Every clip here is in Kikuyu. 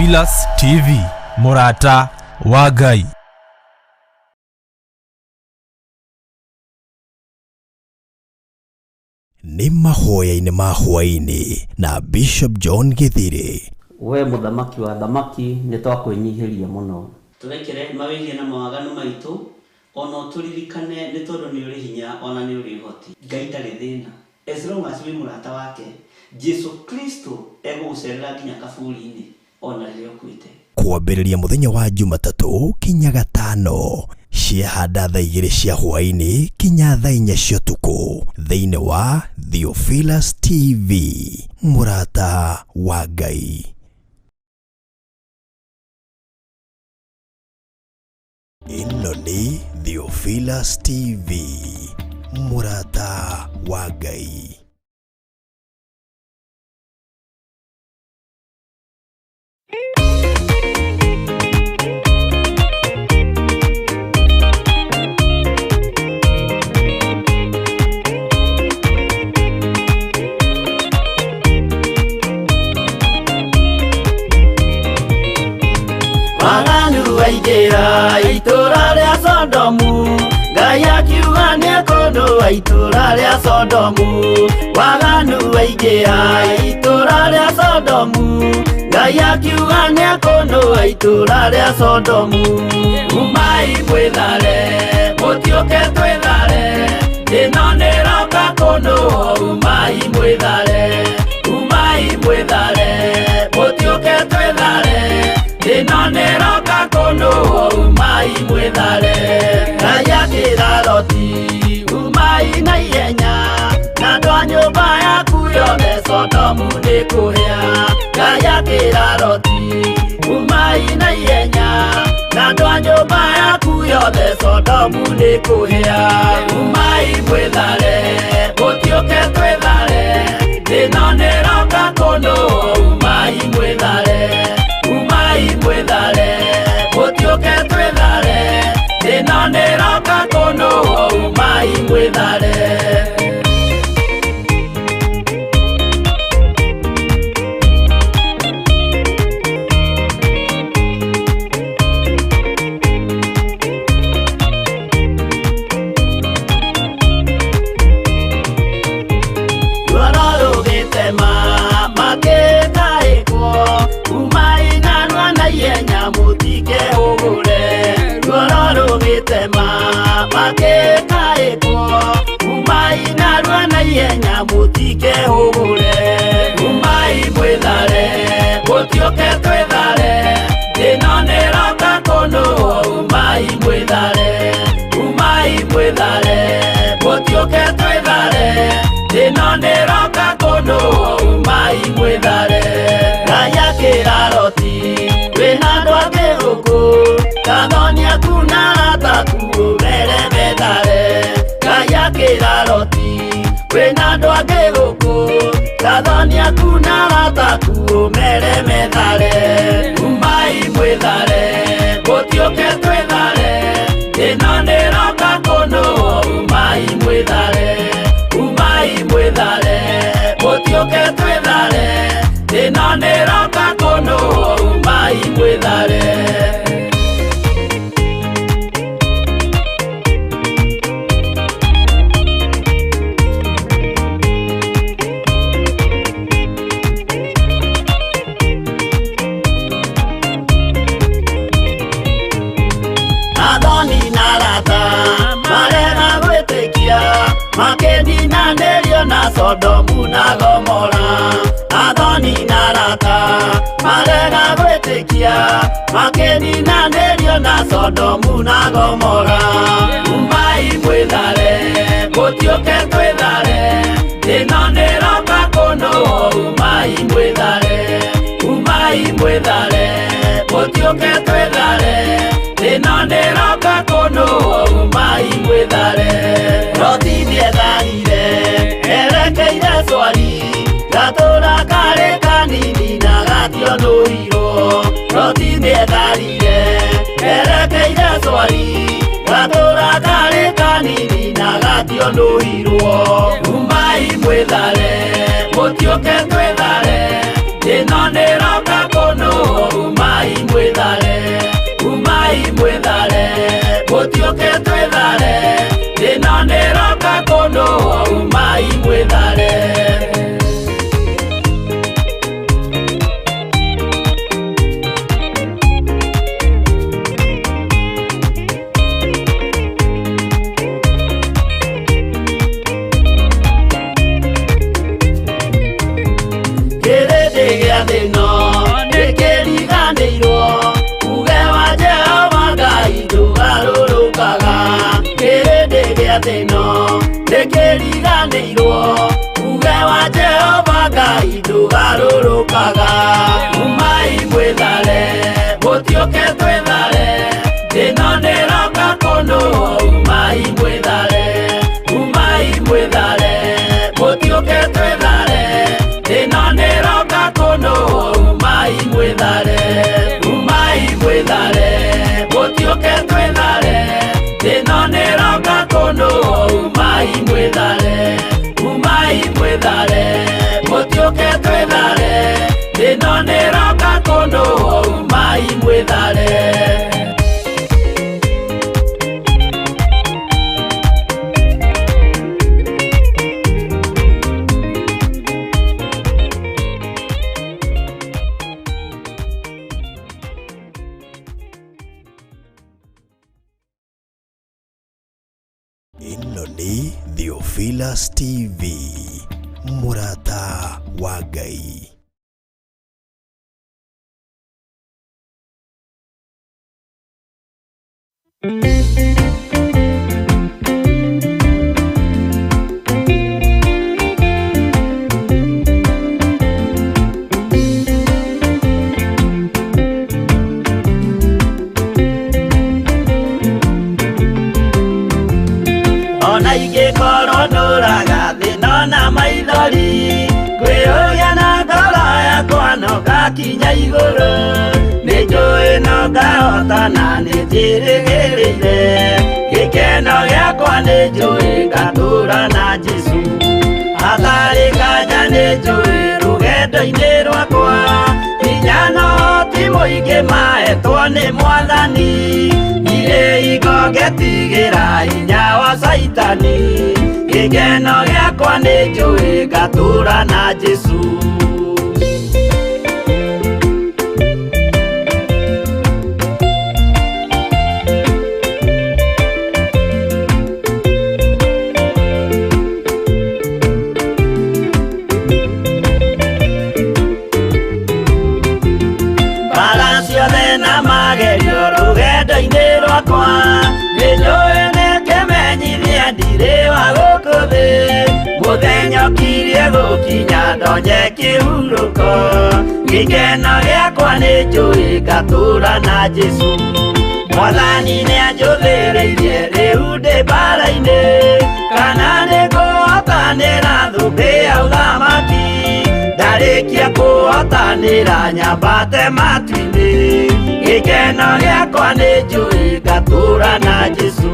Theophilus TV, mũrata wa Ngai. Nĩ mahoya-inĩ ma hwaĩ-inĩ na Bishop John Gĩthirĩ. We mũthamaki wa athamaki, nĩ twakwĩnyihĩria mũno. Tũrekere mawĩhia na mawaganu maitũ, o na ũtũririkane, nĩ tondũ nĩ ũrĩ hinya o na nĩ ũrĩ ũhoti. Ngai ndarĩ thĩna as long as wĩ mũrata wake, Jesu Kristo egũgũcerera nginya kaburi-inĩ o na rĩrĩa ũkuĩte. Kwambĩrĩria mũthenya wa Jumatatũ kinya Gatano ciehanda thaa igĩrĩ cia hwaĩ-inĩ kinya thaa inya cia ũtukũ thĩinĩ wa Theophilus TV, mũrata wa Ngai. Ĩno nĩ Theophilus TV, mũrata wa Ngai. Waganu waingĩra itũra rĩa Sodomu, Ngai akiuga nĩekũnũa itũra rĩa Sodomu. Waganu waingĩra itũra rĩa Sodomu, Ngai akiuga nĩekũnũa itũra rĩa Sodomu. Umai mwĩthare, mũtiũke twĩthare, ĩno nĩroka kũnũa. Umai mwĩthare, umai mwĩthare, mũtiũke twĩthare, ĩno nĩroka kũnũa. Umai mwĩthare. Ngai akĩra Loti, umai na ihenya, na andũ a nyũmba yaku yothe, Sodomu nĩ kũhĩa. Ngai akĩra Loti, umai na ihenya, na andũ a nyũmba yaku yothe, Sodomu nĩ kũhĩa. Umai mwĩthare, mũtiũke twĩthare, ĩno nĩroka kũnũa. Umai mwĩthare, umai mwĩthare, mũtiũke twĩthare, ĩno nĩroka kũnũa. Umai mwĩthare. Ruoro rũgĩtema makĩkaĩkwo, umai narua na ihenya mũtikehũgũre. Ruoro rũgĩtema makĩkaĩkwo, umai narua na ihenya mũtikehũgũre. Umai mwĩthare, mũtiũke twĩthare, ĩno nĩroka kũnũa. Umai mwĩthare, umai mwĩthare, mũtiũke twĩthare, ĩno nĩroka kũnũa. Umai mwĩthare. Ngai akĩra Loti, wĩna andũ angĩ gũkũ, kathoni aku na arata aku ũmere methare. Ngai akĩra Loti, wĩna andũ angĩ gũkũ, kathoni aku na arata aku ũmere methare. Umai mwĩthare, mũtiũke twĩthare, ĩno nĩroka kũnũa. Umai mwĩthare, umai mwĩthare, mũtiũke twĩthare, ĩno nĩroka kũnũa. Umai mwĩthare. Athoni na arata marega gwĩtĩkia, makĩninanĩrio na Sodomu na Gomora. Athoni na arata marega gwĩtĩkia, makĩninanĩrio na Sodomu na Gomora. Umai mwĩthare, mũtiũke twĩthare, ĩno nĩroka kũnũa. Umai mwĩthare, umai mwĩthare, mũtiũke twĩthare, ĩno nĩroka kũnũa. Umai mwĩthare. Loti nĩetharire erekeire Swari, gatũra karĩ kanini na gationũirwo. Loti nĩetharire erekeire Swari, gatũra karĩ kanini na gationũirwo. Umai mwĩthare, mũtiũke twĩthare, ĩno nĩroka kũnũa. Mũtiũke twĩthare, thĩna nĩroka kũndũ umai mwĩthare. Kĩrĩndĩ gĩa thĩno nĩkĩriganĩirwo, uge wa Jehova Ngai ndũgarũrũkaga. Kĩrĩndĩ gĩa thĩno nĩkĩriganĩirwo, uge wa Jehova Ngai ndũgarũrũkaga. Umai mwĩthare, mũtiũke twĩthare, thĩno nĩroka kũndũ umai mwĩthare. Umai mwĩthare, mũtiũke twĩthare, thĩno nĩroka kũndũ umai mwĩthare. Umai mwĩthare, mũtiũke twĩthare, thĩno nĩroka kũndũ umai mwĩthare. Umai mwĩthare, mũtiũke twĩthare, thĩno nĩroka kũndũ umai mwĩthare. Ĩno nĩ Theophilus TV, mũrata wa Ngai. Ona ingĩkorwo ndũraga thĩna na maithori, ngwĩyũria na ngoro yakwa no ngakinya igũrũ. Nĩnjũĩ no ngahotana nĩnjĩrĩgĩrĩire, gĩkeno gĩakwa nĩnjũĩ ngatũũra na Jesũ. Hatarĩ nganja nĩnjũĩ rũgendo-inĩ rwakwa, hinya na ũhoti mũingĩ mahetwo nĩ Mwathani. Ndirĩ hingo ngetigĩra hinya wa Caitani, gĩkeno gĩakwa nĩnjũĩ ngatũũra na Jesũ. Mbara ciothe na magerio rũgendo-inĩ rwakwa, nĩnjũĩ nĩkĩmenyithia ndirĩ wa gũkũ thĩ. Mũthenya ũkirie gũkinya ndonye kĩhurũko, gĩkeno gĩakwa nĩnjũĩ ngatũũra na Jesũ. Mwathani nĩanjũthĩrĩirie rĩu ndĩ mbara-inĩ, kana nĩngũhotanĩra thũmbĩ ya ũthamaki. Ndarĩkia kũhotanĩra nyambate matu-inĩ, gĩkeno gĩakwa nĩnjũĩ ngatũũra na Jesũ.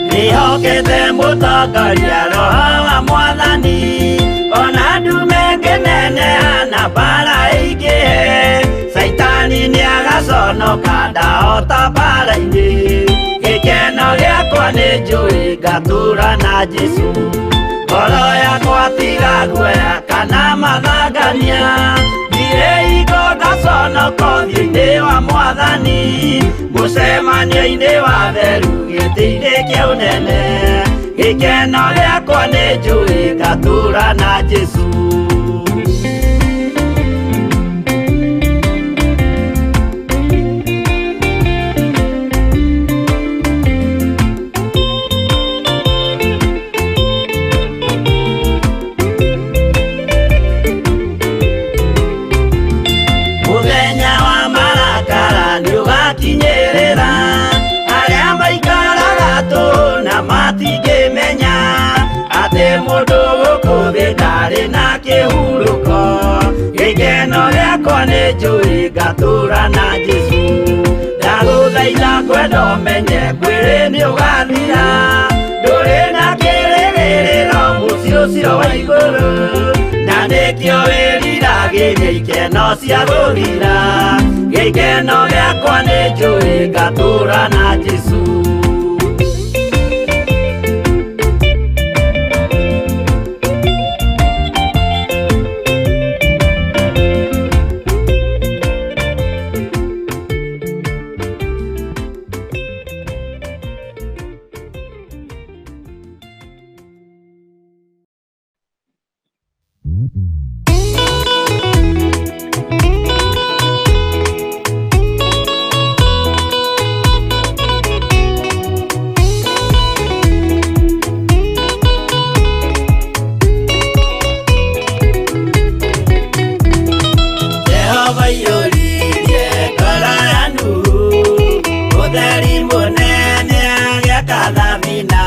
Ndĩhokete mũtongoria Roho wa Mwathani, ona ndume ngĩneneha na mbara ĩingĩhe. Caitani nĩagaconoka ndahota mbara-inĩ, gĩkeno gĩakwa nĩnjũĩ ngatũũra na Jesũ. Ngoro yakwa tiga guoya kana mathangania, ndirĩ hingo ngaconoka ũthiũ-inĩ wa Mwathani. Mũcemanio-inĩ wa theru gĩtĩ-inĩ kĩa ũnene, gĩkeno gĩakwa nĩnjũĩ ngatũũra na Jesũ. Mũthenya wa marakara nĩũgakinyĩrĩra, arĩa maikaraga tũhũ na matingĩmenya atĩ mũndũ gũkũ thĩ ndarĩ na kĩhurũko. Gĩkeno gĩakwa nĩnjũĩ ngatũũra na Jesũ. Ndagũthaitha ngwenda ũmenye mwĩrĩ nĩ ũgathira, ndũrĩ na kĩrĩgĩrĩro mũciĩ ũcio wa igũrũ, na nĩkĩo wĩriragĩria ikeno cia gũthira. Gĩkeno gĩakwa nĩ njũĩ ngatũũra na Jesũ. Jehova iyũririe ngoro ya Nuhu, ũtheri mũnene agĩaka thabina,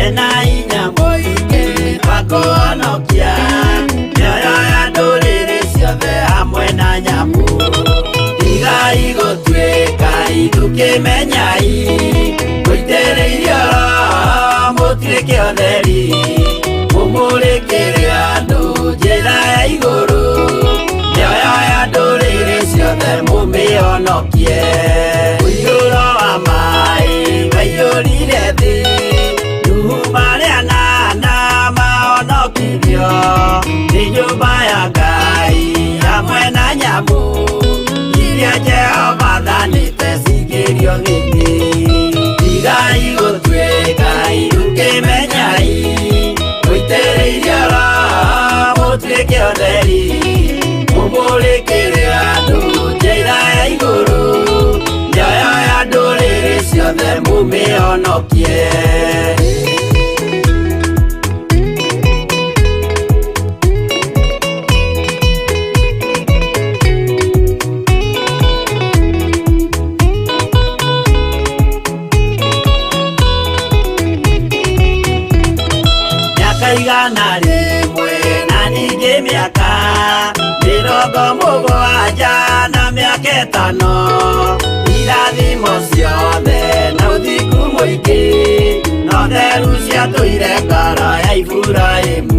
ena hinya mũingĩ wa kũhonokia mĩoyo ya ndũrĩrĩ ciothe hamwe na nyamũ. Tigai gũtuĩka ithukĩmenyai, mũitĩrĩirio Roho mũtuĩke ũtheri, mũmũrĩkĩre andũ njĩra ya igũrũ, mĩoyo ya ndũrĩrĩ ciothe mũmĩhonokie. Mũiyũro wa maĩ waiyũrire thĩ, Nuhu marĩ anana mahonokirio, nĩ nyũmba ya Ngai hamwe na nyamũ iria Jehova athanĩte cingĩrio thĩ. Tigai gũtuĩka ithukĩmenyai, mũitĩrĩirio Roho mũtuĩke ũtheri, mũmũrĩkĩre andũ njĩra ya igũrũ, mĩoyo ya ndũrĩrĩ ciothe mũmĩhonokie. Mĩaka 100 na ningĩ mĩaka 70 na mĩaka 5, irathimo ciothe na ũthingu mũingĩ, na ũtheru ciatũire ngoro ya Iburahĩmu.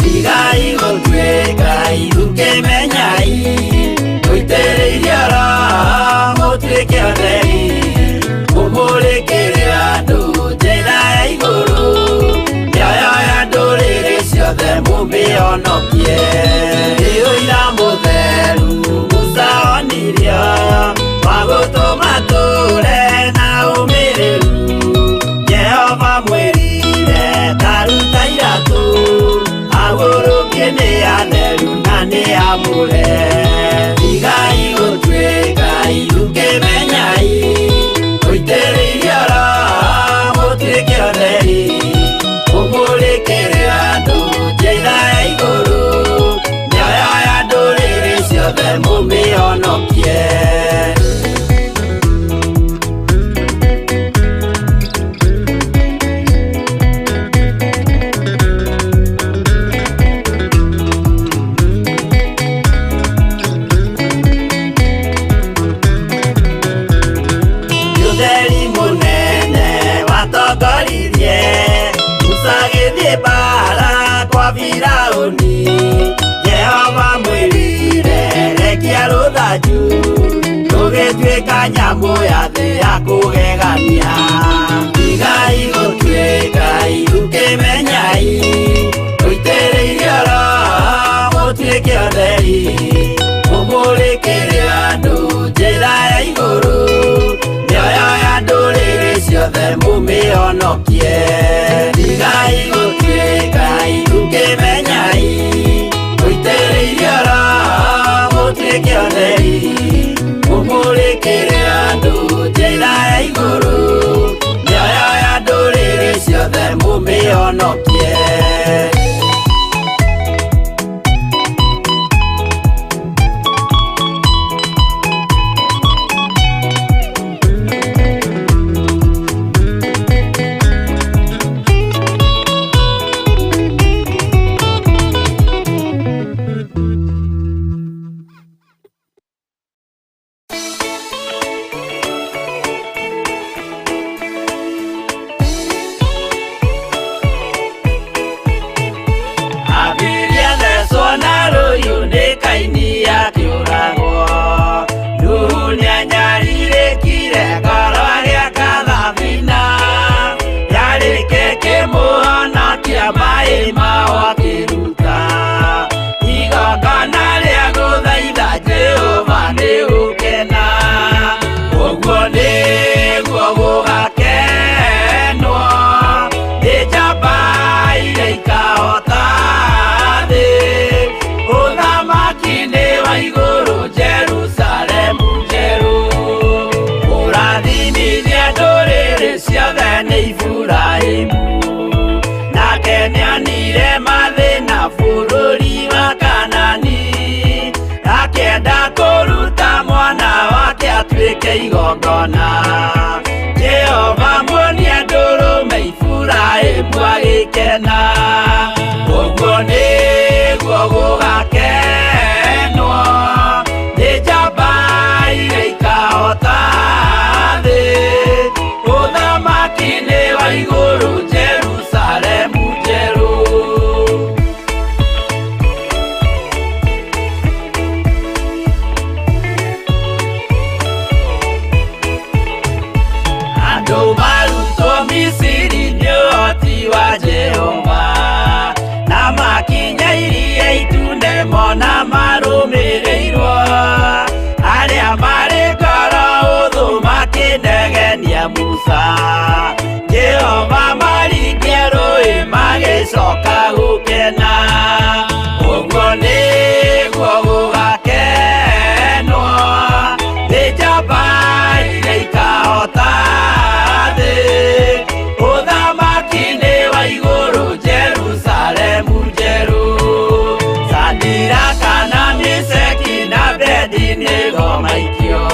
Tigai gũtuĩka ithukĩmenyai, mũitĩrĩirio Roho mũtuĩke ũtheri, mũmũrĩkĩre andũ njĩra ya igũrũ, mĩoyo ya ndũrĩrĩ ciothe mũmĩhonokie. Nĩ ũira mũtheru Musa onirio, wa gũtũma tũre na ũmĩrĩru, Jehova mwĩrire taruta iratũ, agũrũkie nĩ atheru na nĩ amũre. Tigai gũtuĩka ithukĩmenyai, mũitĩrĩirio Roho mũtuĩke ũtheri, mũmũrĩkĩre andũ njĩra ya igũrũ, mĩoyo ya ndũrĩrĩ ciothe mũmĩhonokie. Ũtheri mũnene watongoririe Musa agĩthiĩ mbaara kwa Firaũni, Jehova mwĩrire rekia rũthanju, rũgĩtuĩka nyamũ ya thĩ ya kũgegania. Tigai gũtuĩka ithukĩmenyai, mũitĩrĩirio Roho mũtuĩke ũtheri, mũmũrĩkĩre andũ njĩra ya igũrũ, mĩoyo ya ndũrĩrĩ ciothe mũmĩhonokie. Tigai gũtuĩka ithukĩmenyai, mũitĩrĩirio Roho mũtuĩke ũtheri, mũmũrĩkĩre andũ njĩra ya igũrũ, mĩoyo ya ndũrĩrĩ ciothe mũmĩhonokie. Akĩmũhonokia maĩ mao akĩruta igongona rĩa gũthaitha Jehova nĩ gũkena. Ũguo nĩguo gũgakenwo nĩ njamba iria ikahota thĩ. Ũthamaki-inĩ wa igũrũ Jerusalemu njerũ. Kũrathimithia ndũrĩrĩ ciothe nĩ Iburahĩmu. Nake nĩonire mathĩna bũrũri wa Kanani, akĩenda kũruta mwana wake atuĩke igongona. Jehova muonie ndũrũme Iburahĩmu agĩkena. Ũguo nĩguo gũgakenwo nĩ njamba iria ikahota thĩ. Ũthamaki-inĩ wa igũrũ Jerusalemu njerũ. Andũ marutwo Misiri nĩ ũhoti wa Jehova, na makinya iria itune mona marũmĩrĩirwo. Arĩa marĩ ngoro hũthũ makĩnegenia Musa, Jehova maringie rũĩ magĩcoka gũkena. Ũguo nĩguo gũgakenwo nĩ njamba iria ikahota thĩ. Ũthamaki-inĩ wa igũrũ Jerusalemu njerũ. Sadiraka na Meshaki na Abednego maikio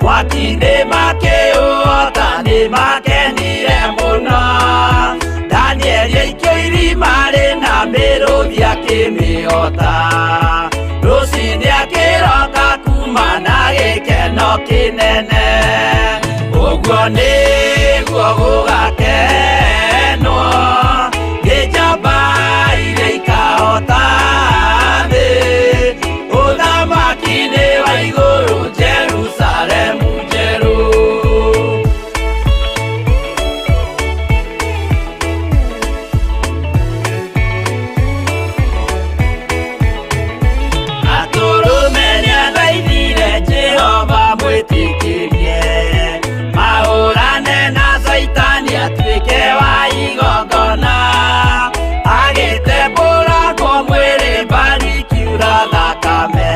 mwaki-inĩ makĩũhota nĩ makenire mũno. Danieli aikio irima rĩna mĩrũthi akĩmĩhota. Rũciinĩ akĩroka kuma na gĩkeno kĩnene. Ũguo nĩguo gũgakenwo nĩ njamba iria ikahota thĩ. Ũthamaki-inĩ wa igũrũ Jerusalemu njerũ. Atũrũme nĩathaithire Jehova mwĩtĩkĩrie, mahũrane na Caitani atuĩke wa igongona. Agĩtembũrangwo mwĩrĩ mbari ikiura thakame,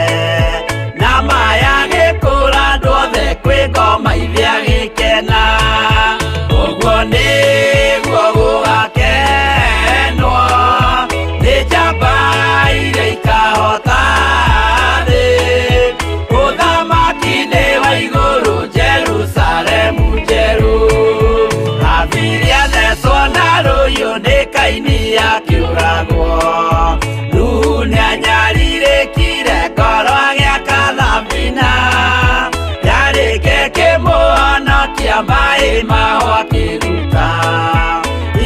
na maya agĩkũra andũ othe kwĩ ngoma ithe agĩkena. Ũguo nĩguo gũgakenwo nĩ njamba iria ikahota thĩ. Ũthamaki-inĩ wa igũrũ Jerusalemu njerũ. Habili athecwo na rũhiũ nĩ Kaini akĩũragwo. Nuhu nĩanyarirĩkire ngoro agĩaka thabina, yarĩke kĩmũhonokia maĩ mao akĩruta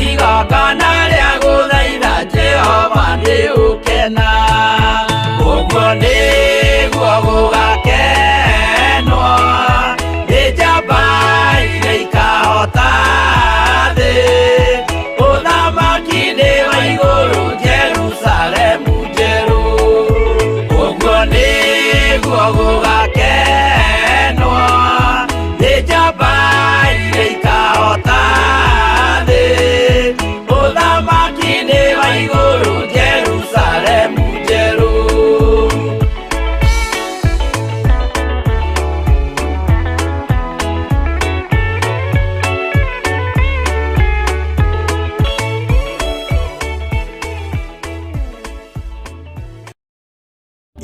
igongona rĩa gũthaitha Jehova nĩ ũkena. Ũguo nĩguo gũgakenwo nĩ njamba iria ikahota thĩ. Ũthamaki-inĩ wa igũrũ Jerusalemu njerũ. Ũguo nĩguo gũgakenwo nĩ njamba iria ikahota thĩ. Ũthamaki-inĩ wa igũrũ Jerusalemu njerũ.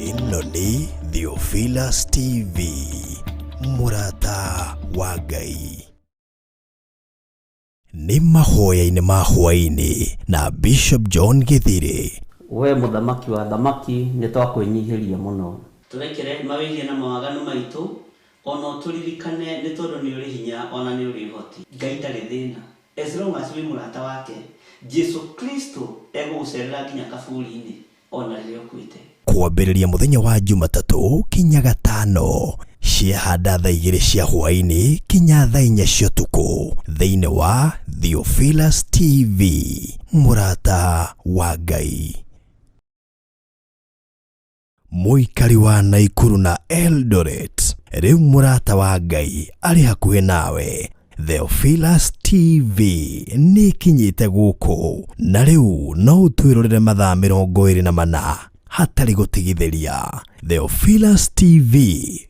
Ĩno nĩ Theophilus TV, mũrata wa Ngai. Nĩ mahoya-inĩ ma hwaĩ-inĩ na Bishop John Gĩthirĩ. We mũthamaki wa thamaki nĩ twakwĩnyihĩria mũno. Tũrekere mawĩhia na mawaganu maitũ, ona ũtũririkane nĩ tondũ nĩ ũrĩ hinya ona nĩ ũrĩ ũhoti. Ngai ndarĩ thĩna. As long as wĩ mũrata wake, Jesu Kristo egũgũcerera nginya kaburi-inĩ ona rĩrĩa ũkuĩte. Kwambĩrĩria mũthenya wa Jumatatũ kinya gatano. Ciahanda thaa 2 cia hwaĩ-inĩ kinya thaa 4 cia ũtukũ thĩinĩ wa Theophilus TV, mũrata wa Ngai. Mũikari wa Naikuru na Eldoret, rĩu mũrata wa Ngai arĩ hakuhĩ nawe. Theophilus TV nĩ ĩkinyĩte gũkũ na rĩu no ũtwĩrorere mathaa 24 hatarĩ gũtigithĩria. Theophilus TV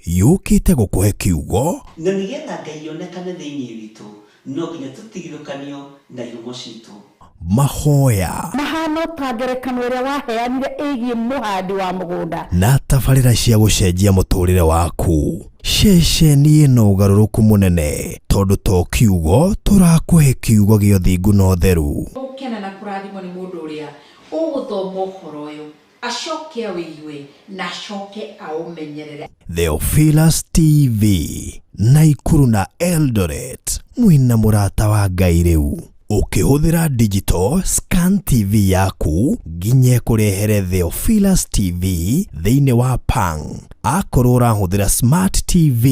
yũkĩte gũkũhe kiugo Na nĩgetha Ngai onekane thĩinĩ witũ, no nginya tũtigithũkanio na ihumo citũ. Mahoya Mahana ta ngerekano ĩrĩa waheanire ĩgiĩ mũhandi wa mũgũnda. Na tabarĩra cia gũcenjia mũtũrĩre waku. Ceceni ĩno ũgarũrũku mũnene tondũ to kiugo tũrakũhe kiugo gĩa ũthingu na ũtheru. Gũkena na kũrathimwo nĩ mũndũ ũrĩa ũgũthoma ũhoro ũyũ, acoke awĩigue na acoke aũmenyerere. Theophilus TV, Naikuru na Eldoret, mwĩna mũrata wa Ngai rĩu. Ũkĩhũthĩra digital scan TV yaku nginya ĩkũrehere Theophilus TV thĩinĩ wa Pang. Akorwo ũrahũthĩra smart TV,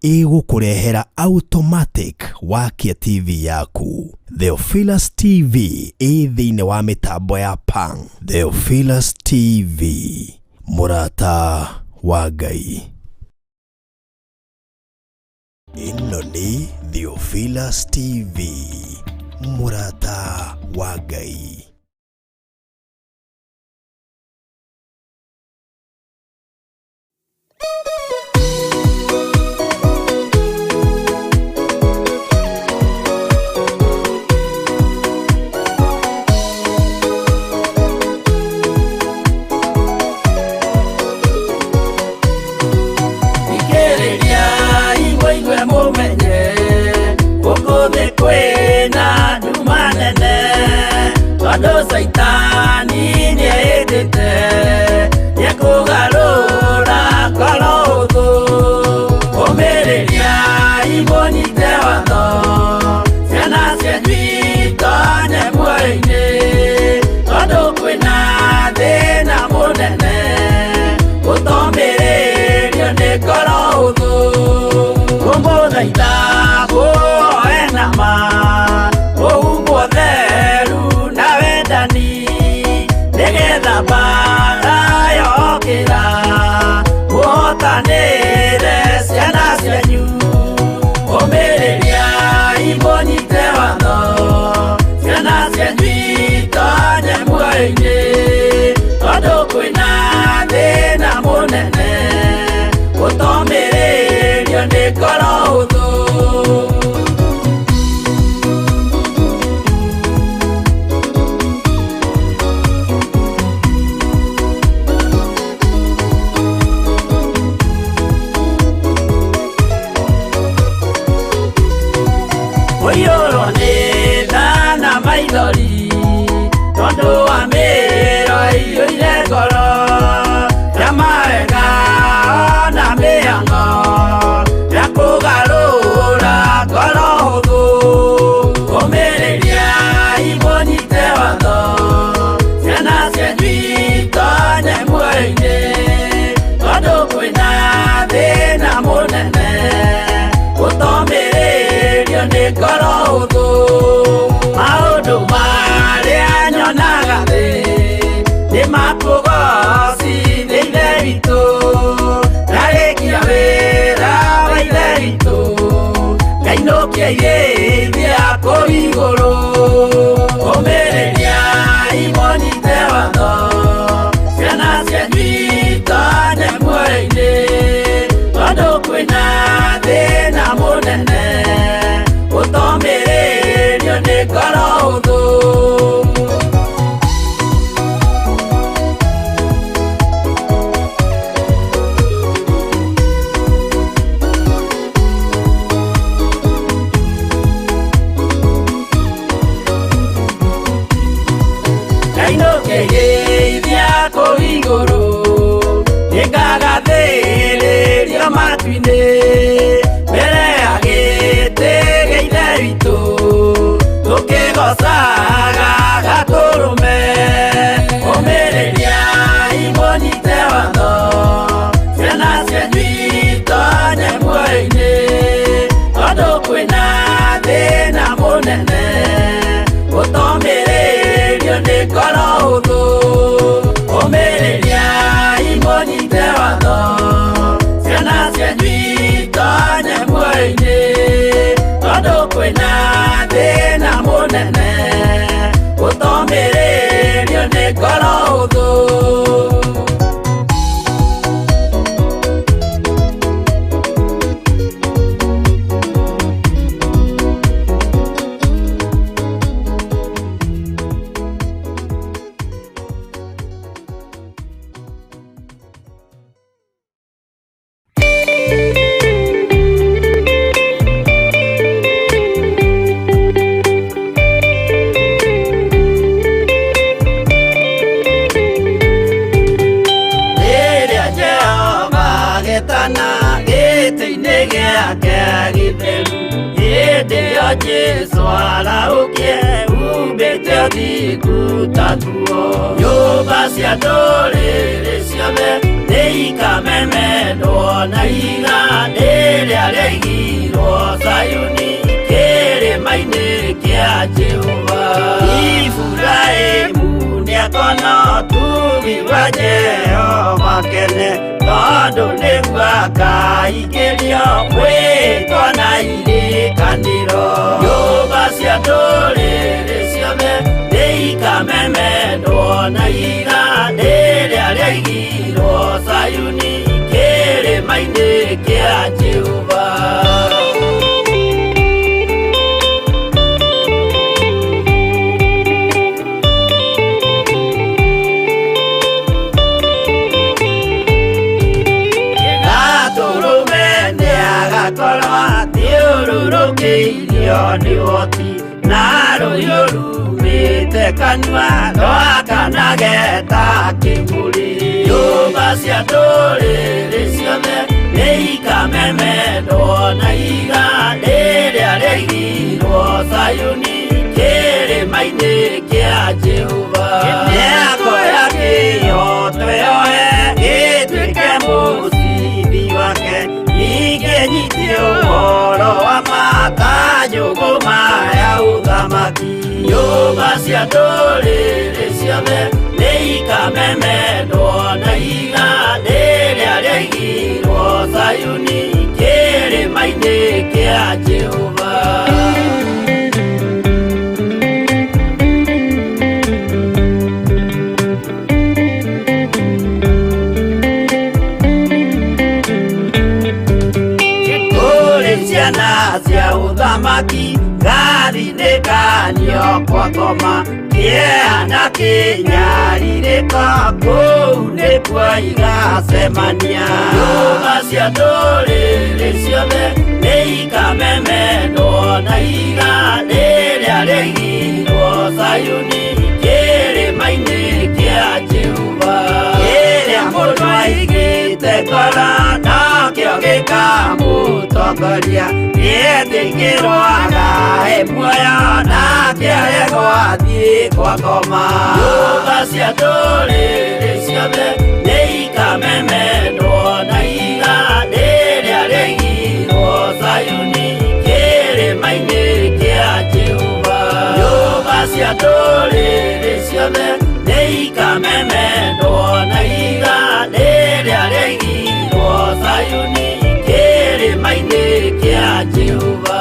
ĩgũkũrehera automatic wakia TV yaku. Theophilus TV ĩ thĩinĩ wa mĩtambo ya Pang. Theophilus TV, mũrata wa Ngai. Ĩno nĩ Theophilus TV, mũrata wa Ngai. Thikĩrĩria igwe mũmenye gũkũ thĩ kwĩna nduma nene, tondũ caitani nĩehĩtĩte nĩekũgarũra ngoro hũthũ. Ũmĩrĩria imũnyite watho, ciana cianyu itonye muoyo-inĩ, tondũ kwĩna thĩna mũnene gũtomĩrĩrio nĩ ngoro hũthũ. Kũmũthaitha mũhoe na ma, mũhumbwo theru na wendani, nĩgetha mbaara yokĩra mũhotanĩre ciana cianyu. Ũmĩrĩria imũnyite watho, ciana cianyu itonye muoyo-inĩ, tondũ kwĩna thĩna mũnene gũtomĩrĩrio nĩ ngoro hũthũ. Ũiyũrwo nĩ tha na maithori, tondũ wa mĩĩro ĩiyũire ngoro, ya mawega na mĩhang'o ya kũgarũra ngoro hũthũ. Ũmĩrĩria imũnyite watho, ciana cianyu itonye muoyo-inĩ, tondũ kwĩna thĩna mũnene gũtomĩrĩrio nĩ ngoro hũthũ. Maũndũ marĩa nyonaga thĩ nĩ makũgocithia Ithe witũ, ndarĩkia wĩra wa Ithe witũ, ngainũkia irĩithia kũu igũrũ. Ũmĩrĩria imũnyite watho, ciana cianyu itonye muoyo-inĩ, tondũ kwĩna thĩna mũnene gũtomĩrĩrio nĩ ngoro hũthũ. Ngainũkĩrĩithia kũu igũrũ, nĩngagathĩrĩrio matu-inĩ, mbere ya gĩtĩ gĩa Ithe witũ, tũkĩgocaga Gatũrũme. Ũmĩrĩria imũnyite watho, ciana cianyu itonye Nĩguo Jesũ arahũkie umbĩte ũthingu ta nguo. Nyũmba cia ndũrĩrĩ ciothe nĩikamemendwo na ihiga rĩrĩa rĩaigirwo Zayuni kĩrĩma-inĩ kĩa Jehova. Iburahĩmu nĩakona ũtugi wa Jehova kene, tondũ nĩguo akaingĩrio mwĩtwa na irĩkanĩro. Nyũmba cia ndũrĩrĩ ciothe nĩikamemendwo na ihiga rĩrĩa rĩaigirwo Zayuni kĩrĩma-inĩ kĩa Jehova. Athiũrũrũkĩirio nĩ ũhoti na rũhiũ rumĩte kanua rwakanage ta kĩmũrĩ. Nyũmba cia ndũrĩrĩ ciothe nĩikamemendwo na ihiga rĩrĩa rĩaigirwo Zayuni kĩrĩma-inĩ kĩa Jehova. Nĩakoya kĩhooto yoe gĩtuĩke mũcibi wake, ningĩ nyite ũhoro wa matanjũgũma ya ũthamaki. Nyũmba cia ndũrĩrĩ ciothe nĩikamemendwo na ihiga rĩrĩa rĩaigirwo Zayuni kĩrĩma-inĩ kĩa Jehova. Ciana cia ũthamaki gathinĩkanio kwa ngoma, kĩeha na kĩnyarirĩko kũu nĩkuo igacemania. Nyũmba cia ndũrĩrĩ ciothe nĩikamemendwo na ihiga rĩrĩa rĩaigirwo Zayuni kĩrĩma-inĩ kĩa Jehova. Kĩrĩa mũndũ aigĩte ngoro nokĩo gĩkamũtongoria, nĩetĩkĩrwo agae muoyo nake aregwo athiĩ kwa ngoma. Nyũmba cia ndũrĩrĩ ciothe nĩikamemendwo na ihiga rĩrĩa rĩaigirwo Zayuni kĩrĩma-inĩ kĩa Jehova. Nyũmba cia ndũrĩrĩ ciothe nĩikamemendwo na ihiga rĩrĩa rĩaigirwo Zayuni kĩrĩma-inĩ kĩa Jehova.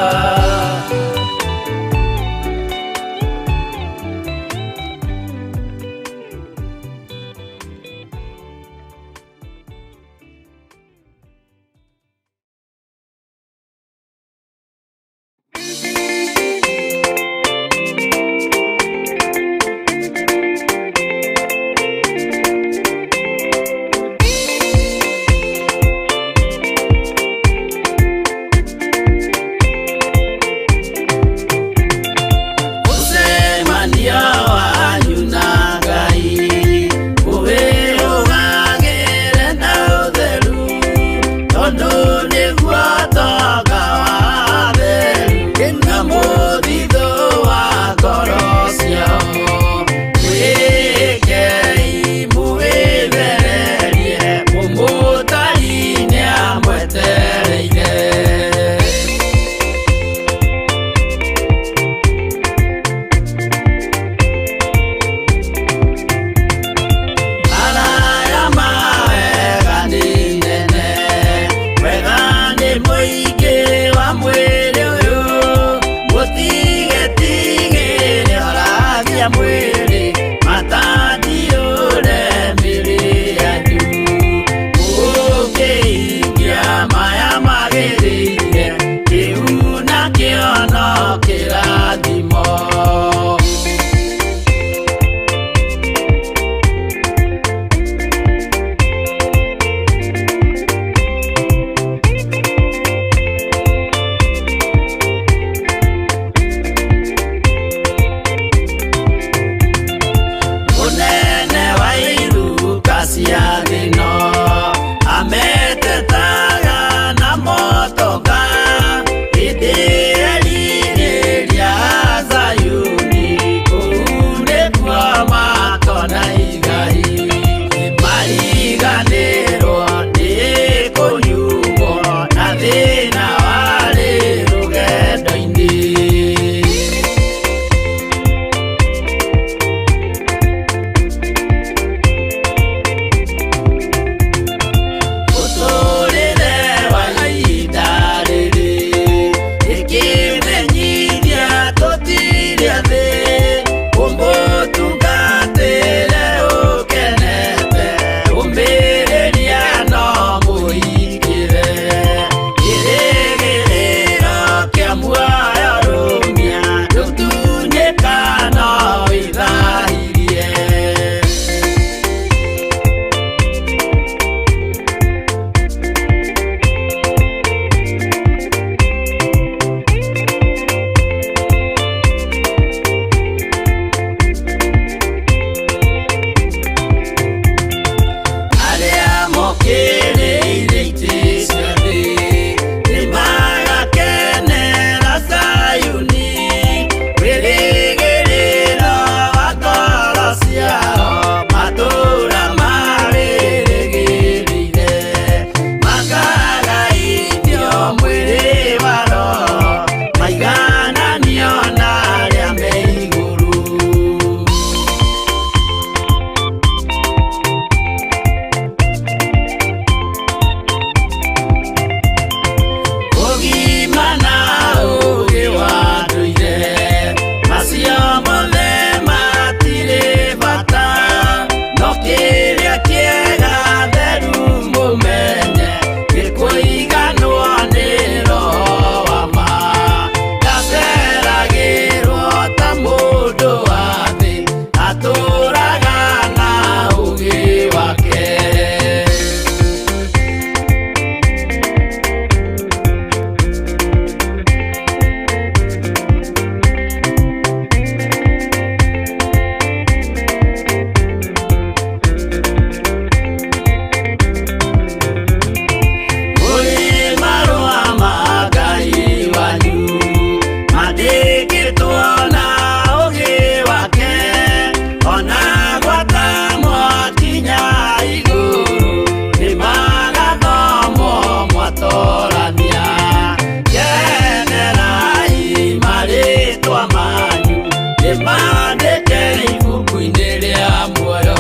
Nĩ maandĩke ibuku-inĩ rĩa muoyo.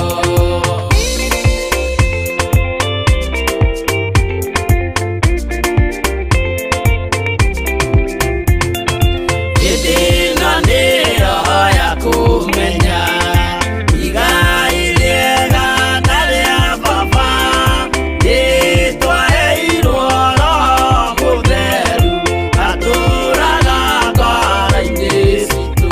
Hĩndĩ ĩno nĩ roho ya kũmenya igai rĩega na rĩa baba, nĩtwaheirwo Roho Mũtheru atũũraga ngoro-inĩ citũ.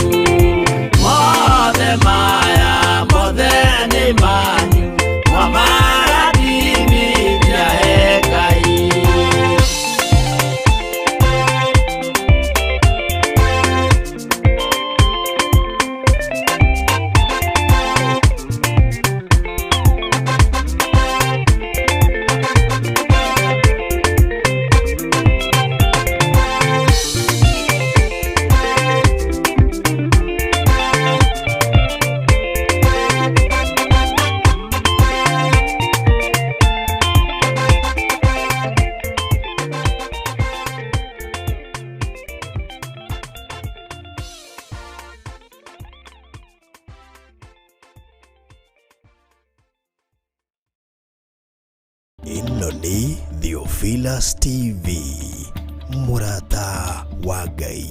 Mothe maya mothe nĩ manyu, mwamarathimithia he Ngai. Ĩno nĩ Theophilus TV, mũrata wa Ngai.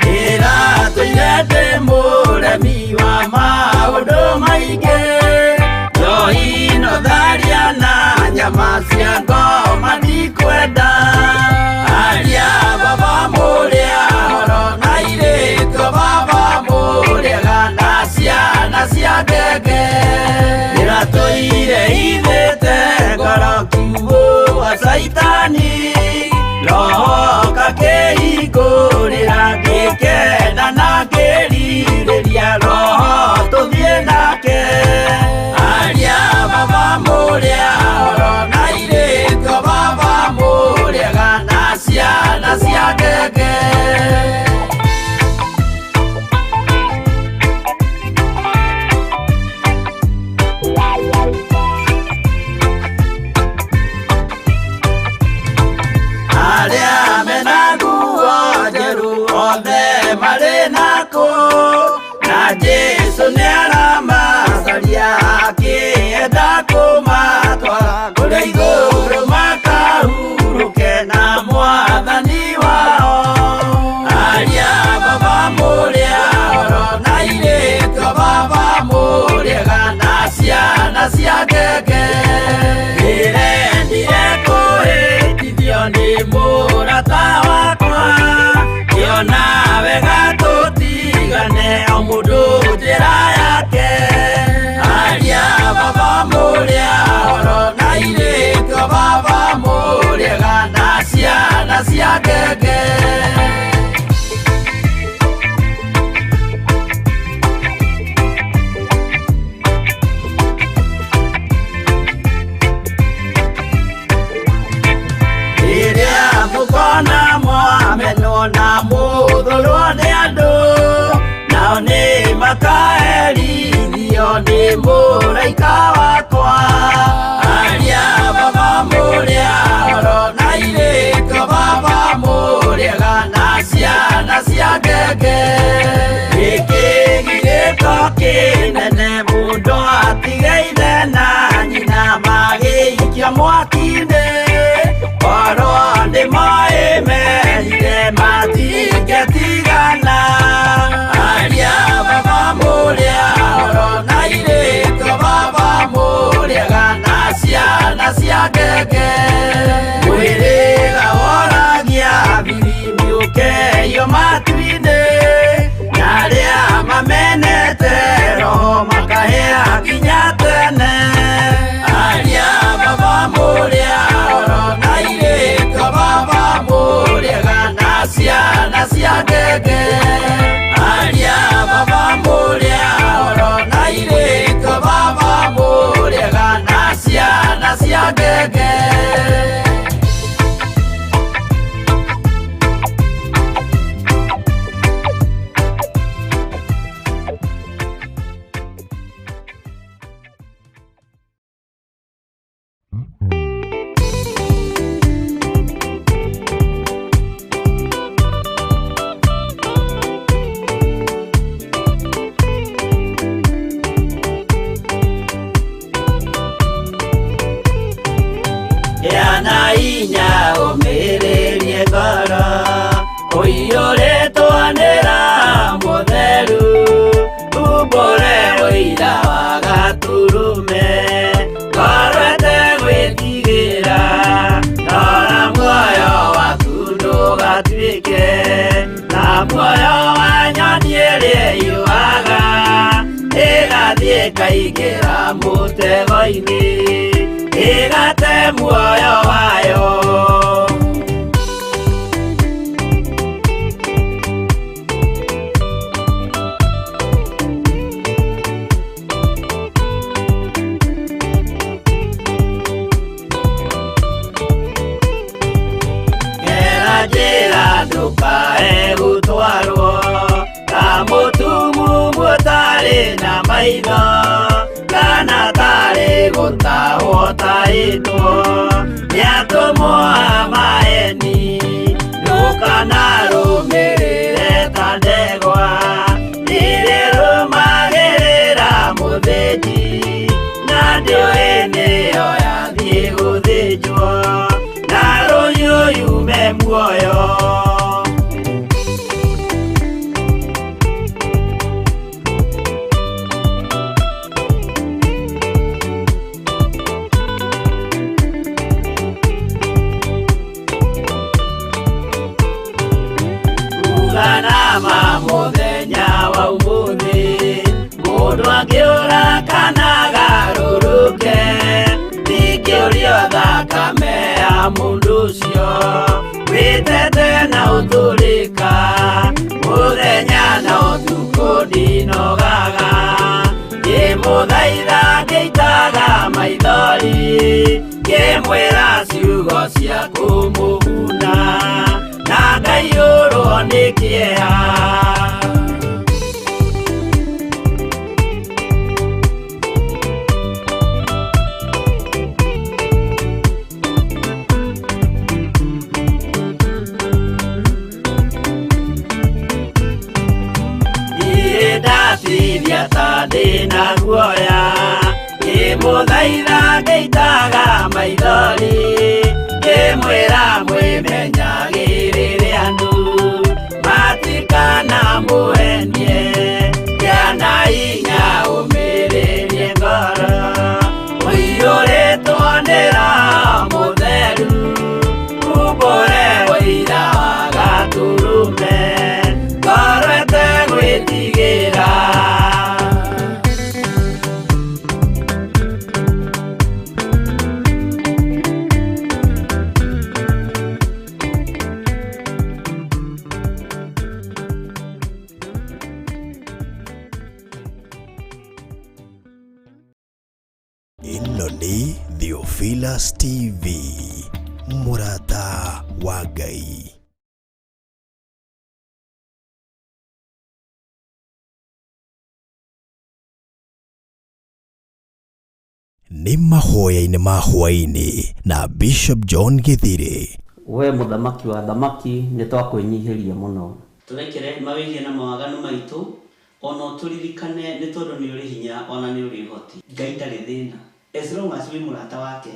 Ndĩratũire ndĩ mũremi wa maũndũ maingĩ, njohi no tharia na nyama cia ngoma ndikwenda. Aria baba mũrĩa horo na airĩtu baba mũrĩega na ciana cia ngenge. Ndĩratũire ithĩte ngoro kiugũ wa Caitani, roho kakĩhingũrĩra ngĩkena na ngĩrirĩria roho tũthiĩ nake. Aria baba mũrĩa horo na airĩtu baba mũrĩega na ciana cia ngenge. Arĩa mena nguo njerũ othe marĩ nakũ, na Jesũ nĩaramacaria akĩenda kũmatwara kũrĩa igũrũ makahurũke na Mwathani wao. Aria baba mũrĩa horo na airĩtu baba mũrĩega na ciana cia ngenge. Ndĩrendire kũhĩtithio nĩ mũrata wakwa, ngĩona wega tũtigane o mũndũ njĩra yake. Aria baba mũrĩa horo na airĩtu baba mũrĩega na ciana cia ngenge. Rĩrĩa mũkona mwamenwo na mũthũrwo nĩ andũ, nao nĩ makaherithio nĩ mũraika wakwa. Aria baba mũrĩa horo na airĩtu baba mũrĩega na ciana cia ngenge. Gĩkĩ gĩgĩko kĩnene mũndũ atige ithe na nyina magĩikia mwaki-inĩ, korwo nĩ moĩ merire matingĩtigana. Aria baba mũrĩa horo na airĩtu baba mũrĩega na ciana cia ngenge. Mwĩrĩga woragia biri mĩũkeio matu-inĩ, na arĩa mamenete roho makahĩa nginya tene. Aria baba mũrĩa horo na airĩtu baba mũrĩega na ciana cia ngenge. Aria baba mũrĩa horo na airĩtu baba mũrĩega na ciana cia ngenge. Ĩkaingĩra mũtego-inĩ ĩgate muoyo wayo. Njĩra ndũkae gũtwarwo ta mũtumumu ũtarĩ na maitho kana tarĩ gũtahwo tahĩtwo nĩ atũmwo a maeni. Ndũkanarũmĩrĩre ta ndegwa irĩrũmagĩrĩra mũthĩnji na ndĩũĩ nĩyo yathiĩ gũthĩnjwo na rũhiũ yume muoyo. Uganama mũthenya wa ũmũthĩ mũndũ angĩũra kana agarũrũke ndingĩũrio thakame ya mũndũ ũcio wĩtete na ũtũrĩka mũthenya na ũtukũ ndinogaga ngĩmũthaitha ngĩitaga maithori ngĩmwĩra ciugo cia kũmũguna na ngaiyũrwo nĩ kĩeha. Ndathithia ta ndĩna guoya ngĩmũthaitha ngĩitaga maithori ngĩmwĩra mwĩmenyagĩrĩre andũ matikanamũhenie kĩana hinya ũmĩrĩrie ngoro ũiyũrĩtwo nĩ Roho Mũtheru umbũre ũira wa Gatũrũme ngoro ĩtegwĩtigĩra. Ĩno nĩ Theophilus TV, mũrata wa Ngai. Nĩ mahoya-inĩ ma hwaĩ-inĩ na Bishop John Githiri. We mũthamaki wa thamaki nĩ twakwĩnyihĩria mũno. Tũrekere mawĩhia na mawaganu maitũ ona ũtũririkane nĩ tondũ nĩ ũrĩ hinya ona nĩ ũrĩ ũhoti. Ngai ndarĩ thĩna as long as wĩ mũrata wake.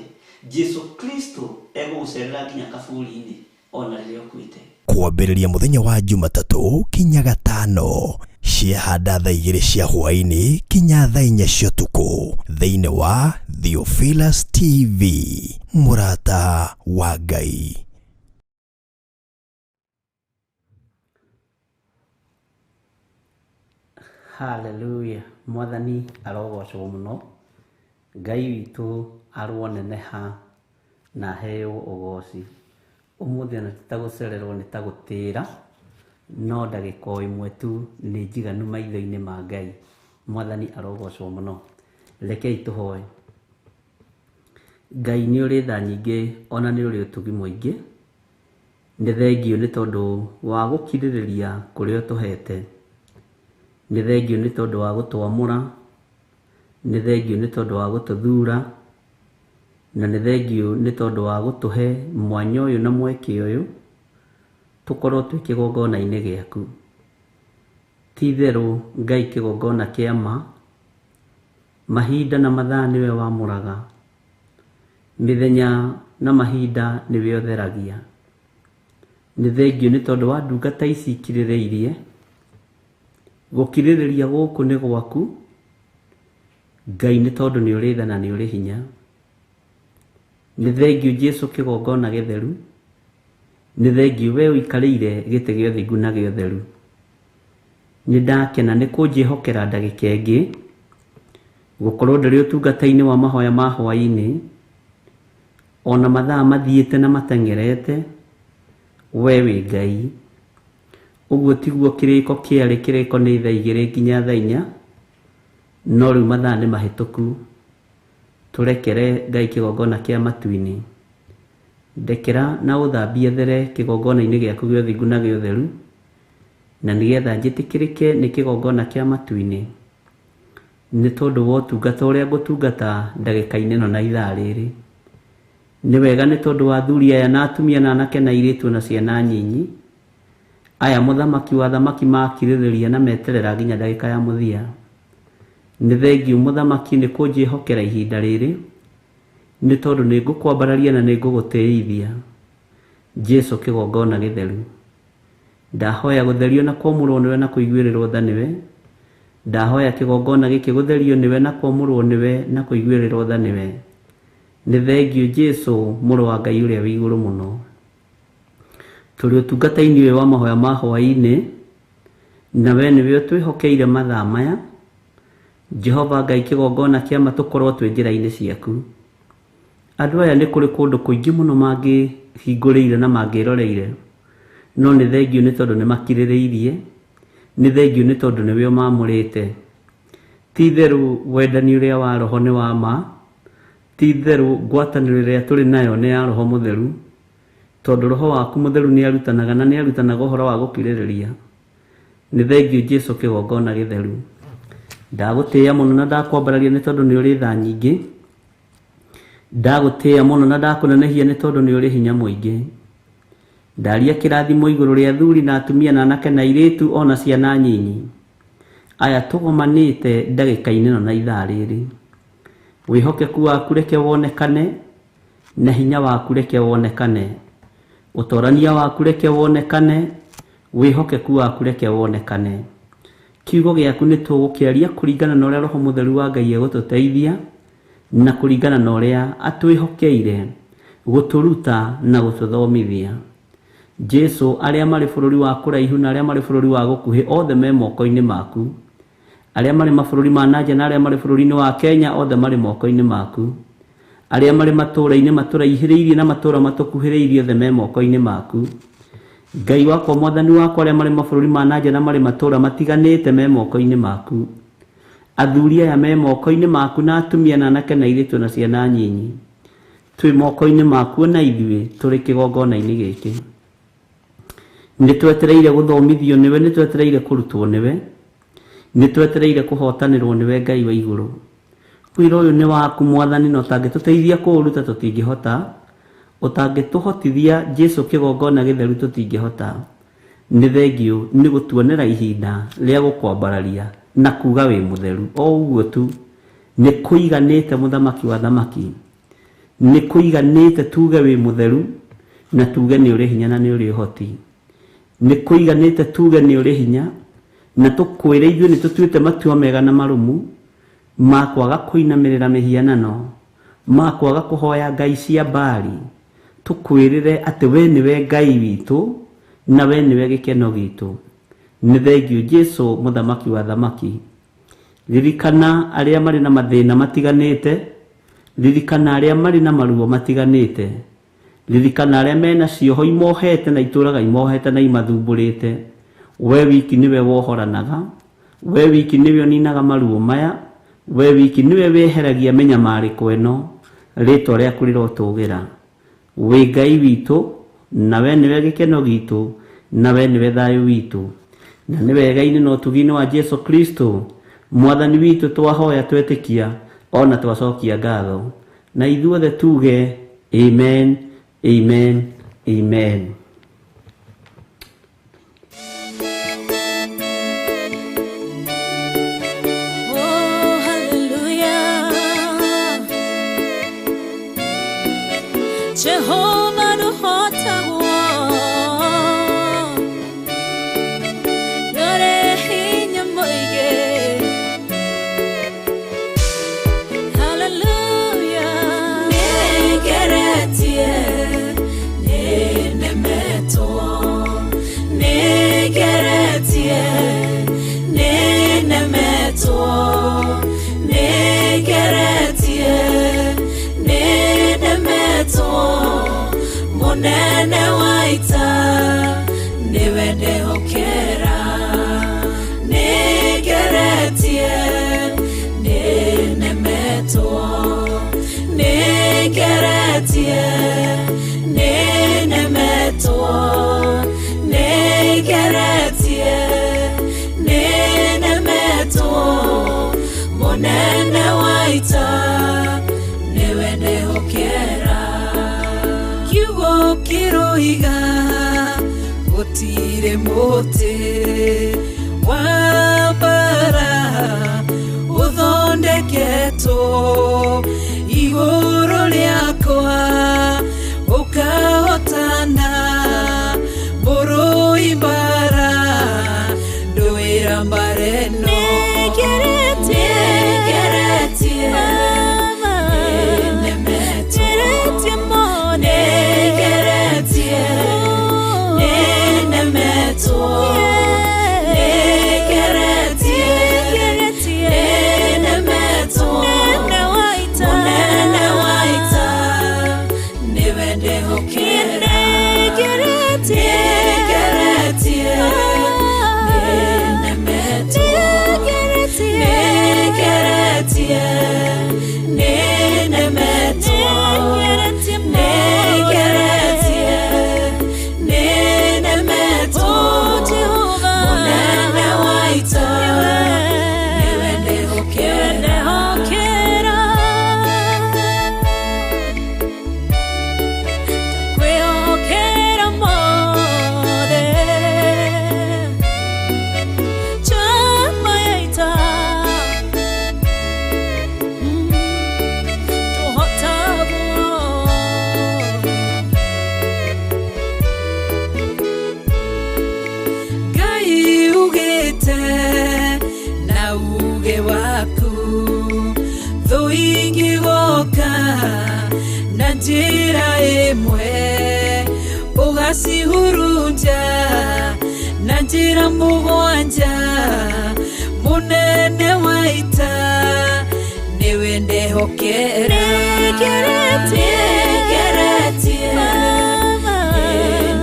Jesu Kristo egũgũcerera nginya kaburi-inĩ ona rĩrĩa ũkuĩte. Kwambĩrĩria mũthenya wa Jumatatũ kinya Gatano ciahanda thaa 2 cia hwaĩ-inĩ kinya thaa 4 cia ũtukũ thĩinĩ wa Theophilus TV, mũrata wa Ngai. Hallelujah. Mwathani arogocwo mũno. Ngai witũ aroneneha na aheo ũgoci. Ũmũthĩ ona ti ta gũcererwo nĩ ta gũtĩra no ndagĩka o ĩmwe tu nĩ njiganu maitho-inĩ ma Ngai. Mwathani arogocwo mũno. Rekei tũhoe. Ngai nĩ ũrĩ tha nyingĩ ona nĩ ũrĩ ũtugi mũingĩ. Nĩ thengio nĩ tondũ wa gũkirĩrĩria kũrĩa ũtũhete. Nĩ thengio nĩ tondũ wa gũtwamũra. Nĩ thengio nĩ tondũ wa gũtũthura. Na nĩ thengio nĩ tondũ wa gũtũhe mwanya ũyũ na mweke ũyũ tũkorwo twĩ kĩgongona-inĩ gĩaku. Ti itherũ Ngai kĩgongona kĩa ma, mahinda na mathaa nĩwe wamũraga, mĩthenya na mahinda nĩwe ũtheragia. Nĩ thengio nĩ tondũ wa ndungata ici ikirĩrĩirie. Gũkirĩrĩria gũkũ nĩ gwaku Ngai nĩ tondũ nĩ ũrĩ tha na nĩ ũrĩ hinya. Nĩ thengio Jesu kĩgongona gĩtheru. Nĩ thengio we ũikarĩire gĩtĩ gĩa ũthingu na gĩa ũtheru. Nĩ ndakena nĩ kũnjĩhokera ndagĩka ĩngĩ Gũkorwo ndĩrĩ ũtungata-inĩ wa mahoya ma hwaĩ-inĩ, ona mathaa mathiĩte na mateng'erete, we wĩ Ngai. Ũguo tiguo kĩrĩko kĩarĩ, kĩrĩko nĩ thaa igĩrĩ nginya thaa inya, no rĩu mathaa nĩ mahĩtũku. Tũrekere Ngai kĩgongona kĩa matu-inĩ. Ndekera na ũthambie there kĩgongona-inĩ gĩaku gĩa ũthingu na gĩa ũtheru, na nĩgetha njĩtĩkĩrĩke nĩ kĩgongona kĩa matu-inĩ, nĩ tondũ wa ũtungata ũrĩa ngũtungata ndagĩka-inĩ ĩno na ithaa rĩrĩ. Nĩ wega nĩ tondũ wa athuri aya na atumia na anake na airĩtu na ciana nyinyi, aya mũthamaki wa athamaki makirĩrĩria na meterera nginya ndagĩka ya mũthia. Nĩ thengiũ mũthamaki nĩ kũnjĩhokera ihinda rĩrĩ, nĩ tondũ nĩ ngũkwambararia na nĩ ngũgũtĩithia. Jesu kĩgongona gĩtheru. Ndahoya gũtherio na kwamũrwo nĩwe na kũiguĩrĩrwo tha nĩwe. Ndahoya kĩgongona gĩkĩ gũtherio nĩwe na kwamũrwo nĩwe na kũiguĩrĩrwo tha nĩwe. Nĩ thengiũ Jesu mũrũ wa Ngai ũrĩa wĩ igũrũ mũno. Tũrĩ ũtungata-inĩ ũyũ wa mahoya ma hwaĩ-inĩ, na we nĩwe ũtwĩhokeire mathaa maya. Jehova Ngai kĩgongona kĩa ma tũkorwo twĩ njĩra-inĩ ciaku. Andũ aya nĩ kũrĩ kũndũ kũingĩ mũno mangĩhingũrĩire na mangĩroreire, no nĩ thengiũ nĩ tondũ nĩ makirĩrĩirie, nĩ thengiũ nĩ tondũ nĩwe ũmamũrĩte. Ti itherũ wendani ũrĩa wa roho nĩ wa ma, ti itherũ ngwatanĩro ĩrĩa tũrĩ nayo nĩ ya roho mũtheru, tondũ roho waku mũtheru nĩ arutanaga na nĩ arutanaga ũhoro wa gũkirĩrĩria. Nĩ thengiũ Jesu kĩgongona gĩtheru. Ndagũtĩĩa mũno na ndakwambararia nĩ tondũ nĩ ũrĩ tha nyingĩ. Ndagũtĩĩa mũno na ndakũnenehia nĩ tondũ nĩ ũrĩ hinya mũingĩ. Ndaria kĩrathimo igũrũ rĩa athuri na atumia na anake na airĩtu ona ciana nyinyi, aya tũgomanĩte ndagĩka-inĩ ĩno na ithaa rĩrĩ. Wĩhokeku waku reke wonekane, na hinya waku reke wonekane, ũtorania waku reke wonekane, wĩhokeku waku reke wonekane. Kiugo gĩaku nĩ tũgũkĩaria kũringana na ũrĩa Roho Mũtheru wa Ngai egũtũteithia, na kũringana na ũrĩa atwĩhokeire gũtũruta na gũtũthomithia. Jesu, arĩa marĩ bũrũri wa kũraihu na arĩa marĩ bũrũri wa gũkuhĩ othe me moko-inĩ maku. Arĩa marĩ mabũrũri ma nanja na arĩa marĩ bũrũri-inĩ wa Kenya othe marĩ moko-inĩ maku. Arĩa marĩ matũũra-inĩ matũraihĩrĩirie na matũũra matũkuhĩrĩirie othe me moko-inĩ maku. Ngai wakwa, mwathani wakwa, arĩa marĩ mabũrũri ma nanja na marĩ matũũra matiganĩte me moko-inĩ maku. Athuri aya me moko-inĩ maku na atumia na anake na airĩtu na ciana nyinyi, twĩ moko-inĩ maku na ithuĩ tũrĩ kĩgongona-inĩ gĩkĩ. Nĩ twetereire gũthomithio nĩwe, nĩ twetereire kũrutwo nĩwe, nĩ twetereire kũhotanĩrwo nĩwe Ngai wa igũrũ. Wĩra ũyũ nĩ waku mwathani, na ũtangĩtũteithia kũũruta tũtingĩhota, ũtangĩtũhotithia Jesu kĩgongona gĩtheru tũtingĩhota. Nĩ thengiũ nĩ gũtuonera ihinda rĩa gũkwambararia na kuga wĩ mũtheru. O ũguo tu nĩ kũiganĩte mũthamaki wa thamaki, nĩ kũiganĩte tuge wĩ mũtheru na tuge nĩ ũrĩ hinya na nĩ ũrĩ ũhoti. Nĩ kũiganĩte tuge nĩ ũrĩ hinya na tũkwĩre ithuĩ nĩ tũtuĩte matua mega na marũmu ma kwaga kũinamĩrĩra mĩhianano, ma kwaga kũhoya ngai cia Baali. Tũkwĩrĩre atĩ we nĩwe Ngai witũ na we nĩwe gĩkeno gitũ. Nĩ thengiũ Jesu mũthamaki wa thamaki. Ririkana arĩa marĩ na mathĩna matiganĩte, ririkana arĩa marĩ na maruo matiganĩte, ririkana arĩa mena cioho imohete na itũraga imohete na imathumbũrĩte. We wiki nĩwe wohoranaga, we wiki nĩwe ũninaga maruo maya, we wiki nĩwe weheragia mĩnyamarĩko ĩno. Rĩtwa rĩaku rĩrotũgĩra. Wĩ Ngai witũ, na we nĩwe gĩkeno gitũ, na we nĩwe thayũ witũ. Na nĩ wega-inĩ na ũtugi-inĩ wa Jesu Kristo mwathani witũ twahoya twetĩkia ona twacokia ngatho, na ithuothe tuge amen, amen, amen. Oh, hallelujah. Jehovah nũhotagwo, nĩũrĩ hinya mũingĩ. Hallelujah. Nĩngeretie, nĩnemetwo, nĩngeretie, nĩnemetwo, nĩngeretie. Munene wa ita niwe ndehokera Nĩngeretie nĩnemetwo Nĩngeretie nĩnemetwo Nĩngeretie nĩnemetwo Munene wa ita niwe ndehokera Kiugo kĩroiga gũtirĩ mũtĩ wa mbara ũthondeketwo igũrũ rĩakwa ũkahotana mũrũi mbara ndũĩra mbara ĩno Nĩngeretie nĩnemetwo Nĩngeretie nĩnemetwo Nĩngeretie nĩnemetwo Munene wa ita niwe ndehokera Nĩngeretie nĩnemetwo Nĩngeretie nĩnemetwo Nĩngeretie nĩnemetwo Munene wa ita niwe ndehokera Kwĩhokera mothe Chama ya ita Tũhotagwo Ngai ugĩte na uge waku thũ ingĩgoka na njĩra ĩmwe ũgacihurunja na njĩra mũgwanja Munene wa ita nĩwe ndehokera Nĩngeretie Nĩngeretie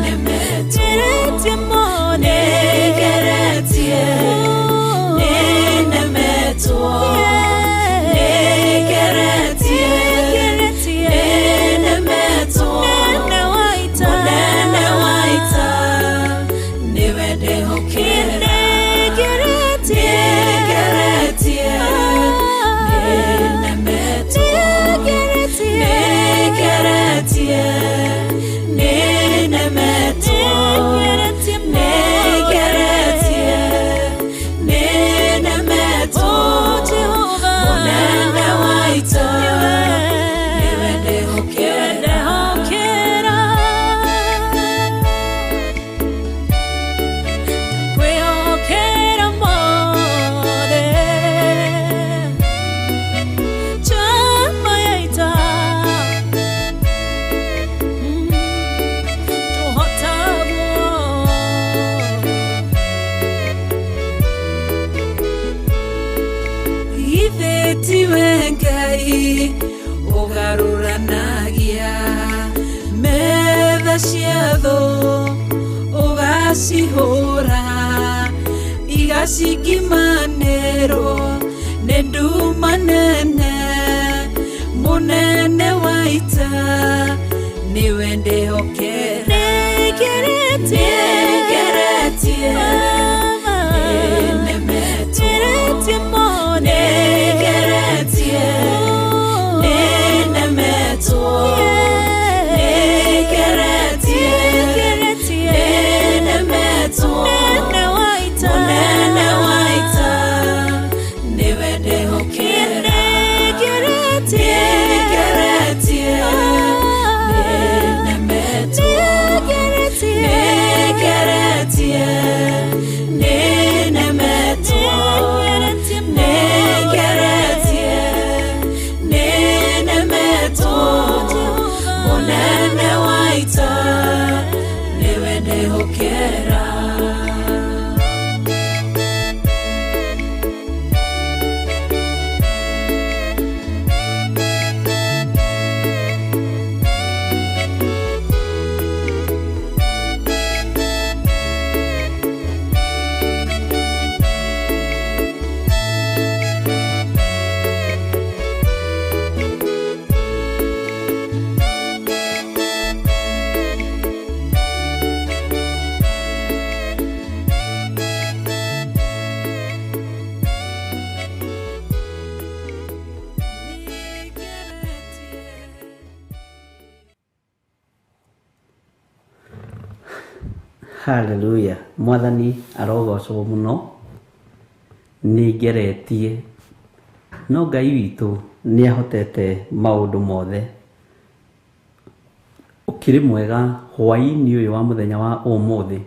nĩnemetwo Nĩngeretie nĩnemetwo Nĩngeretie nĩnemetwo Munene wa ita niwe ndehokera Nĩngeretie nĩnemetwo Nĩngeretie nĩnemetwo Nĩngeretie nĩnemetwo Munene wa ita niwe ndehokera Kwĩhokera mothe Chama ya ita Tũhotagwo Githĩ tiwe Ngai ũgarũranagia metha cia thũ ũgacihũra igacingimanĩrwo nĩ nduma nene Munene wa ita nĩwe ndehokera Nĩngeretie Nĩngeretie nĩnemetwo Nĩngeretie nĩnemetwo Nĩngeretie nĩnemetwo Munene wa ita niwe ndehokera Nĩngeretie Nĩngeretie Hallelujah. Mwathani arogocwo mũno, nĩ ngeretie no Ngai witũ nĩ ahotete maũndũ mothe. Ũkĩrĩ mwega hwaĩ-inĩ ũyũ wa mũthenya wa ũmũthĩ.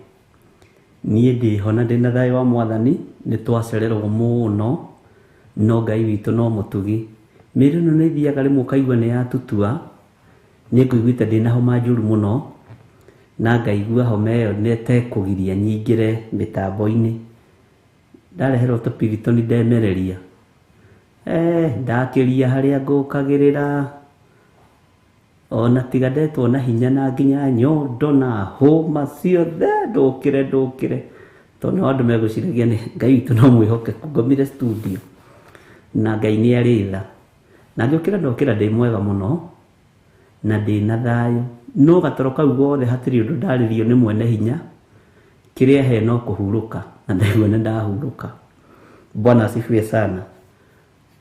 Niĩ ndĩho na ndĩna thayũ wa Mwathani, nĩ twacererwo mũno no Ngai witũ no mũtugi. Mĩĩrĩ ĩno nĩ ĩthiaga rĩmwe ũkaigua nĩ yatutua. Niĩ ngũiguĩte ndĩna homa njũru mũno na ngaigua homa ĩyo nĩtekũgiria nyingĩre mĩtambo-inĩ. Ndareherwo tũpiritoni ndemereria, ndakĩria harĩa ngũkagĩrĩra, ona tiga ndetwo na hinya na nginya nyondo na hũma ciothe, ndũkĩre ndũkĩre, tondũ nao andũ megũciragia nĩ Ngai witũ no mwĩhokeku. Ngomire studio na Ngai nĩ arĩ tha, na ngĩũkĩra ndokĩra ndĩ mwega mũno na ndĩna thayũ. No gatoro kau gothe hatirĩ ũndũ ndarĩrio nĩ mwene hinya, kĩrĩa he no kũhurũka, na ndaigua nĩ ndahurũka. Bwana asifiwe sana.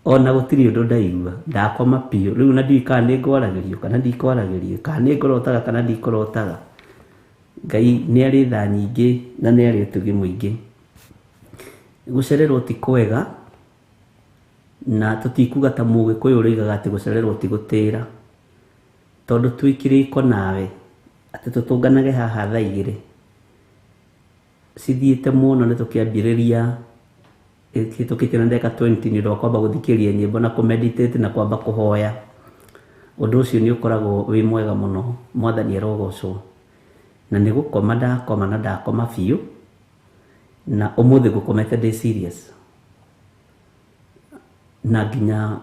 Ona gũtirĩ ũndũ ndaigua, ndakoma biũ. Rĩu na ndiũĩ kana nĩ ngwaragĩrio kana ndikwaragĩrio, kana nĩ ngũrotaga kana ndikũrotaga. Ngai nĩ arĩ tha nyingĩ na nĩ arĩ ũtugi mũingĩ. Gũcererwo ti kwega, na tũtikuga ta Mũgĩkũyũ ũrĩoigaga atĩ gũcererwo ti gũtĩra, tondũ twĩ kĩrĩko nawe atĩ tũtũnganage haha thaa igĩrĩ cithiĩte mũno, nĩ tũkĩambĩrĩria kĩhĩtũkĩte na ndagĩka 20 nĩ ũndũ wa kwamba gũthikĩrĩria nyĩmbo na kũmeditate na kwamba kũhoya. Ũndũ ũcio nĩ ũkoragwo wĩ mwega mũno. Mwathani arogocwo. Na nĩ gũkoma ndakoma na ndakoma biũ, na ũmũthĩ ngũkomete ndĩ serious na nginya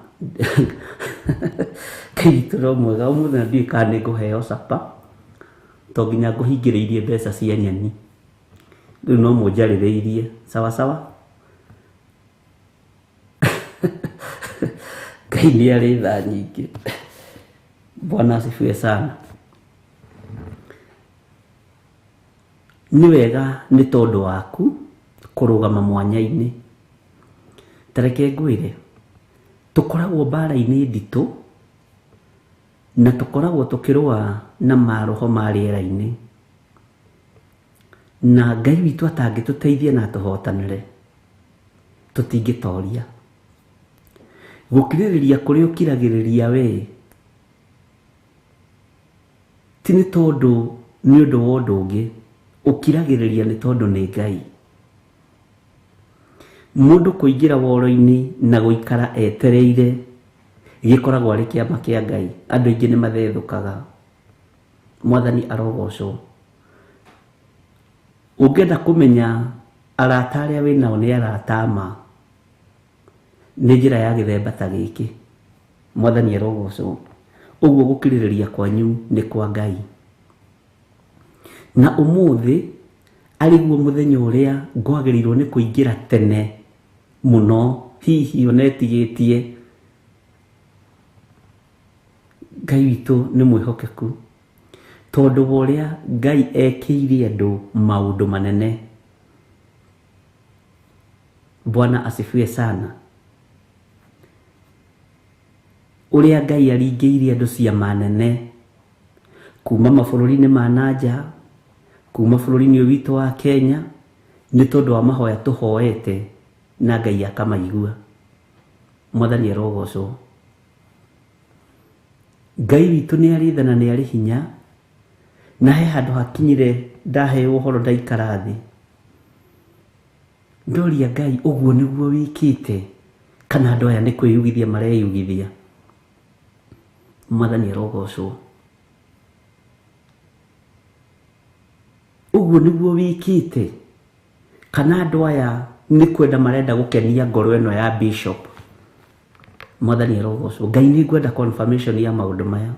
Ngai witũ no mwega. Ũmũthĩ na ndiũĩ kana nĩ ngũheo capa, to nginya ngũhingĩrĩirie mbeca cia nyeni. Rĩu no mũnjarĩrĩirie sawa sawa. Ngai nĩ arĩ tha nyingĩ. Bwana asifiwe sana. Nĩ wega nĩ tondũ waku kũrũgama mwanya-inĩ. Ta reke ngwĩre, tũkoragwo mbara-inĩ nditũ na tũkoragwo tũkĩrũa na maroho ma rĩera-inĩ, na Ngai witũ atangĩtũteithia na atũhotanĩre tũtingĩtoria. Gũkirĩrĩria kũrĩa ũkiragĩrĩria we ti nĩ tondũ nĩ ũndũ wa ũndũ ũngĩ, ũkiragĩrĩria nĩ tondũ nĩ Ngai. Mũndũ kũingĩra woro-inĩ na gũikara etereire gĩkoragwo arĩ kĩama kĩa Ngai. Andũ aingĩ nĩ mathethũkaga. Mwathani arogocwo. Ũngĩenda kũmenya arata arĩa wĩnao nĩ arata ma, nĩ njĩra ya gĩthemba ta gĩkĩ. Mwathani arogocwo. Ũguo gũkirĩrĩria kwanyu nĩ kwa Ngai. Na ũmũthĩ arĩguo mũthenya ũrĩa ngwagĩrĩirwo nĩ kũingĩra tene mũno, hihi ona etigĩtie. Ngai witũ nĩ mwĩhokeku, tondũ wa ũrĩa Ngai ekĩire andũ maũndũ manene. Bwana asifiwe sana. Ũrĩa Ngai aringĩire andũ ciama nene kuma mabũrũri-inĩ ma nanja, kuma bũrũri-inĩ ũyũ witũ wa Kenya, nĩ tondũ wa mahoya tũhoete na Ngai akamaigua. Mwathani arogocwo. Ngai witũ nĩ arĩ tha na nĩ arĩ hinya, na he handũ hakinyire ndaheo ũhoro ndaikara thĩ, ndoria Ngai ũguo nĩguo wĩkĩte kana andũ aya nĩ kwĩyugithia mareyugithia. Mwathani arogocwo. Ũguo nĩguo wĩkĩte kana andũ aya nĩ kwenda marenda gũkenia ngoro ĩno ya bishop. Mwathani arogocwo. Ngai nĩ ngwenda confirmation ya maũndũ maya,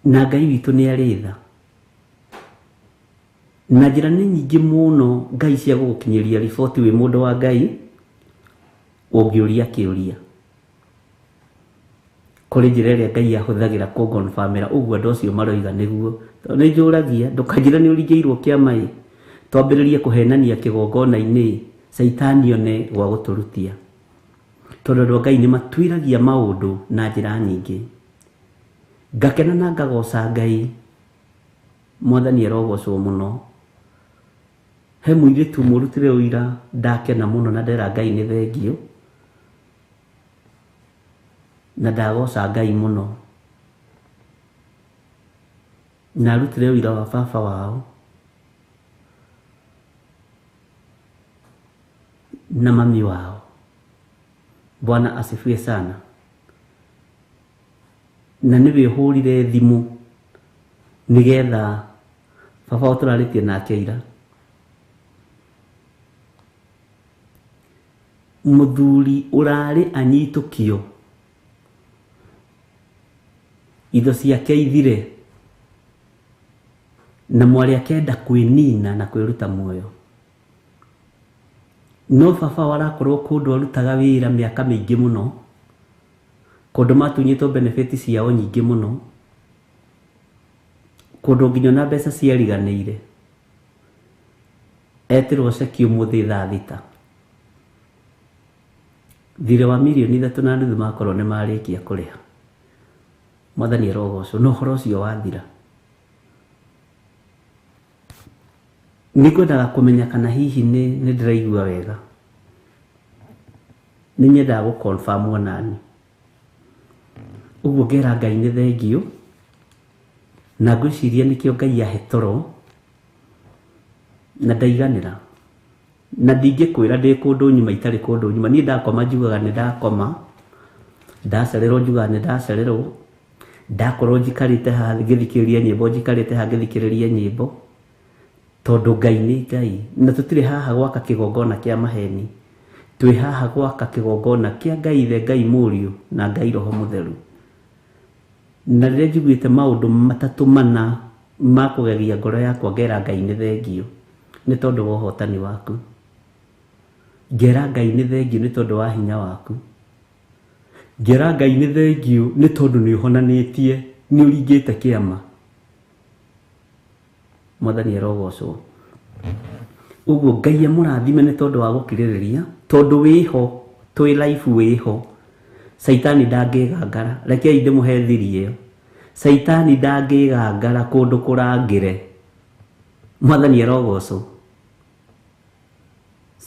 na Ngai witũ nĩ arĩ tha na njĩra nĩ nyingĩ mũno Ngai cia gũgũkinyĩria riboti wĩ mũndũ wa Ngai ũngĩũria kĩũria. Kũrĩ njĩra ĩrĩa Ngai ahũthagĩra kũngonbamĩra ũguo andũ acio maroiga nĩguo. Tondũ nĩ njũragia, ndũkanjĩre nĩ ũringĩirwo kĩama ĩ, twambĩrĩrie kũhenania kĩgongona-inĩ, caitani one gwa gũtũrutia. Tondũ andũ a Ngai nĩ matuĩragia maũndũ na njĩra nyingĩ. Ngakena na ngagoca Ngai Mwathani arogocwo mũno. He mũirĩtu mũrutire ũira ndakena mũno na ndera Ngai nĩ thengio na ndagoca Ngai mũno, na arutire ũira wa baba wao na mami wao. Bwana asifiwe sana. Na nĩwe ũhũrire thimũ nĩgetha baba wao tũrarĩtie nake ira, mũthuri ũrarĩ anyitũkio indo ciake ithire na mwarĩ akenda kwĩnina na kwĩruta muoyo. No baba wao arakorwo kũndũ arutaga wĩra mĩaka mĩingĩ mũno, kũndũ matunyĩtwo benefit ciao nyingĩ mũno, kũndũ nginya na mbeca ciariganĩire. Etĩrwo ceki ũmũthĩ thaa 6, thirĩ wa mirioni 3.5 makorwo nĩ marĩkia kũrĩha. Mwathani arogocwo. No ũhoro ũcio wathira, nĩngwendaga kũmenya kana hihi nĩ ndĩraigua wega. Nĩ nyendaga gũ confirm onani. Ũguo ngera Ngai nĩ thengio, na ngwĩciria nĩkĩo Ngai ahe toro na ndaiganĩra. Na ndingĩkwĩra ndĩ kũndũ nyuma itarĩ kũndũ nyuma. Niĩ ndakoma njugaga nĩ ndakoma, ndacererwo njugaga nĩ ndacererwo, ndakorwo njikarĩte haha ngĩthikĩrĩria nyĩmbo, njikarĩte haha ngĩthikĩrĩria nyĩmbo, tondũ Ngai nĩ Ngai. Na tũtirĩ haha gwaka kĩgongona kĩa maheni, twĩ haha gwaka kĩgongona kĩa Ngai Ithe, Ngai Mũriũ na Ngai Roho Mũtheru. Na rĩrĩa njiguĩte maũndũ matatũ mana ma kũgegia ngoro yakwa, ngera Ngai nĩ thengio nĩ tondũ wa ũhotani waku, ngera Ngai nĩ thengio nĩ tondũ wa hinya waku, ngera Ngai nĩ thengio nĩ tondũ nĩ ũhonanĩtie, nĩ ũringĩte kĩama. Mwathani arogocwo. Ũguo Ngai amũrathime nĩ tondũ wa gũkirĩrĩria, tondũ wĩho, twĩ life wĩho. Caitani ndangĩgangara, rekei ndĩmũhe thiri ĩyo. Caitani ndangĩgangara kũndũ kũrangĩre. Mwathani arogocwo.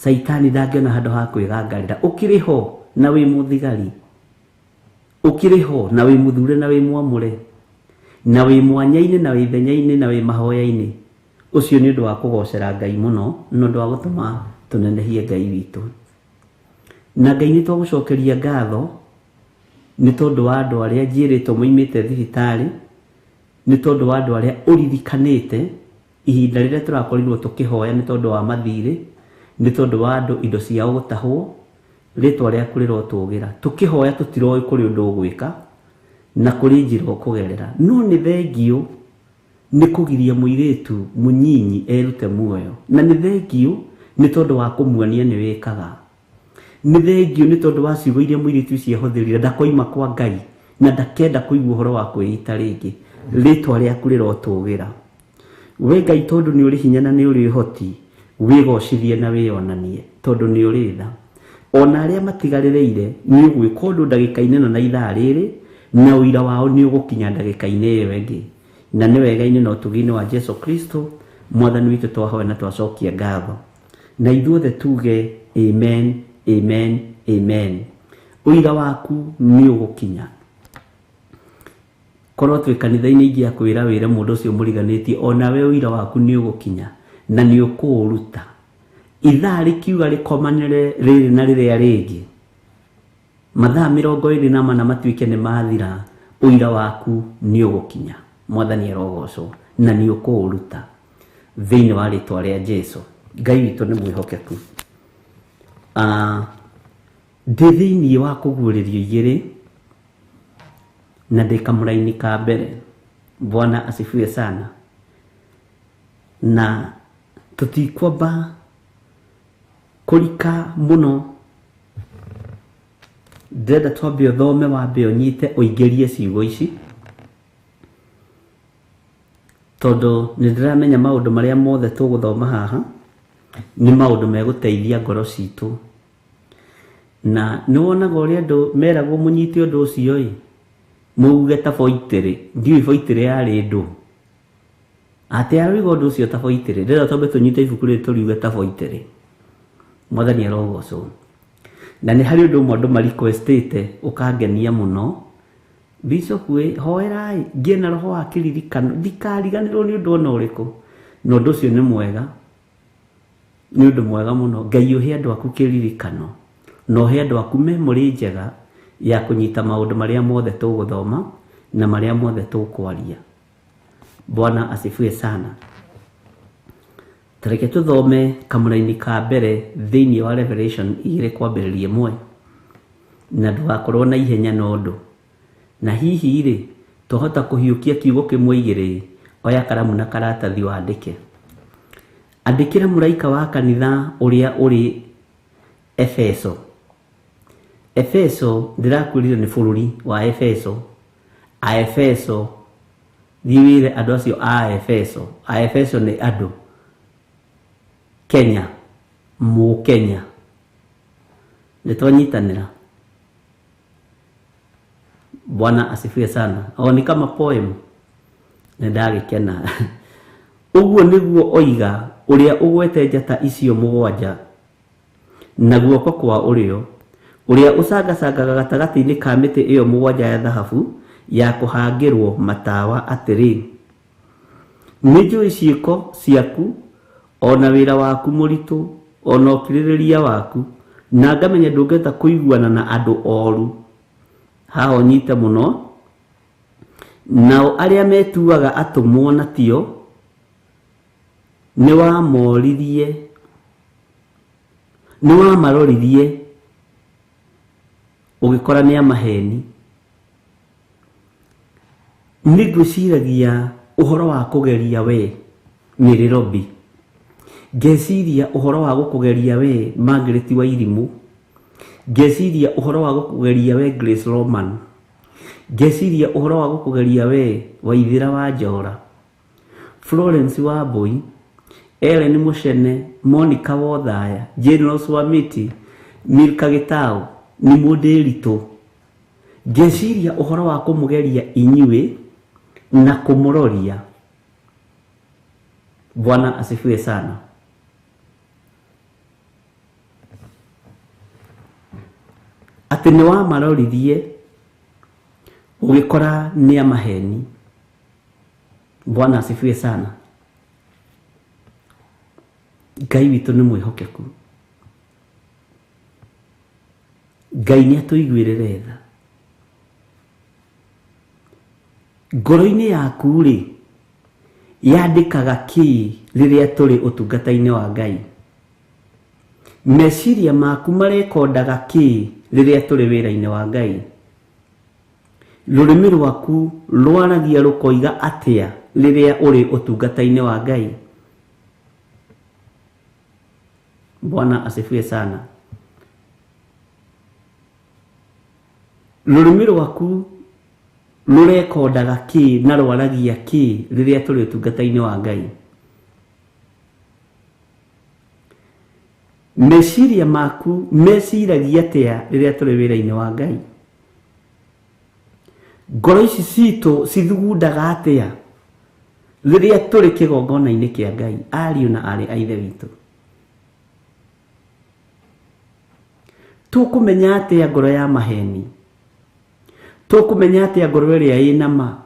Caitani ndangĩona handũ ha kwĩgangarĩra. Ũkĩrĩ ho na wĩ mũthigari, ũkĩrĩ ho na wĩ mũthure na wĩ mwamũre, na wĩ mwanya-inĩ na wĩ ithenya-inĩ na wĩ mahoya-inĩ. Ũcio nĩ ũndũ wa kũgocera Ngai mũno, na ũndũ wa gũtũma tũnenehie Ngai witũ. Na Ngai nĩ twagũcokeria ngatho nĩ tondũ wa andũ arĩa njĩrĩtwo moimĩte thibitarĩ, nĩ tondũ wa andũ arĩa ũririkanĩte ihinda rĩrĩa tũrakorirwo tũkĩhoya nĩ tondũ wa mathirĩ, nĩ tondũ wa andũ indo ciao gũtahwo, rĩtwa rĩaku rĩrotũgĩra. Tũkĩhoya tũtiroĩ kũrĩ ũndũ ũgwĩka na kũrĩ njĩra ũkũgerera, no nĩ thengio nĩ kũgiria mũirĩtu mũnyinyi erute muoyo, na nĩ thengio nĩ tondũ wa kũmuonia nĩ wĩkaga, nĩ thengio nĩ tondũ wa ciugo iria mũirĩtu ũcio ahũthĩrire, ndakoima kwa Ngai na ndakenda kũigua ũhoro wa kwĩita rĩngĩ. Rĩtwa rĩaku rĩrotũgĩra. We Ngai, tondũ nĩ ũrĩ hinya na nĩ ũrĩ ũhoti, wĩgocithie na wĩyonanie, tondũ nĩ ũrĩ tha. Ona arĩa matigarĩrĩire nĩ ũgwĩka ũndũ ndagĩka-inĩ ĩno na ithaa rĩrĩ, na ũira wao nĩ ũgũkinya ndagĩka-inĩ ĩyo ĩngĩ. Na nĩ wega-inĩ na ũtugi-inĩ wa Jesu Kristo Mwathani witũ twahoya na twacokia ngatho. Na ithuothe tuge amen, amen, amen. Ũira waku nĩ ũgũkinya. Korwo twĩ kanitha-inĩ ingĩakwĩra wĩre mũndũ ũcio mũriganĩtie, onawe ũira waku nĩ ũgũkinya na nĩ ũkũũruta. Ithaa rĩkiuga rĩkomanĩre rĩrĩ na rĩrĩa rĩngĩ, mathaa 24 matuĩke nĩ mathira, ũira waku nĩ ũgũkinya. Mwathani arogocwo na nĩ ũkũũruta thĩinĩ wa rĩtwa rĩa Jesu. Ngai witũ nĩ mwĩhokeku. Ndĩ thĩinĩ wa kũguũrĩrio igĩrĩ na ndĩ kamũraini ka mbere. Bwana asifiwe sana. Na tũtikwamba kũrika mũno, ndĩrenda twambe ũthome, wambe ũnyite, ũingĩrie ciugo ici, tondũ nĩ ndĩramenya maũndũ marĩa mothe tũgũthoma haha nĩ maũndũ megũteithia ngoro citũ. Na nĩ wonaga ũrĩa andũ meragwo mũnyite ũndũ ũcio ĩ, mũuge ta boitĩrĩ, ndiũĩ boitĩrĩ yarĩ ndũ. Atĩ aroiga ũndũ ũcio ta boitĩrĩ. Ndĩrenda twambe tũnyite ibuku rĩrĩ tũriuge ta boitĩrĩ. Mwathani arogocwo. Na nĩ harĩ ũndũ ũmwe andũ marequestĩte ũkangenia mũno. Bishop wĩ hoerai ngĩe na roho wa kĩririkano ndikariganĩrwo nĩ ũndũ ona ũrĩkũ. Na ũndũ ũcio nĩ mwega. Nĩ ũndũ mwega mũno. Ngai ũhe andũ aku kĩririkano. Na ũhe andũ aku memory njega ya kũnyita maũndũ marĩa mothe tũgũthoma na marĩa mothe tũkwaria. Bwana asifiwe sana. Tareke tũthome kamũraini ka mbere thĩinĩ wa Revelation 2 kwambĩrĩria 1. Na ndũgakorwo na ihenya na ũndũ. Na hihi rĩ, twahota kũhiũkia kiugo kĩmwe igĩrĩ, oya karamu na karatathi wandĩke. Andĩkĩra mũraika wa kanitha ũrĩa ũrĩ Efeso. Efeso ndĩrakwĩrire nĩ bũrũri wa Efeso. A Efeso, thiĩ wĩre andũ acio a Efeso. A Efeso nĩ andũ. Kenya, Mũkenya. Nĩ twanyitanĩra. Bwana asifiwe sana. O ni kama poem. Nĩ ndagĩkena. Ũguo nĩguo oiga ũrĩa ũgwete njata icio mũgwanja na guoko kwa ũrĩo, ũrĩa ũcangacangaga gatagatĩ-inĩ ka mĩtĩ ĩyo mũgwanja ya thahabu ya kũhangĩrwo matawa atĩrĩ, nĩ njũĩ ciĩko ciaku ona wĩra waku mũritũ ona ũkirĩrĩria waku, na ngamenya ndũngĩhota kũiguana na andũ oru. Haha ũnyite mũno. Nao arĩa metuaga atũmwo na tio nĩ wamaroririe ũgĩkora nĩ amaheni. Nĩ ngwĩciragia ũhoro wa kũgeria we Mary Robi, ngeciria ũhoro wa gũkũgeria we Margaret Wairimu, ngeciria ũhoro wa gũkũgeria we Grace Roman, ngeciria ũhoro wa gũkũgeria we Waithĩra wa Njora, Florence Wambui, Ellen Mushene, Monica Wothaya, Jane Rose Wamiti, Milka Gitau, nĩ mũndĩritũ. Ngeciria ũhoro wa kũmũgeria inyuĩ na kũmũroria. Bwana asifiwe sana. Atĩ nĩ wamaroririe ũgĩkora nĩ amaheni. Bwana asifiwe sana. Ngai witũ nĩ mwĩhokeku. Ngai nĩ atũiguĩrĩre tha. Ngoro-inĩ yaku rĩ, yandĩkaga kĩ rĩrĩa tũrĩ ũtungata-inĩ wa Ngai? Meciria maku marekondaga kĩ rĩrĩa tũrĩ wĩra-inĩ wa Ngai? Rũrĩmĩ rwaku rwaragia rũkoiga atĩa rĩrĩa ũrĩ ũtungata-inĩ wa Ngai? Bwana asifiwe sana. Rũrĩmĩ rwaku rũrekondaga kĩ na rwaragia kĩ rĩrĩa tũrĩ ũtungata-inĩ wa Ngai? Meciria maku meciragia atĩa rĩrĩa tũrĩ wĩra-inĩ wa Ngai? Ngoro ici citũ cithugundaga atĩa rĩrĩa tũrĩ kĩgongona-inĩ kĩa Ngai, ariũ na aarĩ a Ithe witũ? Tũkũmenya atĩa ngoro ya maheni? Tũkũmenya atĩa ngoro ĩrĩa ĩna ma?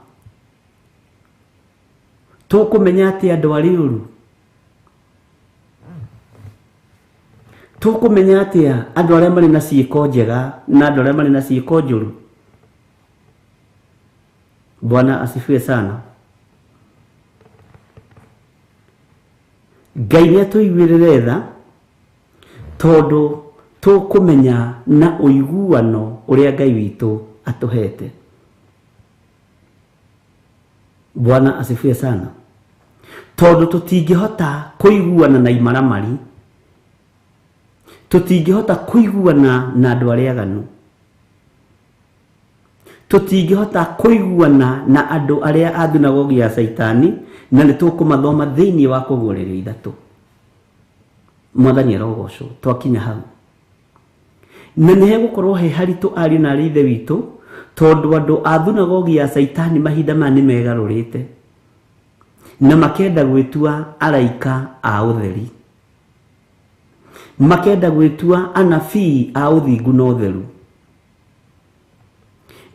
Tũkũmenya atĩa andũ arĩa ũru? Tũkũmenya atĩa andũ arĩa marĩ na ciĩko njega na andũ arĩa marĩ na ciĩko njũru? Bwana asifiwe sana. Ngai nĩ atũiguĩrĩre tha tondũ tũkũmenya na ũiguano ũrĩa Ngai witũ atũhete. Bwana asifiwe sana. Tondũ tũtingĩhota kũiguana na imaramari, tũtingĩhota kũiguana na andũ arĩa aganu, tũtingĩhota kũiguana na andũ arĩa a thunagogi ya Caitani, na nĩ tũkũmathoma thĩinĩ wa kũguũrĩrio ithatũ. Mwathani arogocwo. Twakinya hau na nĩ hegũkorwo he haritũ ariũ na aarĩ Ithe witũ, tondũ andũ a thunagogi ya Caitani mahinda maya nĩ megarũrĩte. Na makenda gwĩtua araika a ũtheri, makenda gwĩtua anabii a ũthingu na ũtheru.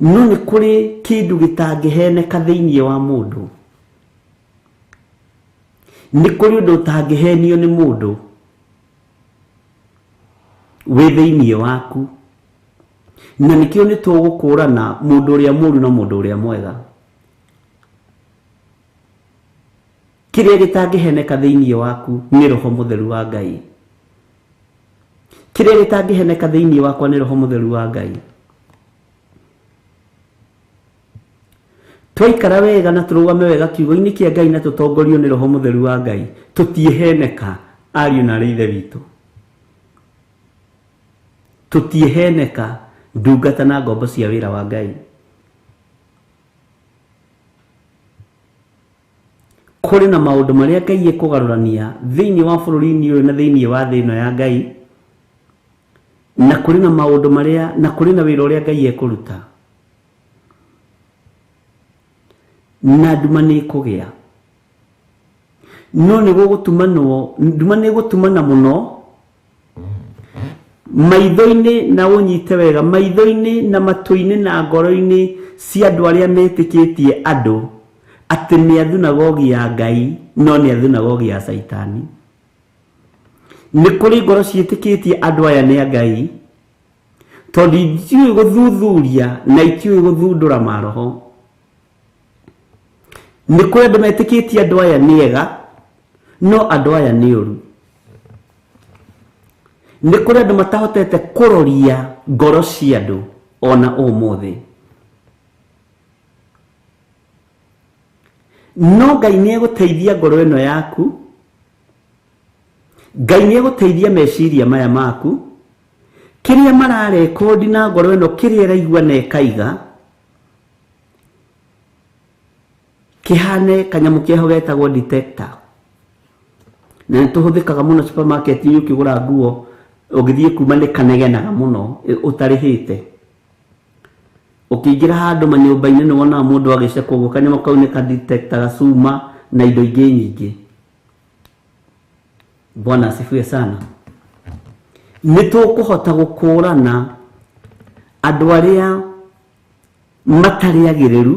No nĩ kũrĩ kĩndũ gĩtangĩheneka thĩinĩ wa mũndũ, nĩ kũrĩ ũndũ ũtangĩhenio nĩ mũndũ wĩ thĩinĩ waku, na nĩkĩo nĩ tũgũkũrana mũndũ ũrĩa mũũru na mũndũ ũrĩa mwega. Kĩrĩa gĩtangĩheneka thĩinĩ waku nĩ Roho Mũtheru wa Ngai. Kĩrĩa gĩtangĩheneka thĩinĩ wakwa nĩ Roho Mũtheru wa Ngai. Twaikara wega na tũrũgame wega kiugo-inĩ kĩa Ngai na tũtongorio nĩ Roho Mũtheru wa Ngai, tũtiĩheneka ariũ na arĩ ithe witũ, tũtiĩheneka ndungata na ngombo cia wĩra wa Ngai. Kũrĩ na maũndũ marĩa Ngai ekũgarũrania thĩinĩ wa bũrũri-inĩ ũyũ na thĩinĩ wa thĩ ĩno ya Ngai, na kũrĩ na maũndũ marĩa, na kũrĩ na wĩra ũrĩa Ngai ekũruta, na nduma nĩ ĩkũgĩa. No nĩ gũgũtumanwo, nduma nĩ ĩgũtumana mũno maitho-inĩ, na ũnyite wega, maitho-inĩ na matũ-inĩ na ngoro-inĩ cia andũ arĩa metĩkĩtie andũ atĩ nĩ a thunagogi ya Ngai, no nĩ a thunagogi ya Caitani. Nĩ kũrĩ ngoro ciĩtĩkĩtie andũ aya nĩ a Ngai, tondũ itiũĩ gũthuthuria na itiũĩ gũthundũra maroho. Nĩ kũrĩ andũ metĩkĩtie andũ aya nĩ ega, no andũ aya nĩ ũru. Nĩ kũrĩ andũ matahotete kũroria ngoro cia andũ ona ũmũthĩ. No Ngai nĩ egũteithia ngoro ĩno yaku, Ngai nĩ egũteithia meciria maya maku, kĩrĩa mararekondi na ngoro ĩno, kĩrĩa ĩraigua na ĩkaiga, kĩhane kanyamũ keho getagwo detector. Na nĩ tũhũthĩkaga mũno supermarket-inĩ ũkĩgũra nguo, ũgĩthiĩ kuma nĩ kanegenaga mũno ũtarĩhĩte. Ũkĩingĩra handũ manyũmba-inĩ nĩ wonaga mũndũ agĩcekwo ũguo, kanyamũ kau nĩ kadetectaga cuma na indo ingĩ nyingĩ. Bwana asifiwe sana. Nĩ tũkũhota gũkũrana andũ arĩa matarĩ agĩrĩru,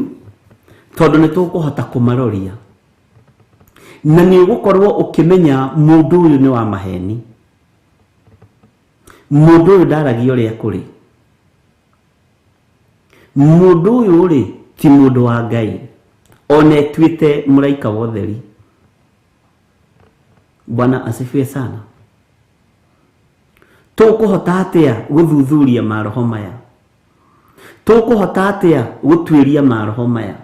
tondũ nĩ tũkũhota kũmaroria, na nĩ ũgũkorwo ũkĩmenya mũndũ ũyũ nĩ wa maheni, mũndũ ũyũ ndaragia ũrĩa kũrĩ, mũndũ ũyũ rĩ ti mũndũ wa Ngai, ona etuĩte mũraika wa ũtheri. Bwana asifiwe sana. Tũkũhota atĩa gũthuthuria maroho maya? Tũkũhota atĩa gũtuĩria maroho maya?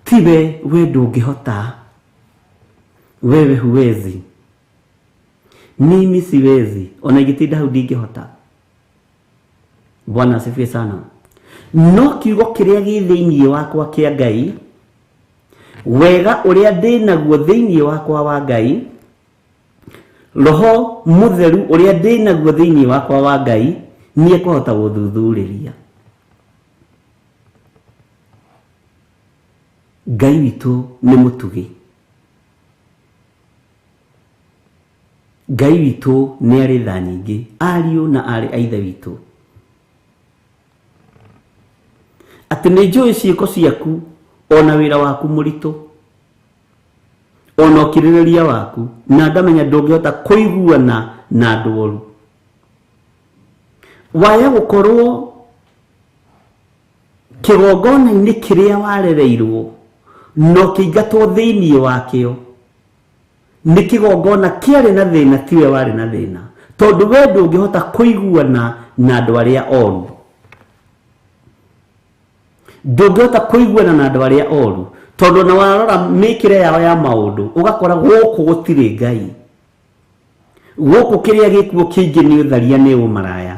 Tiwe we ndũngĩhota, wewe huwezi, mimi siwezi, ona ingĩtinda hau ndingĩhota. Bwana asifiwe sana. No kiugo kĩrĩa gĩ thĩinĩ wakwa kĩa Ngai, wega ũrĩa ndĩ naguo thĩinĩ wakwa wa Ngai, Roho Mũtheru ũrĩa ndĩ naguo thĩinĩ wakwa wa Ngai, nĩ ekũhota gũthuthurĩria. Ngai witũ nĩ mũtugi, Ngai witũ nĩ arĩ tha nyingĩ, ariũ na aarĩ a ithe witũ. Atĩ nĩ njũĩ ciĩko ciaku, ona wĩra waku mũritũ, ona ũkirĩrĩria waku, na ngamenya ndũngĩhota kũiguana na andũ oru. Waya gũkorwo kĩgongona-inĩ kĩrĩa warereirwo na ũkĩingatwo thĩinĩ wakĩo, nĩ kĩgongona kĩarĩ na thĩna, tiwe warĩ na thĩna, tondũ we ndũngĩhota kũiguana na andũ arĩa oru. Ndũngĩhota kũiguana na andũ arĩa oru, tondũ na warora mĩkĩre yao ya maũndũ ũgakora gũkũ gũtirĩ Ngai, gũkũ kĩrĩa gĩkuo kĩingĩ nĩ ũtharia, nĩ ũmaraya,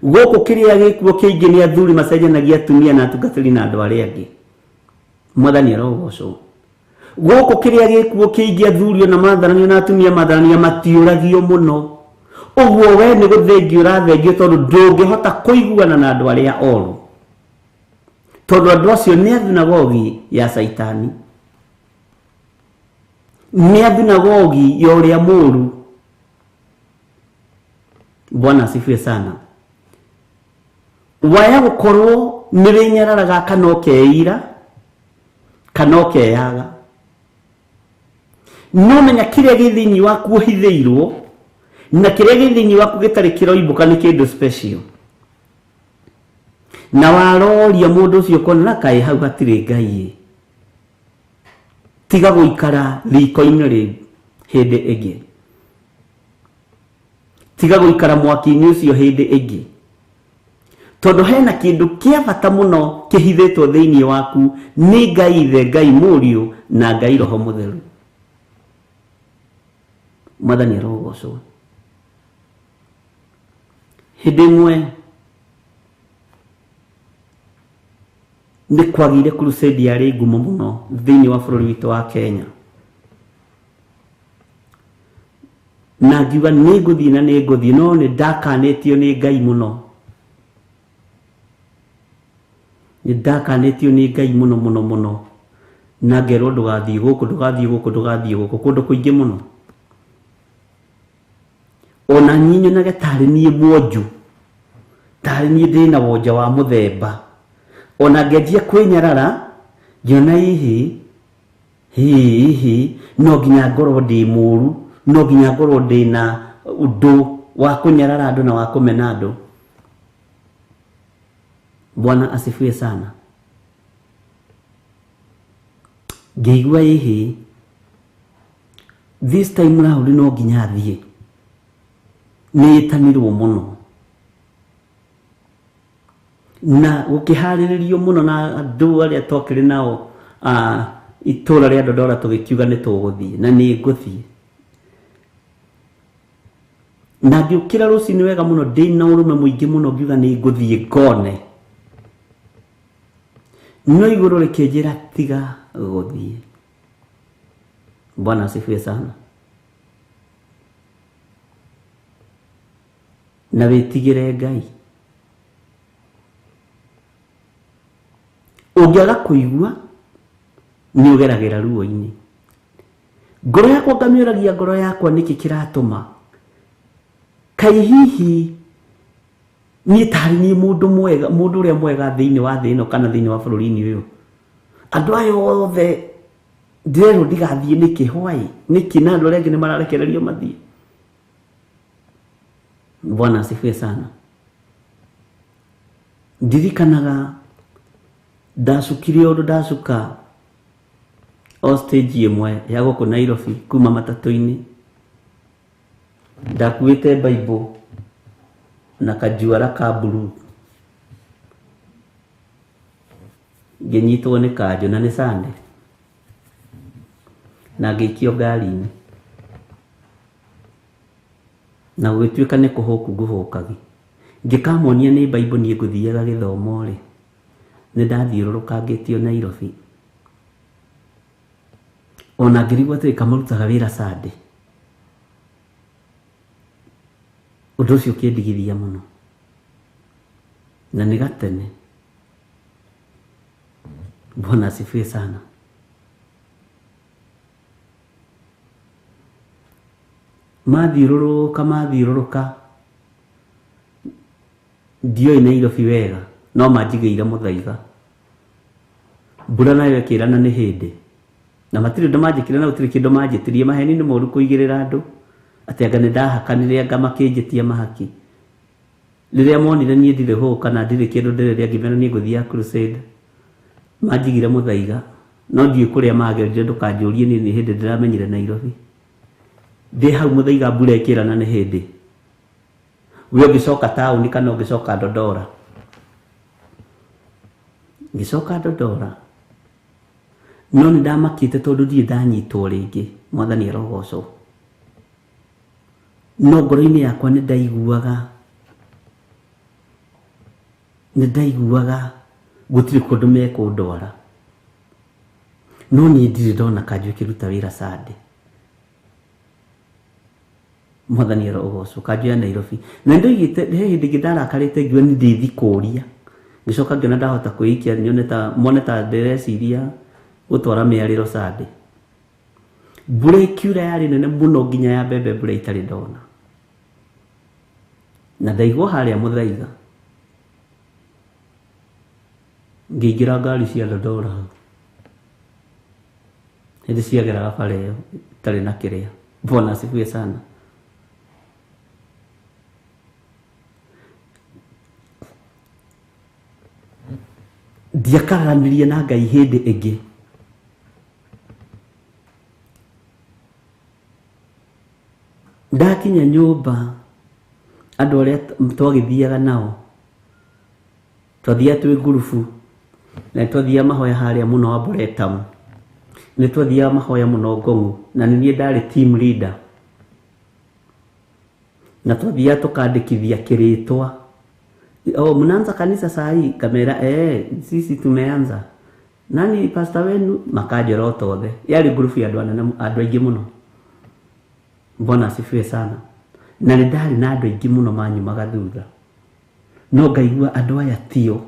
gũkũ kĩrĩa gĩkuo kĩingĩ nĩ athuri macenjanagia atumia na atungatĩri na andũ arĩa angĩ. Mwathani arogocwo. Gũkũ kĩrĩa gĩkuo kĩingĩ athuri ona matharanio na atumia matharanio matiũragio mũno. Ũguo we nĩ gũthengio ũrathengio, tondũ ndũngĩhota kũiguana na andũ arĩa oru. Tondũ andũ acio nĩ a thunagogi ya Caitani, nĩ a thunagogi ya ũrĩa mũũru. Bwana asifiwe sana. Waya gũkorwo nĩ wĩnyararaga kana ũkeira kana ũkeyaga, no menya kĩrĩa gĩ thĩinĩ waku ũhithĩirwo na kĩrĩa gĩ thĩinĩ waku gĩtarĩ kĩroimbũka nĩ kĩndũ special. Na waroria mũndũ ũcio ũkona na kaĩ hau hatirĩ Ngai, tiga gũikara riko-inĩ rĩu hĩndĩ ĩngĩ, tiga gũikara mwaki-inĩ ũcio hĩndĩ ĩngĩ, tondũ hena kĩndũ kĩa bata mũno kĩhithĩtwo thĩinĩ waku nĩ Ngai Ithe, Ngai Mũriũ na Ngai Roho Mũtheru. Mwathani arogocwo. Hĩndĩ ĩmwe nĩ kwagĩire crusade yarĩ ngumo mũno thĩinĩ wa bũrũri witũ wa Kenya, na ngiuga nĩ ngũthiĩ na nĩ ngũthiĩ, no nĩ ndakanĩtio nĩ Ngai mũno, nĩ ndakanĩtio nĩ Ngai mũno mũno mũno, na ngerwo ndũgathiĩ gũkũ, ndũgathiĩ gũkũ, ndũgathiĩ gũkũ, kũndũ kũingĩ mũno. Ona niĩ nyonage tarĩ niĩ mwonju, tarĩ niĩ ndĩna wonja wa mũthemba. Ona ngĩanjia kwĩnyarara ngĩona hihi hihi no nginya ngorwo ndĩ mũũru, no nginya ngorwo ndĩna ũndũ wa kũnyarara andũ na wa kũmena andũ. Bwana asifiwe sana. Ngĩigua hihi this time round no nginya thiĩ, nĩ ĩtanirwo mũno na gũkĩharĩrĩrio mũno na andũ arĩa twakĩrĩ nao itũra rĩa Dodora, tũgĩkiuga nĩ tũgũthiĩ na nĩ ngũthiĩ. Na ngĩũkĩra rũcinĩ wega mũno ndĩna ũrũme mũingĩ mũno, ngiuga nĩ ngũthiĩ ngone, no igũrũ rĩkĩnjĩra tiga gũthiĩ. Bwana asifiwe sana. Na wĩtigĩre Ngai. Ũngĩaga kũigua nĩ ũgeragĩra ruo-inĩ. Ngoro yakwa ngamĩũragia ngoro yakwa nĩkĩ kĩratũma kaĩ hihi niĩ tarĩ niĩ mũndũ mwega, mũndũ ũrĩa mwega thĩinĩ wa thĩ ĩno kana thĩinĩ wa bũrũri-inĩ ũyũ, andũ aya othe ndĩrerwo ndigathiĩ nĩkĩ? Why? Nĩkĩ na andũ arĩa angĩ nĩ mararekererio mathiĩ? Bwana asifiwe sana. Ndirikanaga ndacukire ũndũ ndacuka o stage ĩmwe ya gũkũ Nairobi kuma matatũ-inĩ, ndakuĩte Bible na kajuara ka blue, ngĩnyitwo nĩ kanjũ na nĩ Sunday, na ngĩikio ngari-inĩ, na gũgĩtuĩka nĩ kũhũku ngũhũkagi. Ngĩkamonia nĩ Bible niĩ ngũthiaga gĩthomo rĩ, nĩ ndathiũrũrũkangĩtio Nairobi. Ona ngĩrigwo atĩrĩ kamarutaga wĩra Sunday. Ũndũ ũcio ũkĩndigithia mũno, na nĩ gatene. Bwana asifiwe sana. Mathiũrũrũka mathiũrũrũka, ndiũĩ Nairobi wega, no manjigĩire mũthaiga. Mbura nayo ĩkĩrana nĩ hĩndĩ, na matirĩ ũndũ manjĩkire na gũtirĩ kĩndũ manjĩtirie. Maheni nĩ moru kũigĩrĩra andũ atĩ anga nĩ ndahakanire, anga makĩnjĩtia mahaki. Rĩrĩa monire niĩ ndirĩ hũ kana ndirĩ kĩndũ ndĩrĩrĩa, ngĩmera niĩ ngũthiaga crusade, manjigire mũthaiga, no ndiũĩ kũrĩa magerire, ndũkanjũrie niĩ nĩ hĩndĩ ndĩramenyire Nairobi. Ndĩ hau mũthaiga mbura ĩkĩrana nĩ hĩndĩ, we ũngĩcoka taũni kana ũngĩcoka Dodora. Ngĩcoka Dodora, no nĩ ndamakĩte tondũ ndirĩ ndanyitwo rĩngĩ. Mwathani arogocwo. No ngoro-inĩ yakwa nĩ ndaiguaga gũtirĩ kũndũ mekũndwara, no niĩ ndirĩ ndona kanjũ ĩkĩruta wĩra Sunday. Mwathani arogocwo. Kanjũ ya Nairobi. Na ndoigĩte he hĩndĩ ĩngĩ ndarakarĩte ngiuga nĩ ndĩthi kũria, Ngĩcoka ngĩona ndahota kwĩikia nyone ta mone ta ndĩreciria gũtwara mĩarĩro Sunday. Mbura ĩkiura yarĩ nene mũno nginya ya mbembe mbura itarĩ ndona. Na ndaigwo harĩa Mũthaiga. Ngĩingĩra ngari cia Dandora hau. Hĩndĩ ciageraga bara ĩyo itarĩ na kĩrĩa. Bwana asifiwe sana. Ndiakararanirie na Ngai hĩndĩ ĩngĩ. Ndakinya nyũmba andũ arĩa twagĩthiaga nao twathiaga twĩ ngurubu na nĩtwathiaga mahoya harĩa mũno Arboretum, nĩtwathiaga mahoya mũno Ngong'u, na nĩ niĩ ndarĩ team leader, na twathiaga tũkandĩkithia kĩrĩtwa. Oh, mnaanza kanisa saa hii? Kamera, sisi tumeanza. Nani pastor wenu? Makanjĩra o tothe. Yarĩ ngurubu ya andũ anene, andũ aingĩ mũno. Bwana asifiwe sana. Na nĩ ndarĩ na andũ aingĩ mũno manyumaga thutha, no ngaigua andũ aya tio.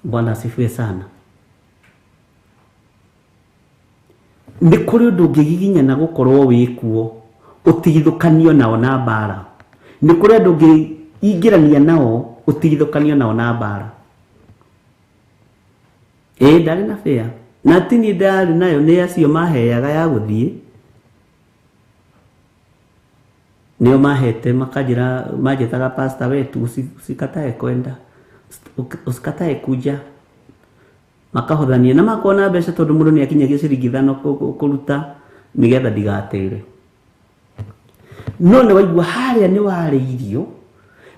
Bwana asifiwe sana. Nĩ kũrĩ ũndũ ũngĩgiginyana gũkorwo wĩkuo ũtigithũkanio nao na mbara. Nĩ kũrĩ andũ ũngĩingĩrania nao ũtigithũkanio nao na mbara. Ndarĩ na fare na ti niĩ ndarĩ nayo, nĩ acio maheaga ya gũthiĩ, nĩo mahete makanjĩra, manjĩtaga pastor wetu, usikatae kwenda, usikatae kuja. Makahothania na makona mbeca tondũ mũndũ nĩ akinyagia ciringi ithano kũruta nĩgetha ndigatĩre. No nĩ waigua harĩa nĩ warĩirio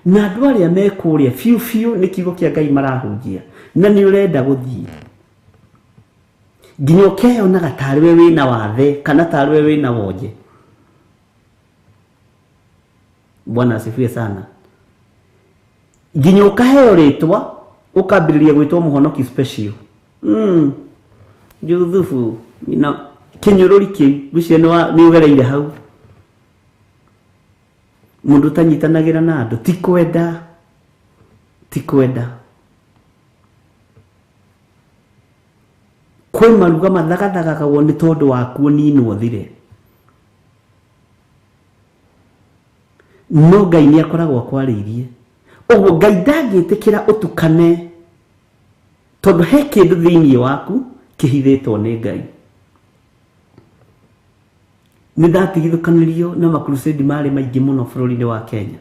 na andũ arĩa me kũrĩa biũ biũ nĩ kiugo kĩa Ngai marahunjia na nĩ ũrenda gũthiĩ, nginya ũkeyonaga tarĩ we wĩna wathe kana tarĩ we wĩna wonje. Bwana asifiwe sana. Nginya ũkaheo rĩtwa ũkambĩrĩria gwĩtwo mũhonoki special. Juthubu na kĩnyũrũri kĩu ngwĩciria nĩ ũgereire hau. Mũndũ ũtanyitanagĩra na andũ ti kwenda, ti kwenda. Kwĩ maruga mathagathagagwo nĩ tondũ wakuo ninwo thire. No Ngai nĩ akoragwo akwarĩirie. Ũguo Ngai ndangĩtĩkĩra ũtukane tondũ he kĩndũ thĩinĩ waku kĩhithĩtwo nĩ Ngai. Nĩ ndatigithũkanirio na makrusedi marĩ maingĩ mũno bũrũri-inĩ wa Kenya.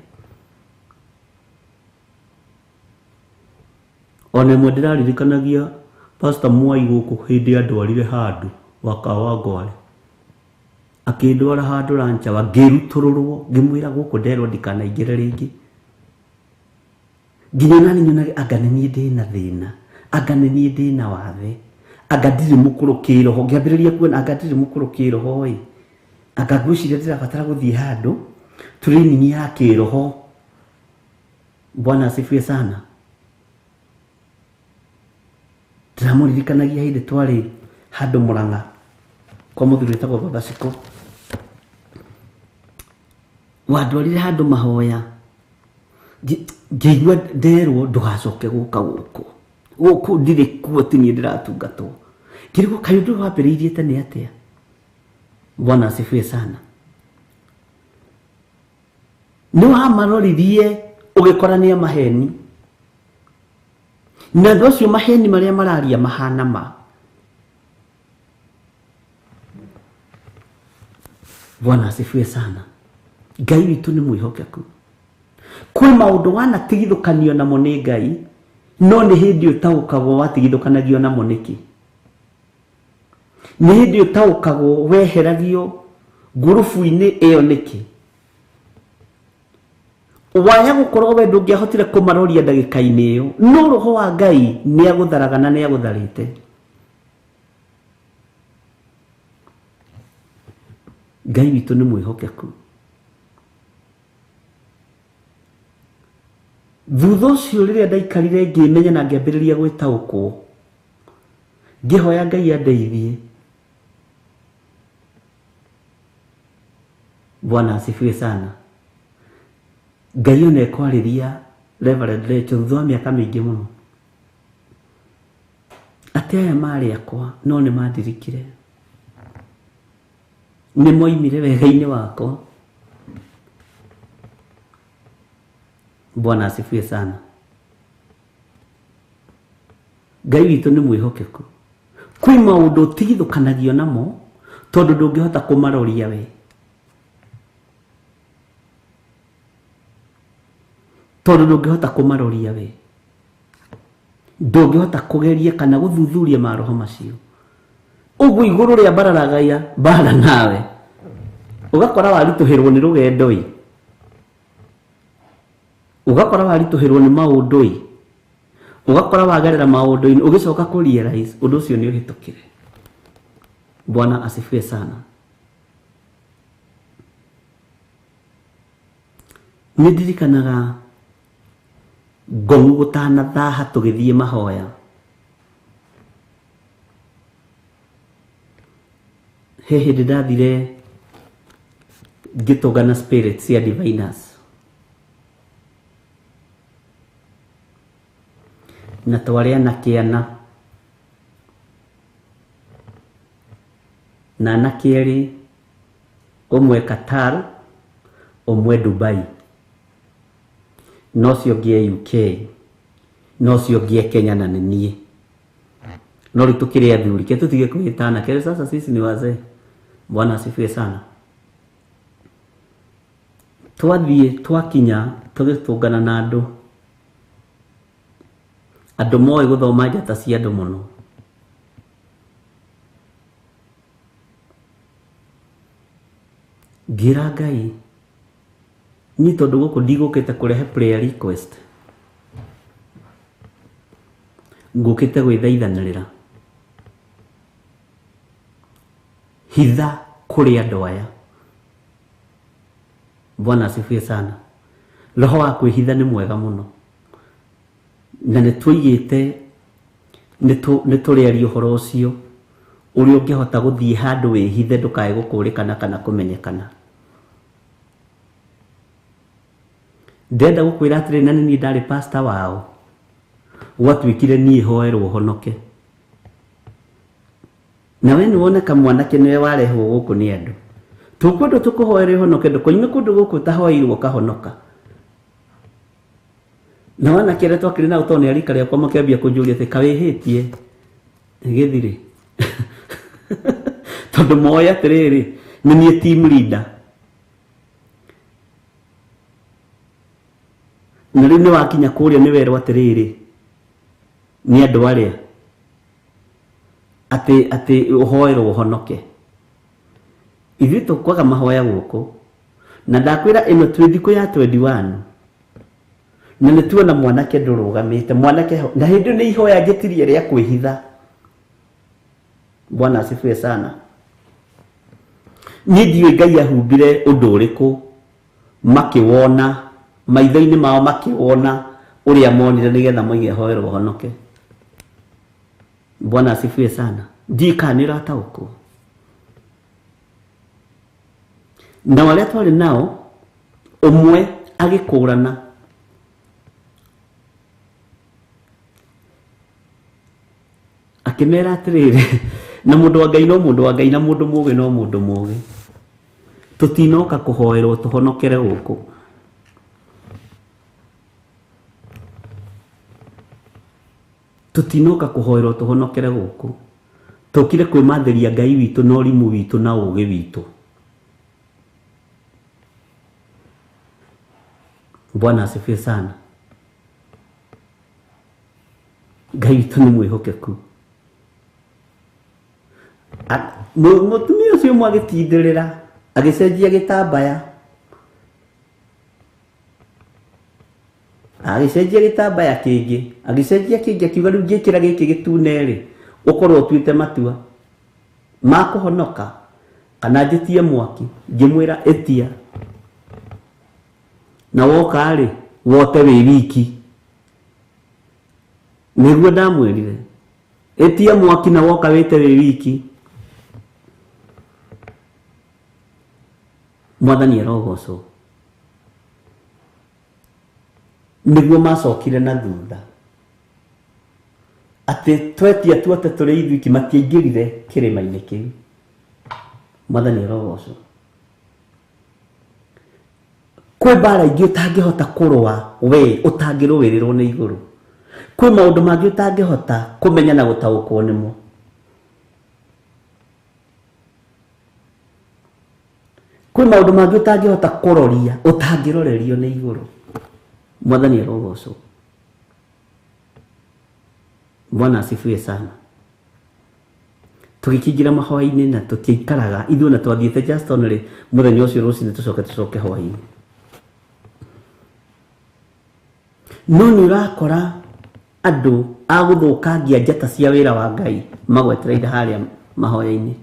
Ona ĩmwe ndĩraririkanagia Pastor Mwai gũkũ hĩndĩ andwarire handũ Wakawangware, akĩndwara handũ Ranchawa, ngĩrutũrũrwo, ngĩmwĩra gũkũ nderwo ndikanaingĩre rĩngĩ. Nginya nani nyonage anga nĩ niĩ ndĩna thĩna, anga nĩ niĩ ndĩna wathe, anga ndirĩ mũkũrũ kĩroho. Ngĩambĩrĩria kuona anga ndirĩ mũkũrũ kĩroho ĩ, anga ngwĩciria ndĩrabatara gũthiĩ handũ training ya kĩroho. Bwana asifiwe sana. Ndĩramũririkanagia hĩndĩ twarĩ handũ Mũrang'a kwa mũthuri wĩtagwo Baba Ciko, wandwarire handũ mahoya, ngĩigua nderwo ndũgacoke gũka gũkũ, gũkũ ndirĩ kuo, ti niĩ ndĩratungatwo. Ngĩrigwo kaĩ ũndũ wambĩrĩirie tene atĩa. Bwana asifiwe sana. Nĩ wamaroririe ũgĩkora nĩ maheni, na andũ acio maheni marĩa mararia mahana ma. Bwana asifiwe sana. Ngai witũ nĩ mwĩhokeku. Kwĩ maũndũ wanatigithũkanio namo nĩ Ngai, no nĩ hĩndĩ ũtaũkagwo watigithũkanagio namo nĩkĩ. Nĩ hĩndĩ ũtaũkagwo weheragio ngurubu-inĩ ĩyo nĩkĩ. Waya gũkorwo we ndũngĩahotire kũmaroria ndagĩka-inĩ ĩyo, no roho wa Ngai nĩ agũtharaga na nĩ agũtharĩte. Ngai witũ nĩ mwĩhokeku. Thutha ũcio rĩrĩa ndaikarire ngĩmenya na ngĩambĩrĩria gwĩtaũkwo, ngĩhoya Ngai andeithie. Bwana asifiwe sana. Ngai ona ekwarĩria Reverend Rachel thutha wa mĩaka mĩingĩ mũno atĩ aya marĩ akwa no nĩ mandirikire nĩ moimire wega-inĩ wakwa. Bwana asifiwe sana. Ngai witũ nĩ mwĩhokeku. Kwĩ maũndũ ũtigithũkanagio namo tondũ ndũngĩhota kũmaroria we. Tondũ ndũngĩhota kũmaroria we. Ndũngĩhota kũgeria kana gũthuthuria maroho macio. Ũguo igũrũ rĩa mbararagaia mbara nawe. Ũgakora waritũhĩrwo nĩ rũgendo ĩ. Ũgakora waritũhĩrwo nĩ maũndũ ĩ. Ũgakora wagerera maũndũ-inĩ ũgĩcoka kũ realize ũndũ ũcio nĩ ũhĩtũkire. Bwana asifiwe sana. Nĩ ndirikanaga ngong'u gũtanathaha tũgĩthiĩ mahoya. He hĩndĩ ndathire ngĩtũngana spirits cia diviners. Na twarĩ anake ana na anake erĩ, ũmwe Qatar, ũmwe Dubai, na ũcio ũngĩ e UK, na ũcio ũngĩ e Kenya na nĩ niĩ. No rĩu tũkĩrĩ athuri, ke tũtige kwĩĩta anake, sasa sisi ni wazee. Bwana asifiwe sana. Twathiĩ twakinya tũgĩtũngana na andũ andũ moĩ gũthoma njata cia andũ mũno. Ngĩra Ngai, niĩ tondũ gũkũ ndigũkĩte kũrehe prayer request, ngũkĩte gwĩthaithanĩrĩra. Hitha kũrĩ andũ aya. Bwana asifiwe sana. Roho wa kwĩhitha nĩ mwega mũno. Na nĩ tũigĩte nĩ tũrĩaria ũhoro ũcio ũrĩa ũngĩhota gũthiĩ handũ wĩhithe ndũkae gũkũrĩkana kana kũmenyekana. Ndĩrenda gũkwĩra atĩrĩ, na nĩ niĩ ndarĩ pastor wao, gwatuĩkire niĩ hoerwo honoke. Na we nĩ woneka mwanake nĩwe warehwo gũkũ nĩ andũ. Tũkwendwo tũkũhoere ũhonoke, ndũkoime kũndũ gũkũ ũtahoeirwo ũkahonoka. Na wanake arĩa twakĩrĩ nao tondũ nĩ a rika rĩakwa makĩambia kũnjũria atĩ kawĩhĩtie gĩthirĩ. Tondũ moĩ atĩrĩrĩ, nĩ niĩ team leader. Na rĩu nĩ wakinya kũrĩa nĩ werwo atĩrĩrĩ, nĩ andũ arĩa atĩ atĩ ũhoerwo ũhonoke. Ithuĩ tũkwaga mahoya gũkũ. Na ndakwĩra ĩno twĩ thikũ ya 21. Na nĩ tuona mwanake ndũrũgamĩte, mwanake na hĩndĩ ĩyo nĩ ihoya njĩtirie rĩa kwĩhitha. Bwana asifiwe sana. Niĩ ndiũĩ Ngai ahumbire ũndũ ũrĩkũ makĩwona maitho-inĩ mao makĩwona ũrĩa monire nĩgetha moige hoerwo honoke. Bwana asifiwe sana. Ndiũĩ kana nĩ ũrataũkwo. Na arĩa twarĩ nao ũmwe agĩkũrana akĩmera atĩrĩrĩ, na mũndũ wa Ngai no mũndũ wa Ngai na mũndũ mũũgĩ no mũndũ mũũgĩ. Tũtinoka kũhoerwo tũhonokere gũkũ. Tũtinoka kũhoerwo tũhonokere gũkũ. Tũkire kwĩmathĩria Ngai witũ na ũrimũ witũ na ũũgĩ witũ. Bwana asifiwe sana. Ngai witũ nĩ mwĩhokeku. Mũtumia ũcio ũmwe agĩtindĩrĩra agĩcenjia gĩtambaya, agĩcenjia gĩtambaya kĩngĩ, agĩcenjia kĩngĩ, akiuga rĩu ngĩkĩra gĩkĩ gĩtune rĩ, ũkorwo ũtuĩte matua ma kũhonoka kana njĩtie mwaki. Ngĩmwĩra ĩtia, na woka rĩ wote wĩ wiki. Nĩguo ndamwĩrire ĩtia mwaki na woka wĩte wĩ wiki. Mwathani arogocwo. Nĩguo macokire na thutha. Atĩ twetia tuote tũrĩ ithuiki matiaingĩrire kĩrĩma-inĩ kĩu. Mwathani arogocwo. Kwĩ mbara ingĩ ũtangĩhota kũrũa we ũtangĩrũĩrĩrwo nĩ igũrũ. Kwĩ maũndũ mangĩ ũtangĩhota kũmenya na gũtaũkwo nĩmo. Kwĩ maũndũ mangĩ ũtangĩhota kũroria ũtangĩrorerio nĩ igũrũ. Mwathani arogocwo. Bwana asifiwe sana. Tũgĩkĩingĩra mahoya-inĩ na tũtiaikaraga ithuĩ na twathiĩte just only mũthenya ũcio rũcinĩ tũcoke tũcoke hwaĩ-inĩ. No nĩ ũrakora andũ a gũthũkangia njata cia wĩra wa Ngai magwetereire harĩa mahoya-inĩ.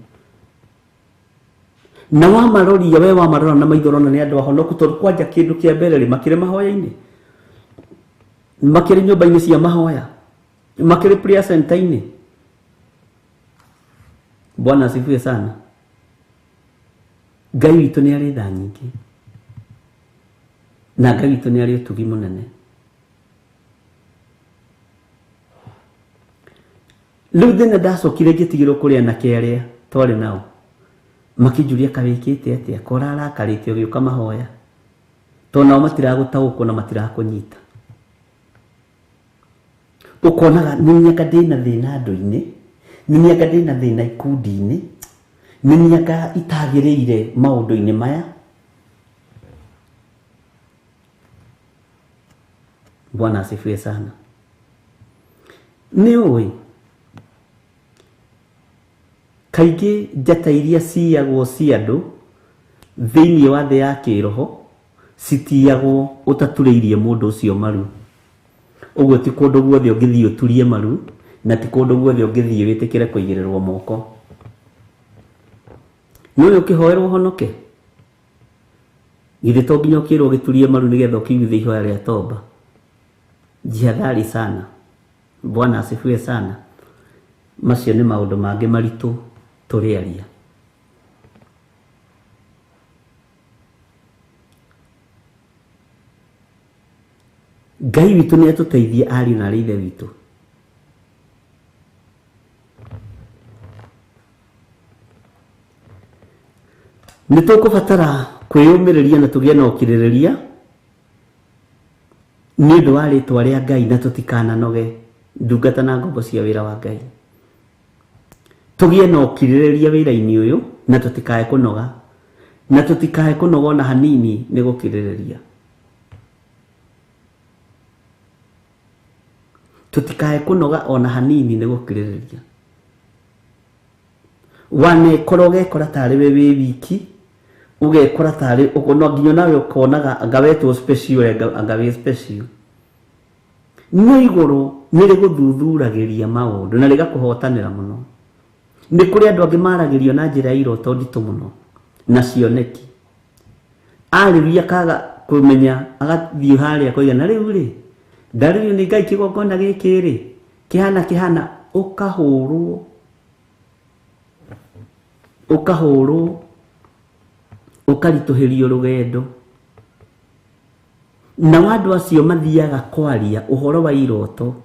Na wamaroria we wamarora na maitho ũrona nĩ andũ ahonoku tondũ kwanja kĩndũ kĩa mbere rĩ makĩrĩ mahoya-inĩ, makĩrĩ nyũmba-inĩ cia mahoya, makĩrĩ prayer center-inĩ. Bwana asifiwe sana. Ngai witũ nĩ arĩ tha nyingĩ na Ngai witũ nĩ arĩ ũtugi mũnene. Rĩu thĩna ndacokire ngĩtigĩrwo kũrĩ anake arĩa twarĩ nao makĩnjũria kawĩkĩte atĩa korarakarĩte ũgĩũka mahoya tondũ nao matiragũtaũkwo na matirakũnyita. Ũkonaga nĩ mĩaka ndĩna thĩna andũ-inĩ, nĩ mĩaka ndĩna thĩna ikundi-inĩ, nĩ mĩaka itagĩrĩire maũndũ-inĩ maya. Bwana asifiwe sana. Nĩ ũĩ kaingĩ njata iria ciyagwo cia andũ thĩinĩ wa thĩ ya kĩroho citiyagwo ũtaturĩirie mũndũ ũcio maru. Ũguo ti kũndũ guothe ũngĩthiĩ ũturie maru na ti kũndũ guothe ũngĩthiĩ wĩtĩkĩre kũigĩrĩrwo moko. Nĩ ũkĩhoerwo ũhonoke? Githĩ to nginya ũkĩrwo ũgĩturie maru nĩgetha ũkĩiguithie ihoya rĩa toba? Jihadhari sana. Bwana asifiwe sana. Macio nĩ maũndũ mangĩ maritũ tũrĩaria. Ngai witũ nĩ atũteithie ariũ na aarĩ a Ithe witũ. Nĩ tũkũbatara kwĩyũmĩrĩria na tũgĩe na ũkirĩrĩria nĩ ũndũ wa rĩtwa rĩa Ngai na tũtikananoge ndungata na ngombo cia wĩra wa Ngai. Tũgĩe na ũkirĩrĩria wĩra-inĩ ũyũ na tũtikae kũnoga, na tũtikae kũnoga ona hanini nĩ gũkirĩrĩria. Tũtikae kũnoga ona hanini nĩ gũkirĩrĩria. Wanekora ũgekora tarĩ we wĩ wiki, ũgekora tarĩ ũguo no nginya nawe ũkonaga anga wetwo special, anga wĩ special. No igũrũ nĩ rĩgũthuthuragĩria maũndũ na rĩgakũhotanĩra mũno. Nĩ kũrĩ andũ angĩ maragĩrio na njĩra ya iroto nditũ mũno na cioneki. Arĩria kaga kũmenya agathiĩ harĩa koiga na rĩu rĩ ndarĩrio nĩ Ngai kĩgongona gĩkĩ rĩ kĩhana kĩhana, ũkahũrwo ũkahũrwo ũkaritũhĩrio rũgendo. Nao andũ acio mathiaga kwaria ũhoro wa iroto.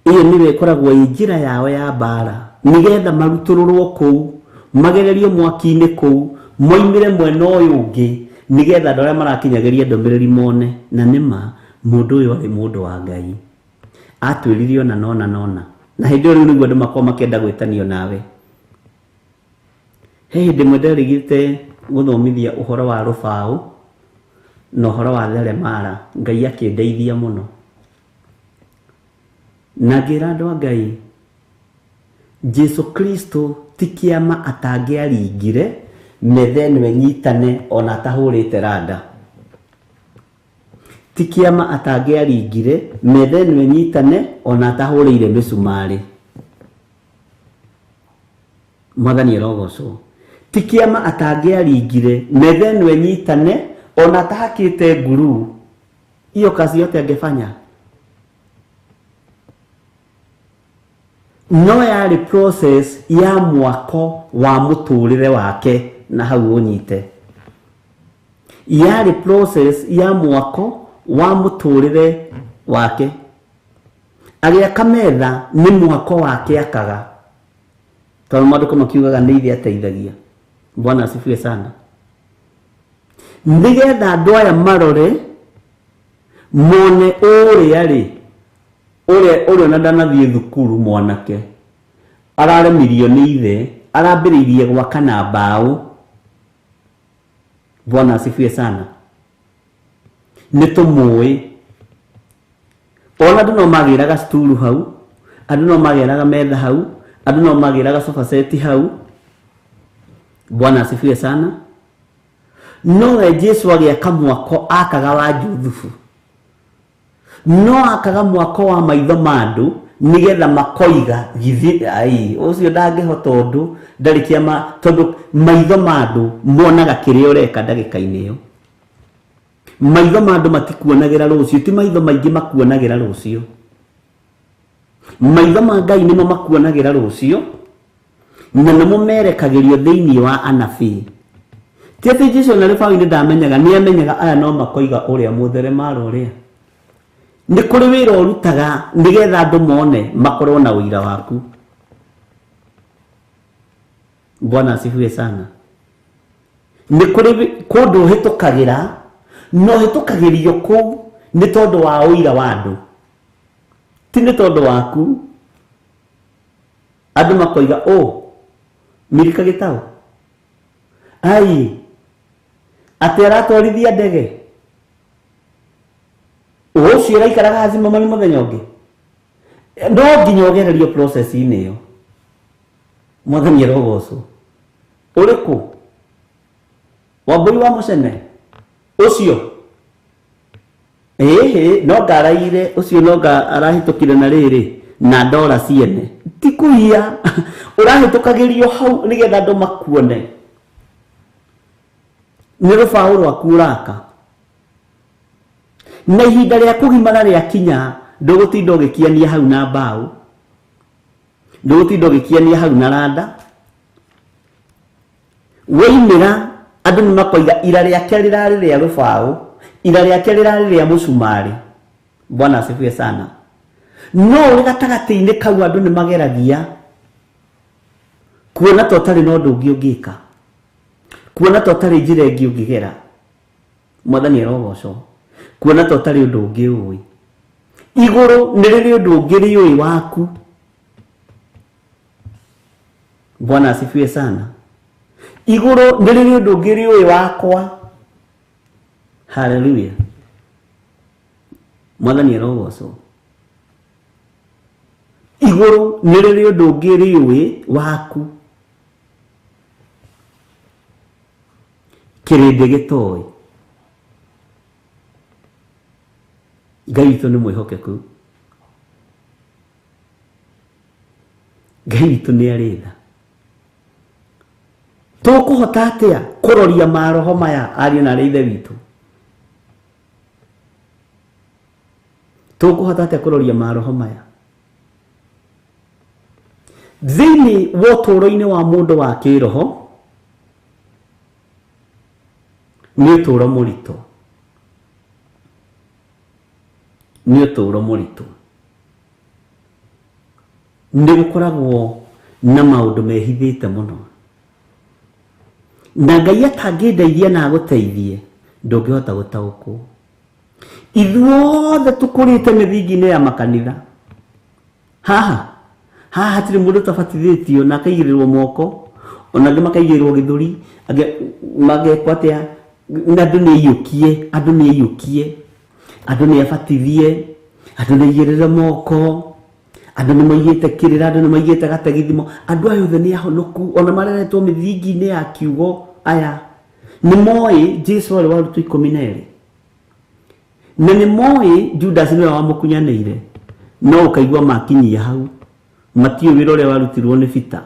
Ĩyo nĩyo ĩkoragwo ĩ njĩra yao ya mbara nĩgetha marutũrũrwo kũu, magererio mwaki-inĩ kũu, moimĩre mwena ũyũ ũngĩ nĩgetha andũ arĩa marakinyagĩria ndũmĩrĩri mone na nĩma mũndũ ũyũ arĩ mũndũ wa Ngai. Atwĩrire ona nona nona. Na hĩndĩ ĩyo rĩu nĩguo andũ makoragwo makĩenda gwĩtanio nawe. He hĩndĩ ĩmwe nderĩgĩte gũthomithia ũhoro wa rũbaũ na ũhoro wa theremara, Ngai akĩndeithia mũno. Na ngĩra andũ a Ngai, Jesu Kristo ti kĩama atangĩaringire metha ĩno ĩnyitane ona atahũrĩte randa. Ti kĩama atangĩaringire metha ĩno ĩnyitane ona atahũrĩire mĩcumarĩ. Mwathani arogocwo. Ti kĩama atangĩaringire metha ĩno ĩnyitane ona atahakĩte nguru. Hiyo kazi yote angefanya. No yarĩ process ya mwako wa mũtũrĩre wake na hau ũnyite. Yarĩ process ya mwako wa mũtũrĩre wake. Agĩaka metha nĩ mwako wake akaga. Tondũ maandĩko makiugaga nĩ ithe ateithagia. Bwana asifiwe sana. Nĩgetha andũ aya marore mone ũrĩa rĩ ũrĩa ona ndanathiĩ thukuru mwanake araremirio nĩ ithe arambĩrĩirie gwaka na mbaũ. Bwana asifiwe sana. Nĩ tũmũĩ ona andũ no magĩraga sturu hau, andũ no magĩraga metha hau, andũ no magĩraga sofa set hau. Bwana asifiwe sana. Nowe Jesu agĩaka mwako akaga wa Juthubu, no akaga mwako wa maitho ma andũ nĩgetha makoiga githĩ ai ũcio ndangĩhota ũndũ ndarĩ kĩama, tondũ maitho ma andũ monaga kĩrĩa ũreka ndagĩka-inĩ ĩyo. Maitho ma andũ matikuonagĩra rũciũ, ti maitho maingĩ makuonagĩra rũciũ. Maitho ma Ngai nĩmo makuonagĩra rũciũ, na nĩmo merekagĩrio thĩinĩ wa anabii. Ti atĩ Jesu na rĩbaũ-inĩ ndamenyaga, nĩ amenyaga aya no makoiga ũrĩa mũtheremara ũrĩa. Nĩ kũrĩ wĩra ũrutaga nĩgetha andũ mone makorwo na ũira waku. Bwana asifiwe sana. Nĩ kũrĩ kũndũ ũhĩtũkagĩra, no ũhĩtũkagĩrio kũu nĩ tondũ wa ũira wa andũ, ti nĩ tondũ waku. Andũ makoiga ũ Milika Gĩtaũ ai atĩ aratwarithia ndege, ũcio ũraikaraga hazima mami mũthenya ũngĩ. No nginya ũgererio process-inĩ ĩyo. Mwathani arogocwo. Ũrĩkũ? Wambũi wa Mũcene ũcio ĩhĩ no ngaraire ũcio no nga arahĩtũkire na rĩrĩ na ndora ciene, ti kũiya. Ũrahĩtũkagĩrio hau nĩgetha andũ makuone nĩ rũbaũ rwaku ũraka. Na ihinda rĩa kũgimara rĩakinya ndũgũtinda ũgĩkiania hau na mbaũ, ndũgũtinda ũgĩkiania hau na randa. Waimĩra andũ nĩ makoiga ira rĩake rĩrarĩ rĩa rũbaũ, ira rĩake rĩrarĩ rĩa mũcumarĩ. Bwana asifiwe sana. No ũrĩ gatagatĩ-inĩ kau andũ nĩ mageragia kuona ta ũtarĩ na ũndũ ũngĩ ũngĩka, kuona ta ũtarĩ njĩra ĩngĩ ũngĩgera. Mwathani arogocwo. Kuona ta ũtarĩ ũndũ ũngĩ ũĩ. Igũrũ nĩ rĩrĩ ũndũ ũngĩ rĩũĩ waku. Bwana asifiwe sana. Igũrũ nĩ rĩrĩ ũndũ ũngĩ rĩũĩ wakwa. Haleluya. Mwathani arogocwo. Igũrũ nĩ rĩrĩ ũndũ ũngĩ rĩũĩ waku, kĩrĩndĩ gĩtoĩ. Ngai witũ nĩ mwĩhokeku, Ngai witũ nĩ arĩ tha. Tũkũhota atĩa kũroria maroho maya ariũ na arĩ ithe witũ? Tũkũhota atĩa kũroria maroho maya thĩinĩ wa ũtũũro-inĩ wa mũndũ wa kĩroho? Nĩ ũtũũro mũritũ, nĩ ũtũũro mũritũ. Nĩ gũkoragwo na maũndũ mehithĩte mũno, na Ngai atangĩndeithia na agũteithie ndũngĩhota gũtaũkwo. Ithuothe tũkũrĩte mĩthingi-inĩ ya makanitha. Haha haha hatirĩ mũndũ ũtabatithĩtio na akaigĩrĩrwo moko, ona angĩ makaigĩrĩrwo gĩthũri, angĩ magekwo atĩa, na andũ nĩ aiyũkie, andũ nĩ aiyũkie, andũ nĩ abatithie, andũ nĩ aigĩrĩre moko, andũ nĩ maigĩte kĩrĩra, andũ nĩ maigĩte gategithimo. Andũ aya othe nĩ ahonoku, ona mareretwo mĩthingi-inĩ ya kiugo. Aya nĩ moĩ Jesu arĩ wa arutwo 12, na nĩ moĩ Judas nĩwe wamũkunyanĩire, no ũkaigua makinyia hau matiũĩ wĩra ũrĩa warutirwo nĩ Peter,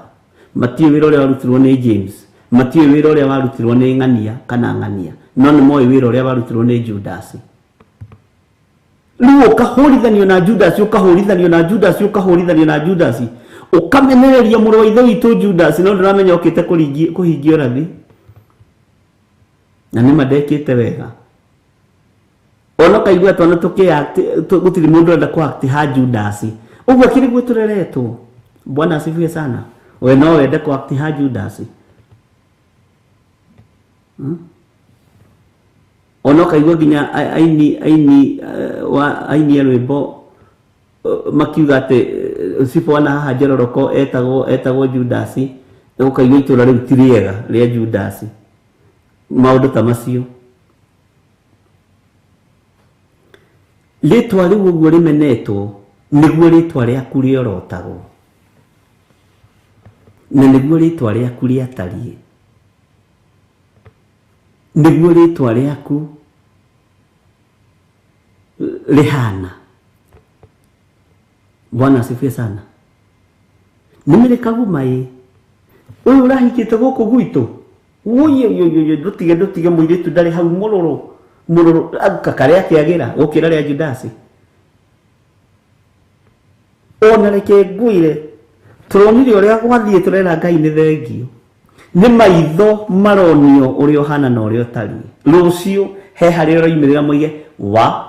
matiũĩ wĩra ũrĩa warutirwo nĩ James, matiũĩ wĩra ũrĩa warutirwo nĩ ng'ania kana ng'ania, no nĩ moĩ wĩra ũrĩa warutirwo nĩ Judas. Rĩu ũkahũrithanio na Judas, ũkahũrithanio na Judas, ũkahũrithanio na Judas, ũkamenereria mũrũ wa ithe witũ Judas, no ndũramenya ũkĩte kũhingia ũrathi. Na nĩma ndekĩte wega. Ona kaigua twana tũkĩ gũtirĩ mũndũ ũrenda kũ act ha Judas. Ũguo akĩrĩ guo tũreretwo. Bwana asifiwe sana. We no wende kũ act ha Judas. Ona ũkaigua nginya aini aini wa aini a rwĩmbo makiuga atĩ Cibũ haha Njororoko etagwo etagwo Judas, ũkaigua itũra rĩu ti rĩega rĩa Judas. Maũndũ ta macio. Rĩtwa rĩu ũguo rĩmenetwo nĩguo rĩtwa rĩaku rĩorotagwo na nĩguo rĩtwa rĩaku rĩatariĩ, nĩguo rĩtwa rĩaku rĩhana. Bwana asifiwe sana. Nĩmĩrĩkagu maĩ ũyũ ũrahikĩte gũkũ gwitũ, ũyũ ndũtige ndũtige mũirĩtu ndarĩ hau mũrũrũ mũrũrũ karĩa akĩagĩra gũkĩra rĩa Judasi. Ona reke ngwĩre tũronire ũrĩa gwathiĩ tũrera Ngai nĩ thengio. Nĩ maitho maronio ũrĩa ũhana na ũrĩa ũtariĩ. Rũciũ he harĩa ũroimĩrĩra moige wa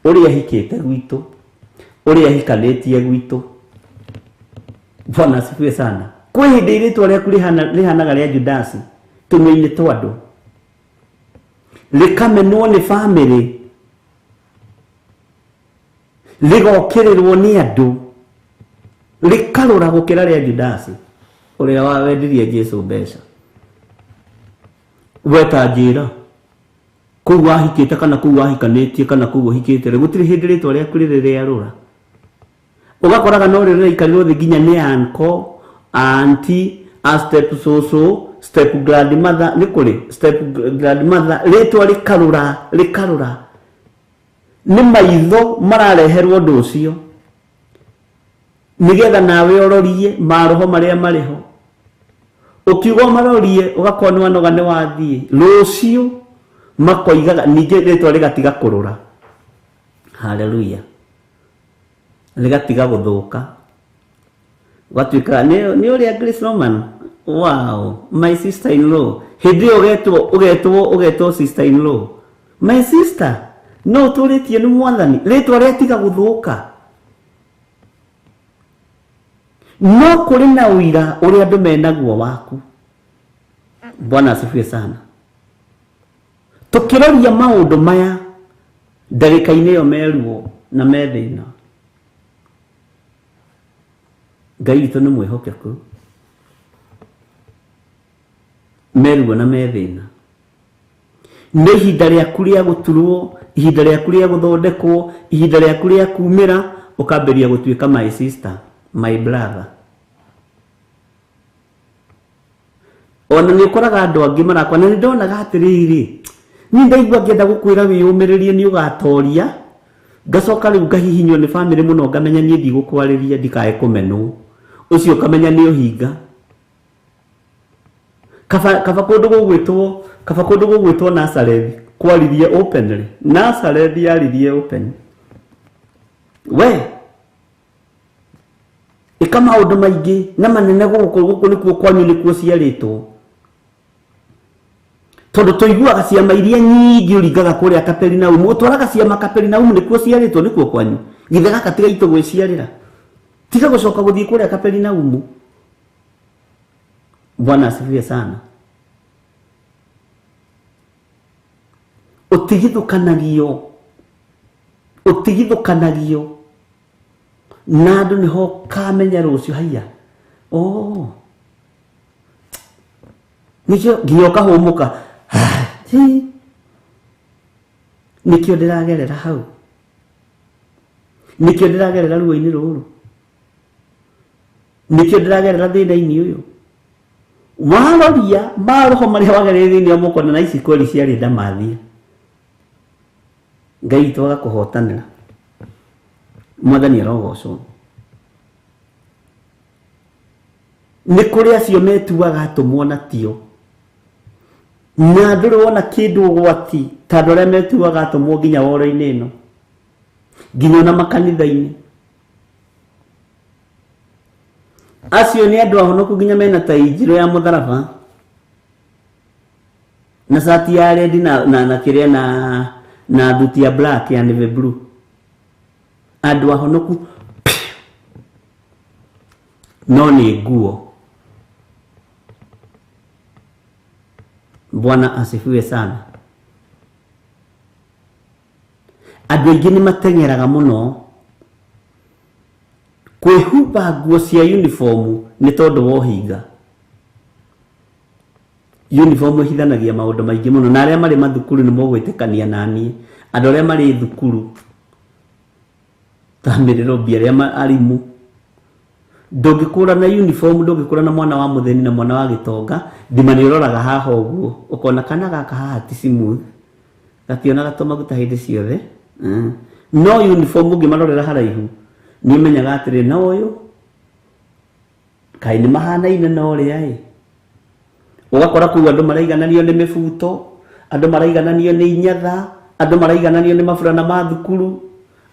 ũrĩa ahikĩte gwitũ, ũrĩa ahikanĩtie gwitũ. Bwana asifiwe sana. Kwĩ hĩndĩ rĩtwa rĩaku rĩhanaga rĩa Judasi tũnua-inĩ twa andũ, rĩkamenwo nĩ bamĩrĩ, rĩgokĩrĩrwo nĩ andũ, rĩkarũra gũkĩra rĩa Judasi ũrĩa wendirie Jesũ mbeca. We ta njĩra kũu wahikĩte kana kũu wahikanĩtie kana kũu ũhikĩte rĩ, gũtirĩ hĩndĩ rĩtwa rĩaku rĩrĩ rĩarũra. Ũgakoraga no rĩrĩ rĩraikarĩrwo thĩ nginya nĩ uncle, auntie, a step soso, step grandmother, nĩ kũrĩ step grandmother, rĩtwa rĩkarũra rĩkarũra. Nĩ maitho marareherwo ũndũ ũcio nĩgetha nawe ũrorie maroho marĩa marĩ ho. Ũkiuga ũmarorie ũgakorwo nĩ wanoga nĩ wathiĩ. Rũciũ makoigaga ningĩ rĩtwa rĩgatiga kũrũra. Haleluya. Rĩgatiga gũthũka. Ũgatuĩka nĩ ũrĩa Grace Roman. Wow, my sister in law. Hĩndĩ ĩyo ũgetwo ũgetwo ũgetwo sister in law. My sister, no ũtũrĩtie nĩ Mwathani. Rĩtwa rĩatiga gũthũka. No kũrĩ na ũira ũrĩa andũ menaguo waku. Bwana asifiwe sana. Tũkĩroria maũndũ maya ndagĩka-inĩ ĩyo meruo na me thĩna, Ngai witũ nĩ mwĩhokeku. Meruo na me thĩna, nĩ ihinda rĩaku rĩa gũturwo, ihinda rĩaku rĩa gũthondekwo, ihinda rĩaku rĩa kumĩra, ũkambĩrĩria gũtuĩka my sister, my brother. Ona nĩ ũkoraga andũ angĩ marakwa, na nĩ ndonaga atĩrĩrĩ, niĩ ndaigua ngĩenda gũkwĩra wĩyũmĩrĩrie nĩ ũgatoria, ngacoka rĩu ngahihinywo nĩ bamĩrĩ mũno, ngamenya niĩ ndigũkwarĩria ndikae kũmenwo. Ũcio ũkamenya nĩ ũhinga. Kaba kaba kũndũ gũgwĩtwo, kaba kũndũ gũgwĩtwo Nazareth kwaririe openly. Nazareth yaririe open. We ĩka maũndũ maingĩ na manene gũkũ, gũkũ nĩkuo kwanyu nĩkuo ciarĩtwo. Tondũ tũiguaga ciama iria nyingĩ ũringaga kũrĩa Kaperinaumu, ũtwaraga ciama Kaperinaumu nĩkuo ciarĩtwo, nĩkuo kwanyu. Githĩ gaka tiga itũ gwĩciarĩra, tiga gũcoka gũthiĩ kũrĩa Kaperinaumu. Bwana asifiwe sana. Ũtigithũkanagio, ũtigithũkanagio na andũ nĩho ũkamenya rũciũ haiya. Oh, nĩkĩo nginya ũkahũmũka, nĩkĩo ndĩragerera hau, nĩkĩo ndĩragerera ruo-inĩ rũrũ, nĩkĩo ndĩragerera thĩna-inĩ ũyũ. Waroria maroho marĩa wagereire thĩinĩ wa mũkona na ici kweri ciarĩ ndamathia, Ngai witũ agakũhotanĩra. Mwathani arogocwo. Nĩ kũrĩ acio metuaga atũmwo na tio, na ndũrĩ wona kĩndũ ũgwati ta andũ arĩa metuaga atũmwo nginya woro-inĩ ĩno, nginya ona makanitha-inĩ. Acio nĩ andũ ahonoku nginya mena ta injiro ya mũtharaba, Na cati ya red na kĩrĩa na thuti ya black ya navy blue. Andũ ahonoku no nĩ nguo. Bwana asifiwe sana. Andũ aingĩ nĩ mateng'eraga mũno kwĩhumba nguo cia uniform nĩ tondũ wa ũhinga. Uniform ĩhithanagia maũndũ maingĩ mũno, na arĩa marĩ mathukuru nĩ mũgwĩtĩkania naniĩ. Andũ arĩa marĩ thukuru ta mĩrĩrũmbi, arĩa arimũ, ndũngĩkũrana uniform, ndũngĩkũrana mwana wa mũthĩni na mwana wa gĩtonga. Ndima nĩ ũroraga haha ũguo ũkona kana gaka haha ti smooth, gationaga tũmaguta hĩndĩ ciothe. No uniform ũngĩmarorera haraihu nĩ ũmenyaga atĩrĩ, na ũyũ kaĩ nĩ mahanaine na ũrĩa ĩ. Ũgakora kũu andũ maraigananio nĩ mĩbuto, andũ maraigananio nĩ inyatha, andũ maraigananio nĩ maburana ma thukuru,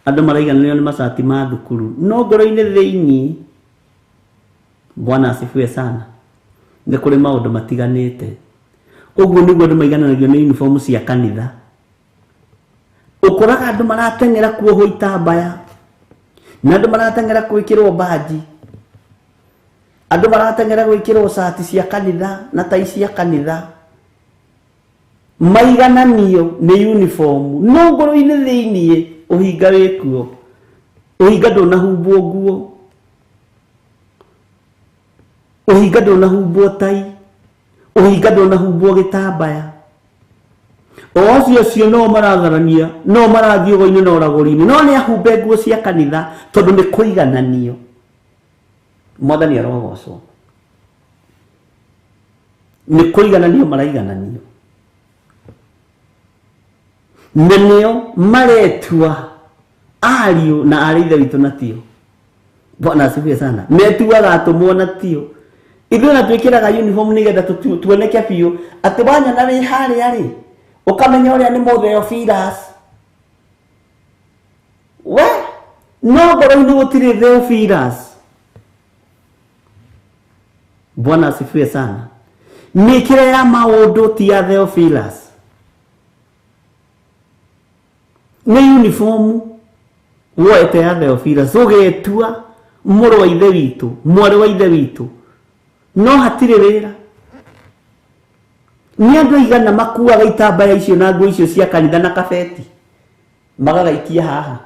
andũ maraigananio nĩ macati ma thukuru, no ngoro-inĩ thĩinĩ, Bwana asifiwe sana, nĩ kũrĩ maũndũ matiganĩte. Ũguo nĩguo andũ maigananagio nĩ uniform cia kanitha. Ũkoraga andũ marateng'era kuohwo itambaya, na andũ marateng'era gwĩkĩrwo mbanji, andũ marateng'era gwĩkĩrwo cati cia kanitha na tai cia kanitha, maigananio nĩ uniform, no ngoro-inĩ thĩinĩ ũhinga wĩkuo. Ũhinga ndũnahumbwo nguo, ũhinga ndũnahumbwo tai, ũhinga ndũnahumbwo gĩtambaya. O acio acio no maratharania, no marathiĩ ũgo-inĩ na ũragũri-inĩ, no nĩ ahumbe nguo cia kanitha tondũ nĩ kũigananio. Mwathani arogocwo. Nĩ kũigananio maraigananio, na nĩo maretua ariũ na arĩ ithe witũ na tio. Bwana asifiwe sana. Metuaga atũmwo na tio. Ithuĩ na twĩkĩraga uniform nĩgetha tuoneke biũ atĩ wanyona wĩ harĩa rĩ, ũkamenya ũrĩa nĩ Mũtheophilus. We no ngoro-inĩ gũtirĩ Theophilus. Bwana asifiwe sana. Mĩkĩre ya maũndũ ti ya Theophilus, nĩ uniform woete ya Theophilus, ũgetua mũrũ wa ithe witũ, mwarĩ wa ithe witũ, no hatirĩ wĩra. Nĩ andũ aigana makuaga itambaya icio na nguo icio cia kanitha na kabeti magagaikia haha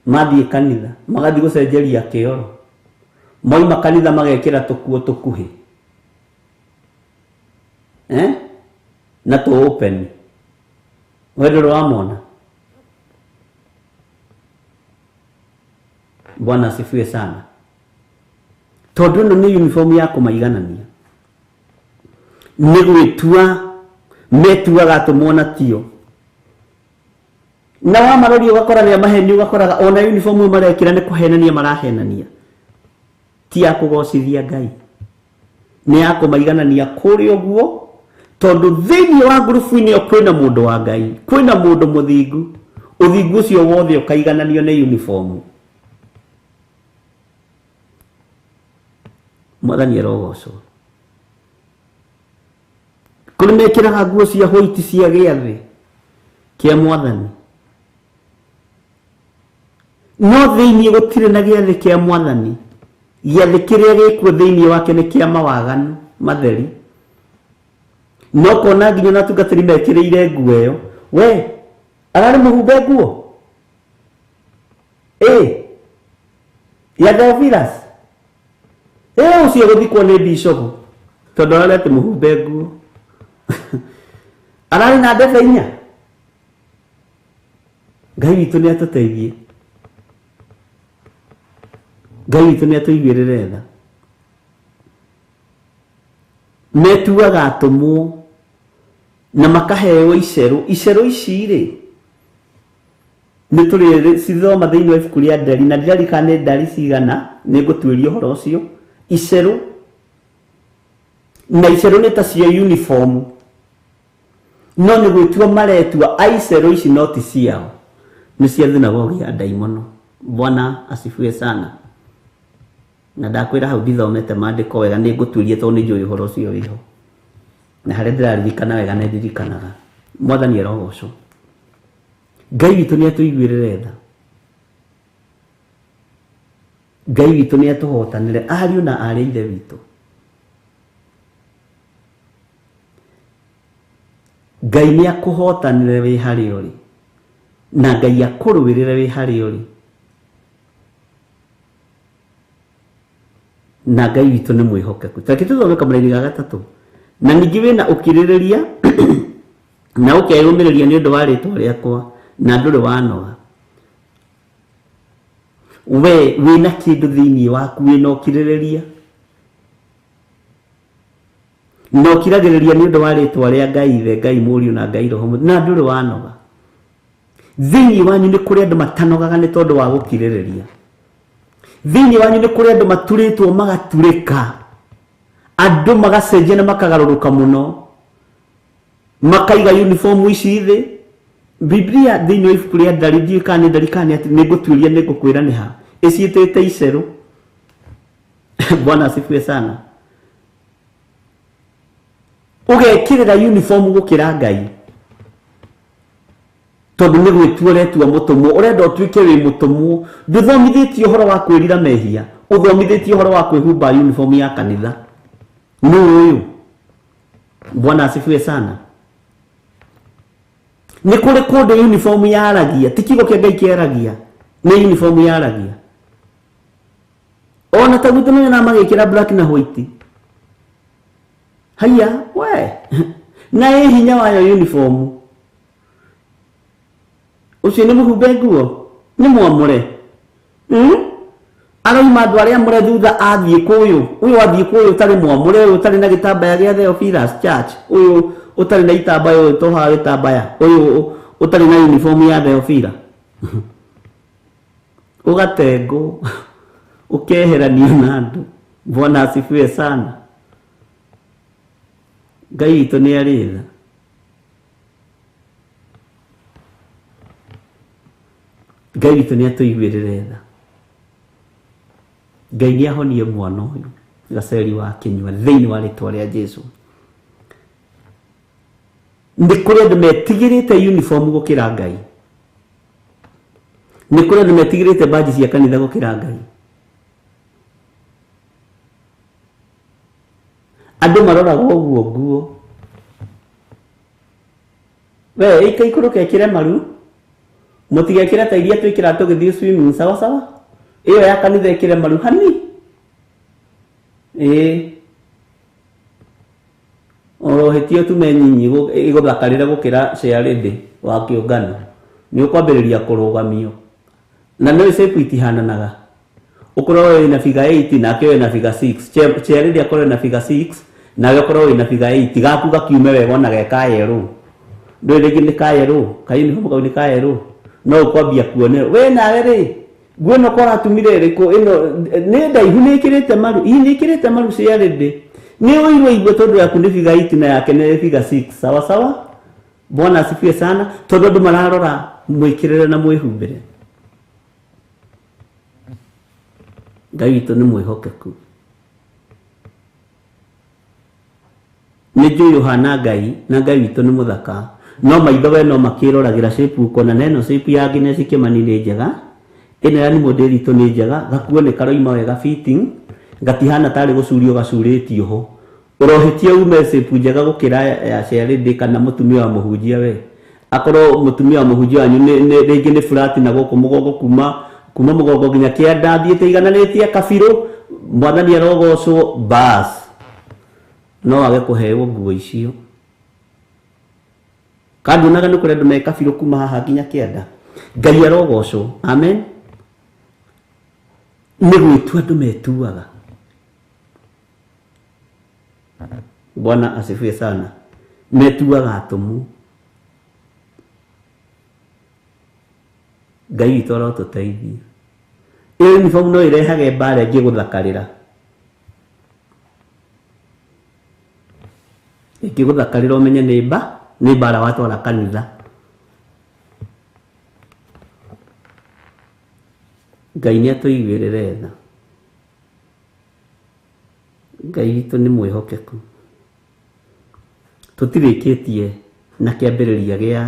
mathiĩ kanitha, magathiĩ gũcenjeria kĩoro, mauma kanitha magekĩra tũkuo tũkuhĩ na tũ open. We ndũrĩ wamona? Bwana asifiwe sana. Tondũ ĩno nĩ uniform ya kũmaiganania, nĩ gwĩtua metuaga atũmwo na tio. Na wamarori ũgakora nĩ amaheni, ũgakoraga ona uniform ĩyo marekĩra nĩ kũhenania marahenania, ti ya kũgocithia Ngai, nĩ ya kũmaiganania kũrĩ ũguo. Tondũ thĩinĩ wa ngurubu-inĩ ĩyo kwĩna mũndũ wa Ngai, kwĩna mũndũ mũthingu, ũthingu ũcio wothe ũkaigananio nĩ uniform. Mwathani arogocwo. Kũrĩ mekĩraga nguo cia white cia gĩathĩ kĩa Mwathani, no thĩinĩ gũtirĩ na gĩathĩ kĩa Mwathani. Gĩathĩ kĩrĩa gĩkuo thĩinĩ wake nĩ kĩa mawaganu matheri. No kona nginya na atungatĩri mekĩrĩire nguo ĩyo, we ararĩ mũhumbe nguo ya Theophilus, ũcio gũthikwo nĩ bishop tondũ ararĩ atĩ mũhumbe nguo. Ararĩ na ndebe inya. Ngai witũ nĩ atũteithie, Ngai witũ nĩ atũiguĩrĩre tha. Metuaga atũmwo na makaheo icerũ. Icerũ ici rĩ, nĩ tũrĩ cithoma thĩinĩ wa ibuku rĩa Ndari, na ndirarikana nĩ ndari cigana, nĩ ngũtuĩria ũhoro ũcio. Icerũ na icerũ nĩ ta cia uniform, no nĩ gwĩtua maretua a icerũ ici no ti ciao, nĩ cia thunagogi ya ndaimono. Bwana asifiwe sana. Na ndakwĩra hau ndithomete maandĩko wega nĩ ngũtuĩria tondũ nĩ njũĩ ũhoro ũcio wĩho. Na harĩa ndĩraririkana wega nĩ ndirikanaga. Mwathani arogocwo. Ngai witũ nĩ atũiguĩrĩre tha. Ngai witũ nĩ atũhotanĩre ariũ na aarĩ a ithe witũ. Ngai nĩ akũhotanĩre wĩ harĩa ũrĩ na Ngai akũrũĩrĩre wĩ harĩa ũrĩ na Ngai witũ nĩ mwĩhokeku. Tareke tũthome kamũraini ga gatatũ. Na ningĩ wĩna ũkirĩrĩria na ũkeyũmĩrĩria nĩ ũndũ wa rĩtwa rĩakwa na ndũrĩ wanoga. We wĩna kĩndũ thĩinĩ waku wĩna ũkirĩrĩria na ũkiragĩrĩria nĩ ũndũ wa rĩtwa rĩa Ngai Ithe, Ngai Mũriũ na Ngai Roho Mũtheru na ndũrĩ wanoga. Thĩinĩ wanyu nĩ kũrĩ andũ matanogaga nĩ tondũ wa gũkirĩrĩria. Thĩinĩ wanyu nĩ kũrĩ andũ maturĩtwo magaturĩka, andũ magacenjia na makagarũrũka mũno, makaiga uniform ici thĩ. Biblia thĩinĩ wa ibuku rĩa Ndari, ndiũĩ kana nĩ Ndari kana nĩ atĩ, nĩ ngũtuĩria nĩ ngũkwĩra nĩ ha, ĩciĩtĩte icerũ. Bwana asifiwe sana. Ũgekĩrĩra uniform gũkĩra Ngai tondũ nĩ gwĩtua ũretua mũtũmwo, ũrenda ũtuĩke wĩ mũtũmwo. Ndũthomithĩtio ũhoro wa kwĩrira mehia, ũthomithĩtio ũhoro wa kwĩhumba uniform ya kanitha. Nũ ũyũ? Bwana asifiwe sana. Nĩ kũrĩ kũndũ uniform yaragia, ti kiugo kĩa Ngai kĩaragia, nĩ uniform yaragia. Ona ta gwitũ nĩ nyonaga magĩkĩra black na white. Haiya, we na ĩ hinya wayo uniform. Ũcio nĩ mũhumbe nguo, nĩ mwamũre. Arauma andũ arĩa amũre thutha athiĩ kũyũ, ũyũ athiĩ kũyũ ũtarĩ mwamũre, ũyũ ũtarĩ na gĩtambaya gĩa Theophilus Church, ũyũ ũtarĩ na itambaya, ũyũ ũtohaga gĩtambaya, ũyũ ũtarĩ na uniform ya Theophila. Ũgatengwo, ũkeheranio na andũ. Bwana asifiwe sana. Ngai witũ nĩ arĩ tha. Ngai witũ nĩ atũiguĩrĩre tha. Ngai nĩ ahonie mwana ũyũ Gaceri wa Kĩnyua thĩinĩ wa rĩtwa rĩa Jesu. Nĩ kũrĩ andũ metigĩrĩte uniform gũkĩra Ngai. Nĩ kũrĩ andũ metigĩrĩte baji cia kanitha gũkĩra Ngai. Andũ maroraga ũguo nguo. We ika ikũrũke ĩkĩre maru, mũtigekĩre ta iria twĩkĩraga tũgĩthiĩ swimming, sawa sawa. Ĩyo ya kanitha ĩkĩre maru hani. Ĩĩ. Oro hĩtie ũtume nyinyi ĩgũthakarĩre gũkĩra chairlady wa kĩũngano. Nĩ ũkwambĩrĩria kũrũgamio. Na nĩ shape itihananaga. Ũkorwo wĩna figure 8 nake wĩna figure 6. Chairlady akorwo wĩna figure 6 nawe ũkorwo wĩna figure 8. Gaku gakiume wega ona ge ka yerũ. Ndũĩ rĩngĩ nĩ ka yerũ, ka uniform kau nĩ ka yerũ. No ũkwambia kuonerwo. We nawe rĩ, nguo ĩno koratumire ĩrĩkũ? Ĩno nĩ ndaihu, nĩ ĩkĩrĩte maru. Hihi nĩ ĩkĩrĩte maru chairlady? Nĩ ũirwo igue tondũ yaku nĩ figure 8 na yake nĩ figure 6. Sawa sawa? Bwana asifiwe sana. Tondũ andũ mararora mwĩkĩrĩre na mwĩhumbĩre. Ngai witũ nĩ mwĩhokeku. Nĩ njũĩ ũhana Ngai na Ngai witũ nĩ mũthaka. No maitho we no makĩroragĩra shape ũkona na ĩno shape ya Agnes Kĩmani nĩ njega. Ĩno ya Nimũ Ndĩritũ nĩ njega, gakuo nĩ karoima wega fitting, gatihana tarĩ gũcurio gacurĩtio ho. Ũrohĩtia ume shape njega gũkĩra ya chairlady kana mũtumia wa mũhunjia we. Akorwo mũtumia wa mũhunjia wanyu rĩngĩ nĩ flat na gũkũ mũgongo kuma mũgongo nginya kĩanda athiĩte igananĩtie kabirũ, Mwathani arogocwo, bas. No age kũheo nguo icio. Kanduonaga nĩ kũrĩ andũ me kabirũ kuma haha nginya kĩanda. Ngai arogocwo. Amen. Nĩ gwĩtua andũ metuaga. Bwana asifiwe sana. Metuaga atũmwo. Ngai witũ arotũteithia. Ĩyo uniform no ĩrehage mbara ĩngĩgũthakarĩra. Ĩngĩgũthakarĩra ũmenye nĩ mbara watwara kanitha. Ngai nĩ atũiguĩrĩre tha. Ngai witũ nĩ mwĩhokeku. Tũtirĩkĩtie na kĩambĩrĩria gĩa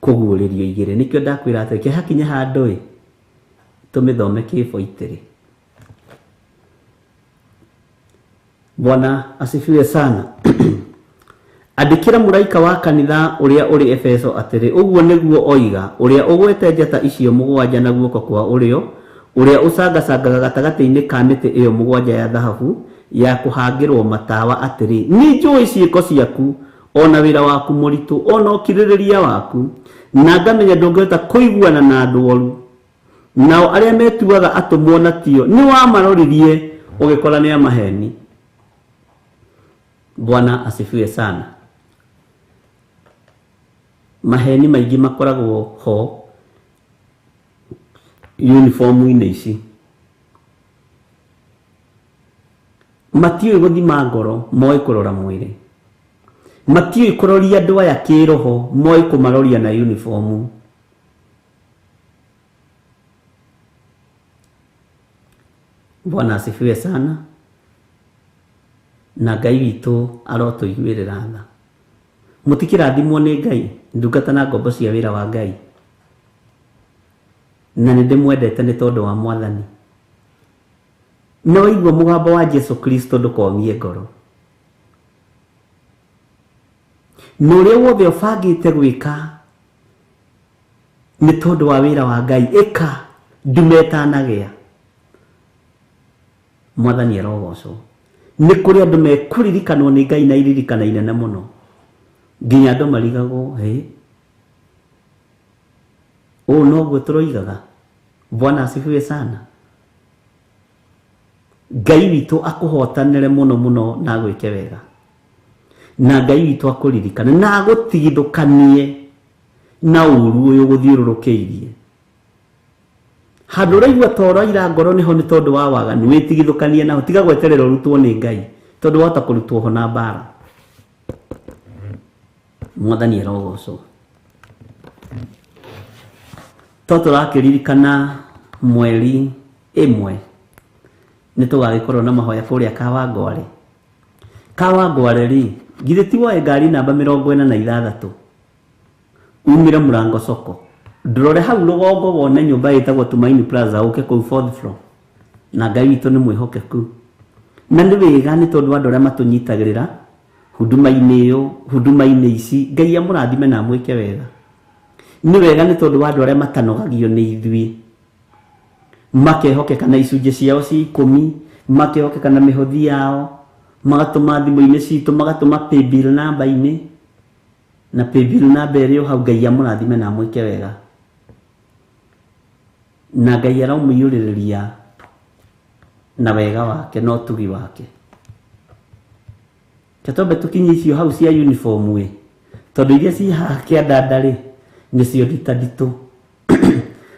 kũguũrĩrio igĩrĩ. Nĩkĩo ndakwĩra atĩ kĩhakinya handũ ĩ tũmĩthome kĩboitĩrĩ. Bwana asifiwe sana. Andĩkĩra mũraika wa kanitha ũrĩa ũrĩ Efeso atĩrĩ, ũguo nĩguo oiga ũrĩa ũgwete njata icio mũgwanja na guoko kwa ũrĩo, ũrĩa ũcangacangaga gatagatĩ-inĩ ka mĩtĩ ĩyo mũgwanja ya thahabu ya kũhangĩrwo matawa atĩrĩ, nĩ njũĩ ciĩko ciaku ona wĩra waku mũritũ ona ũkirĩrĩria waku, na ngamenya ndũngĩhota kũiguana na andũ oru. Nao arĩa metuaga atũmwo na tio nĩ wamaroririe ũgĩkora nĩ a maheni. Bwana asifiwe sana. Maheni maingĩ makoragwo ho uniform-inĩ ici. Matiũĩ gũthima ngoro, moĩ kũrora mwĩrĩ. Matiũĩ kũroria andũ aya kĩroho, moĩ kũmaroria na uniform. Bwana asifiwe sana. Na Ngai witũ arotũiguĩrĩra tha. Mũtikĩrathimwo nĩ Ngai, ndungata na ngombo cia wĩra wa Ngai. Na nĩ ndĩmwendete nĩ tondũ wa Mwathani. Na waigua mũgambo wa Jesu Kristo ndũkomie ngoro. Na ũrĩa wothe ũbangĩte gwĩka nĩ tondũ wa wĩra wa Ngai, ĩka ndume ĩtanagĩa. Mwathani arogocwo. Nĩ kũrĩ andũ mekũririkanwo nĩ Ngai na iririkana inene mũno, nginya andũ marigagwo, hĩ, ũũ noguo tũroigaga. Bwana asifiwe sana. Ngai witũ akũhotanĩre mũno mũno na agwĩke wega. Na Ngai witũ akũririkane na agũtigithũkanie na ũru ũyũ gũthiũrũrũkĩirie. Handũ ũraigua ta ũraira ngoro nĩho nĩ tondũ wa waganu, wĩtigithũkanie naho, tiga gweterera ũrutwo nĩ Ngai, tondũ wahota kũrutwo ho na mbara. Mwathani arogocwo. To tũrakĩririkana mweri ĩmwe nĩ tũgagĩkorwo na mahoya kũrĩa Kawangware. Kawangware rĩ, githĩ ti woe ngari namba 46 umire mũrango soko, ndũrore hau rũgongo wone nyũmba ĩtagwo Tumaini Plaza, ũke kũu fourth floor. Na Ngai witũ nĩ mwĩhokeku. Na nĩ wega nĩ tondũ andũ arĩa matũnyitagĩrĩra huduma-inĩ ĩyo, huduma-inĩ ici, Ngai amũrathime na amwĩke wega. Nĩ wega nĩ tondũ wa andũ arĩa matanogagio nĩ ithuĩ, makehokeka na icunjĩ ciao cia 10, makehokeka na mĩhothi yao, magatũma thimũ-inĩ citũ, magatũma paybill namba-inĩ, na paybill namba ĩrĩ o hau. Ngai amũrathime na amwĩke wega. Na Ngai aromũiyũrĩrĩria na wega wake na ũtugi wake. Twambe tũkinye icio hau cia uniform ĩ, tondũ iria ci haha kĩandanda rĩ nĩcio nditanditũ.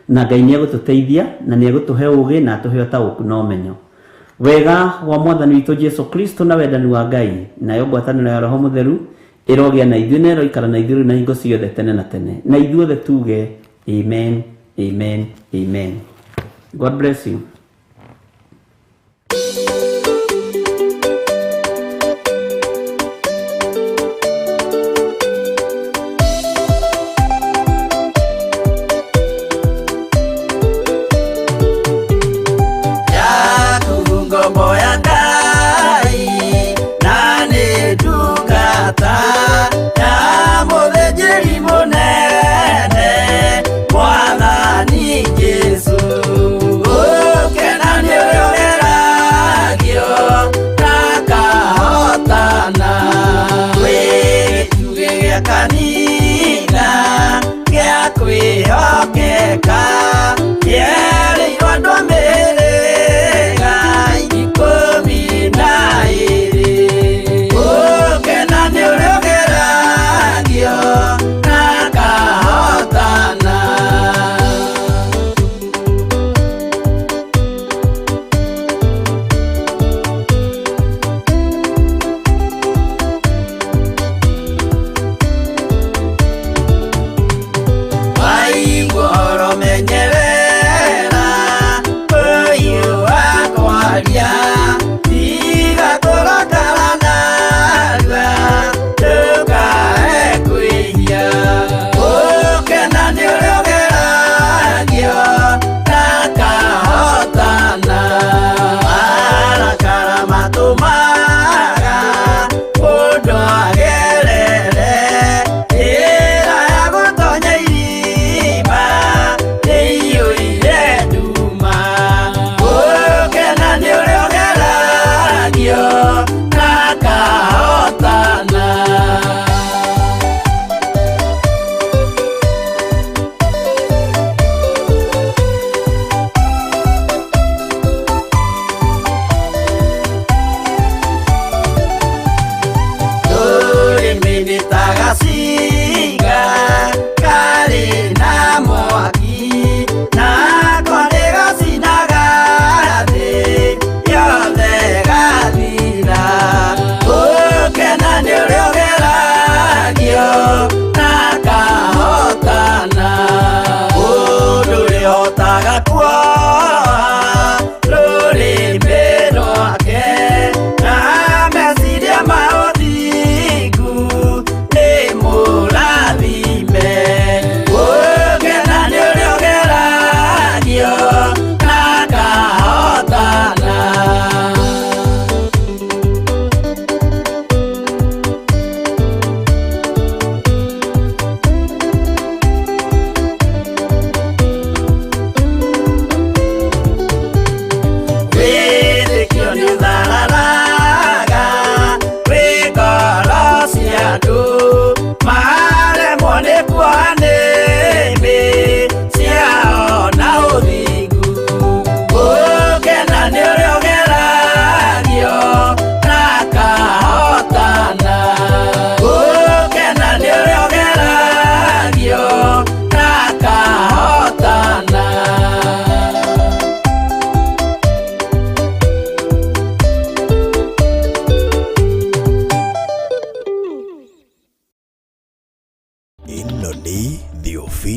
Na Ngai nĩ egũtũteithia na nĩ egũtũhe ũgĩ na atũhe ũtaũku na ũmenyo. Wega wa Mwathani witũ Jesu Kristo na wendani wa Ngai nayo ngwatanĩro ya Roho Mũtheru ĩrogĩa na ithuĩ na ĩroikara na ithuĩ na hingo ciothe tene na tene. Na ithuothe tuge amen, amen, amen. God bless you. Mwathani Jesu.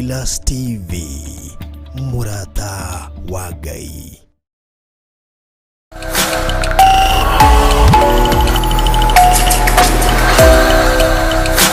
Theophilus TV, mũrata wa Ngai.